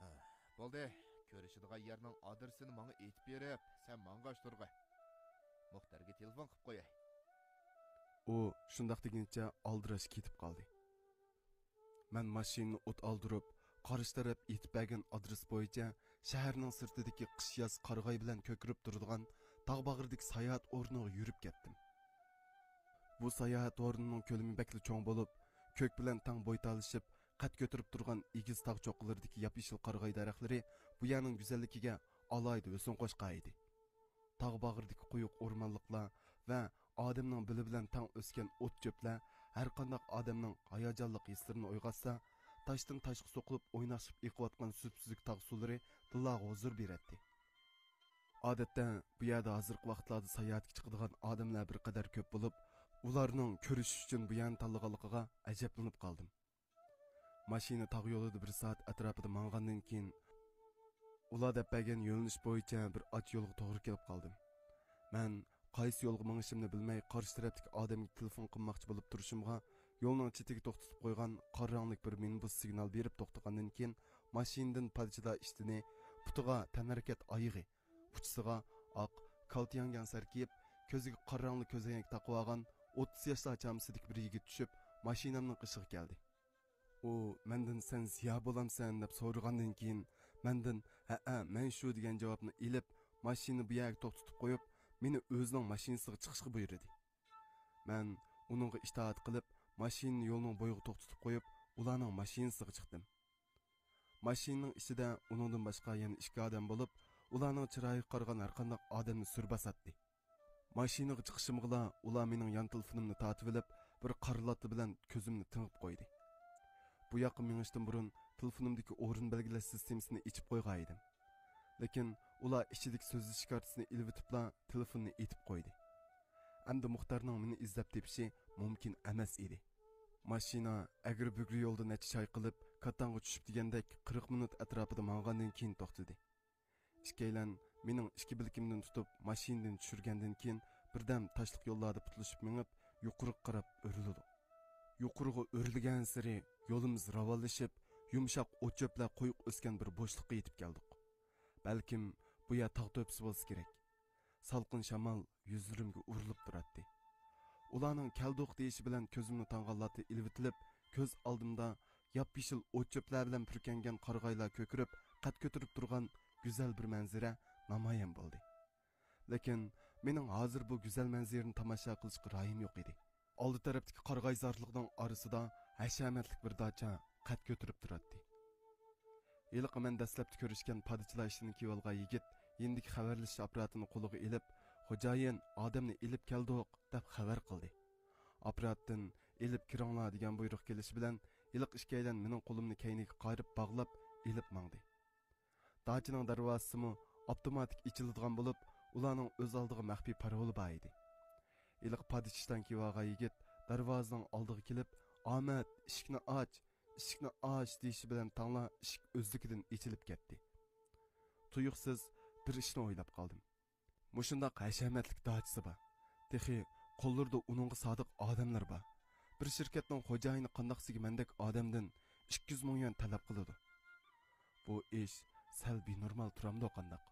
ھە، بولدى، كۆرۈشىدىغان يەرنىڭ ئادرېسىنى ماڭا ئېيتىپ بېرىپ، سەن ماڭغاچ تۇرغاي. مۇختەرگە تېلېفون قىپ قوياي. ئۇ شۇنداق دېگىنىچە ئالدىراش كېتىپ قالدى. مەن ماشىنىنى ئوت ئالدۇرۇپ، قارشى تەرەپ ئېيتىپ بەرگەن ئادرېس بويىچە شەھەرنىڭ سىرتىدىكى قىش-ياز قارىغاي بىلەن كۆكىرىپ تۇرىدىغان تاغ باغرىدىكى ساياھەت ئورنىغا يۈرۈپ كەتتىم. بۇ ساياھەت ئورنىنىڭ كۆلىمى بەكلا چوڭ بولۇپ، كۆك بىلەن تەڭ بوي تالىشىپ، قەد كۆتۈرۈپ تۇرغان ئېگىز تاغ چوققىلىرىدىكى ياپيېشىل قارىغاي دەرەخلىرى بۇ يەرنىڭ گۈزەللىكىگە ئالاھىدە ھۆسن قوشقان ئىدى. تاغ باغرىدىكى قويۇق ئورمانلىقلار ۋە ئادەمنىڭ بىلى بىلەن تەڭ ئۆسكەن ئوت-چۆپلەر ھەرقانداق ئادەمنىڭ ھاياجانلىق ھېسلىرىنى ئويغاتسا، تاشتىن تاشقا سوقۇلۇپ ئويناشىپ ئېقىۋاتقان سۈپسۈزۈك تاغ سۇلىرى دىللارغا ھۇزۇر بېرەتتى. ئادەتتە بۇ يەردە ھازىرقى ۋاقىتلاردا ساياھەتكە چىقىدىغان ئادەملەر بىر قەدەر كۆپ بولۇپ، ئۇلارنىڭ كۆرۈشۈش ئۈچۈن بۇ يەرنى تاللىغانلىقىغا ئەجەبلىنىپ قالدىم. ماشىنا تاغ يولىدا بىر سائەت ئەتراپىدا ماڭغاندىن كېيىن، ئۇلار دەپ بەرگەن يۆنىلىش بويىچە بىر ئاچ يولغا توغرا كېلىپ قالدىم. مەن قايسى يولغا مېڭىشىمنى بىلمەي، قارشى تەرەپتىكى ئادەمگە تېلېفون قىلماقچى بولۇپ تۇرۇشۇمغا، يولنىڭ چېتىگە توختىتىپ قويغان قارا رەڭلىك بىر مىنىبۇس سىگنال بېرىپ توختىغاندىن كېيىن، ماشىنىدىن پادىچىدا ئىشتىنى، پۇتىغا تەنھەرىكەت ئايىغى، ئۇچىسىغا ئاق كالتە يەڭگەن سەر كىيىپ، كۆزىگە قارا رەڭلىك كۆزەينەك تاقىۋالغان ئوتتۇز ياشلار چامىسىدىكى بىر يىگىت چۈشۈپ، ماشىنامنىڭ قېشىغا كەلدى. ئۇ مەندىن «سەن زىيا بولامسەن؟» دەپ سورىغاندىن كېيىن، مەندىن «ھەئە، مەن شۇ» دېگەن جاۋابنى ئېلىپ، ماشىنىنى بۇ يەرگە توختىتىپ قويۇپ، مېنى ئۆزىنىڭ ماشىنىسىغا چىقىشقا بۇيرۇدى. مەن ئۇنىڭغا ئىتائەت قىلىپ، ماشىنىنى يولنىڭ بويىغا توختىتىپ قويۇپ، ئۇلارنىڭ ماشىنىسىغا چىقتىم. ماشىنىنىڭ ئىچىدە ئۇنىڭدىن باشقا يەنە ئىككى ئادەم بولۇپ، ئۇلارنىڭ چىرايىغا قارىغان ھەرقانداق ئادەمنى سۈر باساتتى. ماشىنىغا چىقىشىمغىلا ئۇلار مېنىڭ يان تېلېفونۇمنى تارتىۋېلىپ، بىر قارا لاتا بىلەن كۆزۈمنى تېڭىپ قويدى. بۇ ياققا مېڭىشتىن بۇرۇن تېلېفونۇمدىكى ئورۇن بەلگىلەش سىستېمىسىنى ئېچىپ قويغان ئىدىم. لېكىن ئۇلار ئىچىدىكى سۆزلىشىش كارتىسىنى ئېلىۋېتىپلا تېلېفوننى ئېتىپ قويدى. ئەمدى مۇختارنىڭ مېنى ئىزدەپ تېپىشى مۇمكىن ئەمەس ئىدى. ماشىنا ئەگرى-بۈگرى يولدا نەچچە چايقىلىپ، كاتانغا چۈشۈپ دېگەندەك قىرىق مىنۇت ئەتراپىدا ماڭغاندىن كېيىن توختىدى. ئىككىيلەن مېنىڭ ئىككى بىلىكىمدىن تۇتۇپ ماشىنىدىن چۈشۈرگەندىن كېيىن، بىردەم تاشلىق يوللاردا پۇتلىشىپ مېڭىپ، يۇقىرىغا قاراپ ئۆرۈلىدۇق. يۇقىرىغا ئۆرۈلگەنسېرى يولىمىز راۋانلىشىپ، يۇمشاق ئوت-چۆپلەر قويۇق ئۆسكەن بىر بوشلۇققا يېتىپ كەلدۇق. بەلكىم بۇ يەر تاغ تۆپىسى بولسا كېرەك. سالقىن شامال يۈزلىرىمگە ئۇرۇلۇپ تۇراتتى. ئۇلارنىڭ «كەلدۇق» دېيىشى بىلەن كۆزۈمنى تاڭغان لاتا ئېلىۋېتىلىپ، كۆز ئالدىمدا ياپيېشىل ئوت-چۆپلەر بىلەن پۈركەنگەن قارىغايلار كۆكىرىپ، قەد كۆتۈرۈپ تۇرغان گۈزەل بىر مەنزىرە نامايان بولدى. لېكىن مېنىڭ ھازىر بۇ گۈزەل مەنزىرىنى تاماشا قىلىشقا رايىم يوق ئىدى. ئالدى تەرەپتىكى قارىغايزارلىقنىڭ ئارىسىدا ھەشەمەتلىك بىر داچا قەد كۆتۈرۈپ تۇراتتى. ھېلىقى مەن دەسلەپتە كۆرۈشكەن پادىچىلار ئىشىنى كىيىۋالغان يىگىت يېنىدىكى خەۋەرلىشىش ئاپپاراتىنى قولىغا ئېلىپ، «خوجايىن، ئادەمنى ئېلىپ كەلدۇق» دەپ خەۋەر قىلدى. ئاپپاراتتىن «ئېلىپ كىرىڭلار» دېگەن بۇيرۇق كېلىشى بىلەن، ھېلىقى ئىككىيلەن مېنىڭ قولۇمنى كەينىگە قايرىپ باغلاپ ئېلىپ ماڭدى. داچىنىڭ دەرۋازىسىمۇ ئاپتوماتىك ئېچىلىدىغان بولۇپ، ئۇلارنىڭ ئۆز ئالدىغا مەخپىي پارولى بار ئىدى. ھېلىقى پادىچى ئىشتان كىيىۋالغان يىگىت دەرۋازىنىڭ ئالدىغا كېلىپ، «ئامەت، ئىشىكنى ئاچ، ئىشىكنى ئاچ» دېيىشى بىلەن تەڭلا ئىشىك ئۆزلۈكىدىن ئېچىلىپ كەتتى. تۇيۇقسىز بىر ئىشنى ئويلاپ قالدىم. مۇشۇنداق ھەشەمەتلىك داچىسى بار. تېخى قوللىرىدا ئۇنىڭغا سادىق ئادەملىرى بار. بىر شىركەتنىڭ خوجايىنى قانداقسىگە مەندەك ئادەمدىن ئىككى يۈز مىڭ يۈەن تەلەپ قىلىدۇ؟ بۇ ئىش سەل بىنورمال تۇرامدۇ قانداق؟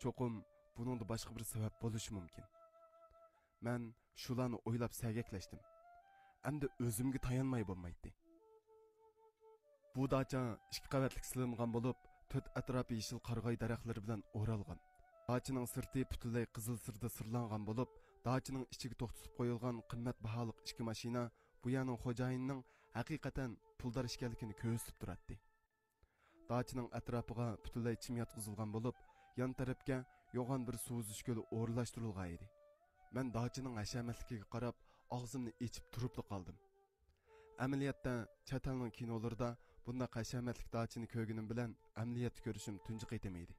چوقۇم بۇنىڭدا باشقا بىر سەۋەب بولۇشى مۇمكىن. مەن شۇلارنى ئويلاپ سەگەكلەشتىم. ئەمدى ئۆزۈمگە تايانماي بولمايتتى. بۇ داچا ئىككى قەۋەتلىك سېلىنغان بولۇپ، تۆت ئەتراپى يېشىل قارىغاي دەرەخلىرى بىلەن ئورالغان. داچىنىڭ سىرتى پۈتۈنلەي قىزىل سىردا سىرلانغان بولۇپ، داچىنىڭ ئىچىگە توختىتىپ قويۇلغان قىممەت باھالىق ئىككى ماشىنا بۇ يەرنىڭ خوجايىنىنىڭ ھەقىقەتەن پۇلدار ئىكەنلىكىنى كۆرسىتىپ تۇراتتى. داچىنىڭ ئەتراپىغا پۈتۈنلەي چىم ياتقۇزۇلغان بولۇپ، يان تەرەپكە يوغان بىر سۇ ئۈزۈش كۆلى ئورۇنلاشتۇرۇلغان ئىدى. مەن داچىنىڭ ھەشەمەتلىكىگە قاراپ، ئاغزىمنى ئېچىپ تۇرۇپلا قالدىم. ئەمەلىيەتتە، چەت ئەلنىڭ كىنولىرىدا بۇنداق ھەشەمەتلىك داچىنى كۆرگىنىم بىلەن، ئەمەلىيەتتە كۆرۈشۈم تۇنجى قېتىم ئىدى.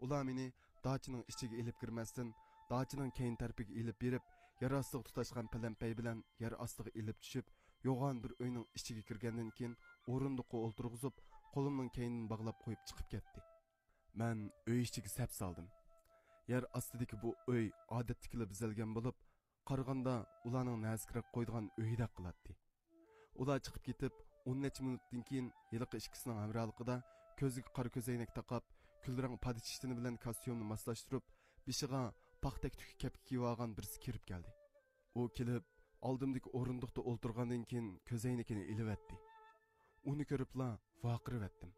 ئۇلار مېنى داچىنىڭ ئىچىگە ئېلىپ كىرمەستىن، داچىنىڭ كەينى تەرىپىگە ئېلىپ بېرىپ، يەر ئاستىغا تۇتاشقان پەلەمپەي بىلەن يەر ئاستىغا ئېلىپ چۈشۈپ، يوغان بىر ئۆينىڭ ئىچىگە كىرگەندىن كېيىن، ئورۇندۇققا ئولتۇرغۇزۇپ، قولۇمنىڭ كەينىدىن باغلاپ قويۇپ چىقىپ كەتتى. مەن ئۆي ئىچىگە سەپ سالدىم. يەر ئاستىدىكى بۇ ئۆي ئادەتتىكىلا بېزەلگەن بولۇپ، قارىغاندا ئۇلارنىڭ نەزىكرەك قويىدىغان ئۆيىدەك قىلاتتى. ئۇلار چىقىپ كېتىپ، ئون نەچچە مىنۇتتىن كېيىن ھېلىقى ئىككىسىنىڭ ھەمراھلىقىدا كۆزىگە قارا كۆزەينەك تاقاپ، كۈلرەڭ پادىچىشتىنى بىلەن كاستيۇمنى ماسلاشتۇرۇپ، بېشىغا پاختەك تۈكى كەپكە كىيىۋالغان بىرسى كىرىپ كەلدى. ئۇ كېلىپ، ئالدىمدىكى ئورۇندۇقتا ئولتۇرغاندىن كېيىن كۆزەينىكىنى ئېلىۋەتتى. ئۇنى كۆرۈپلا ۋارقىرىۋەتتىم.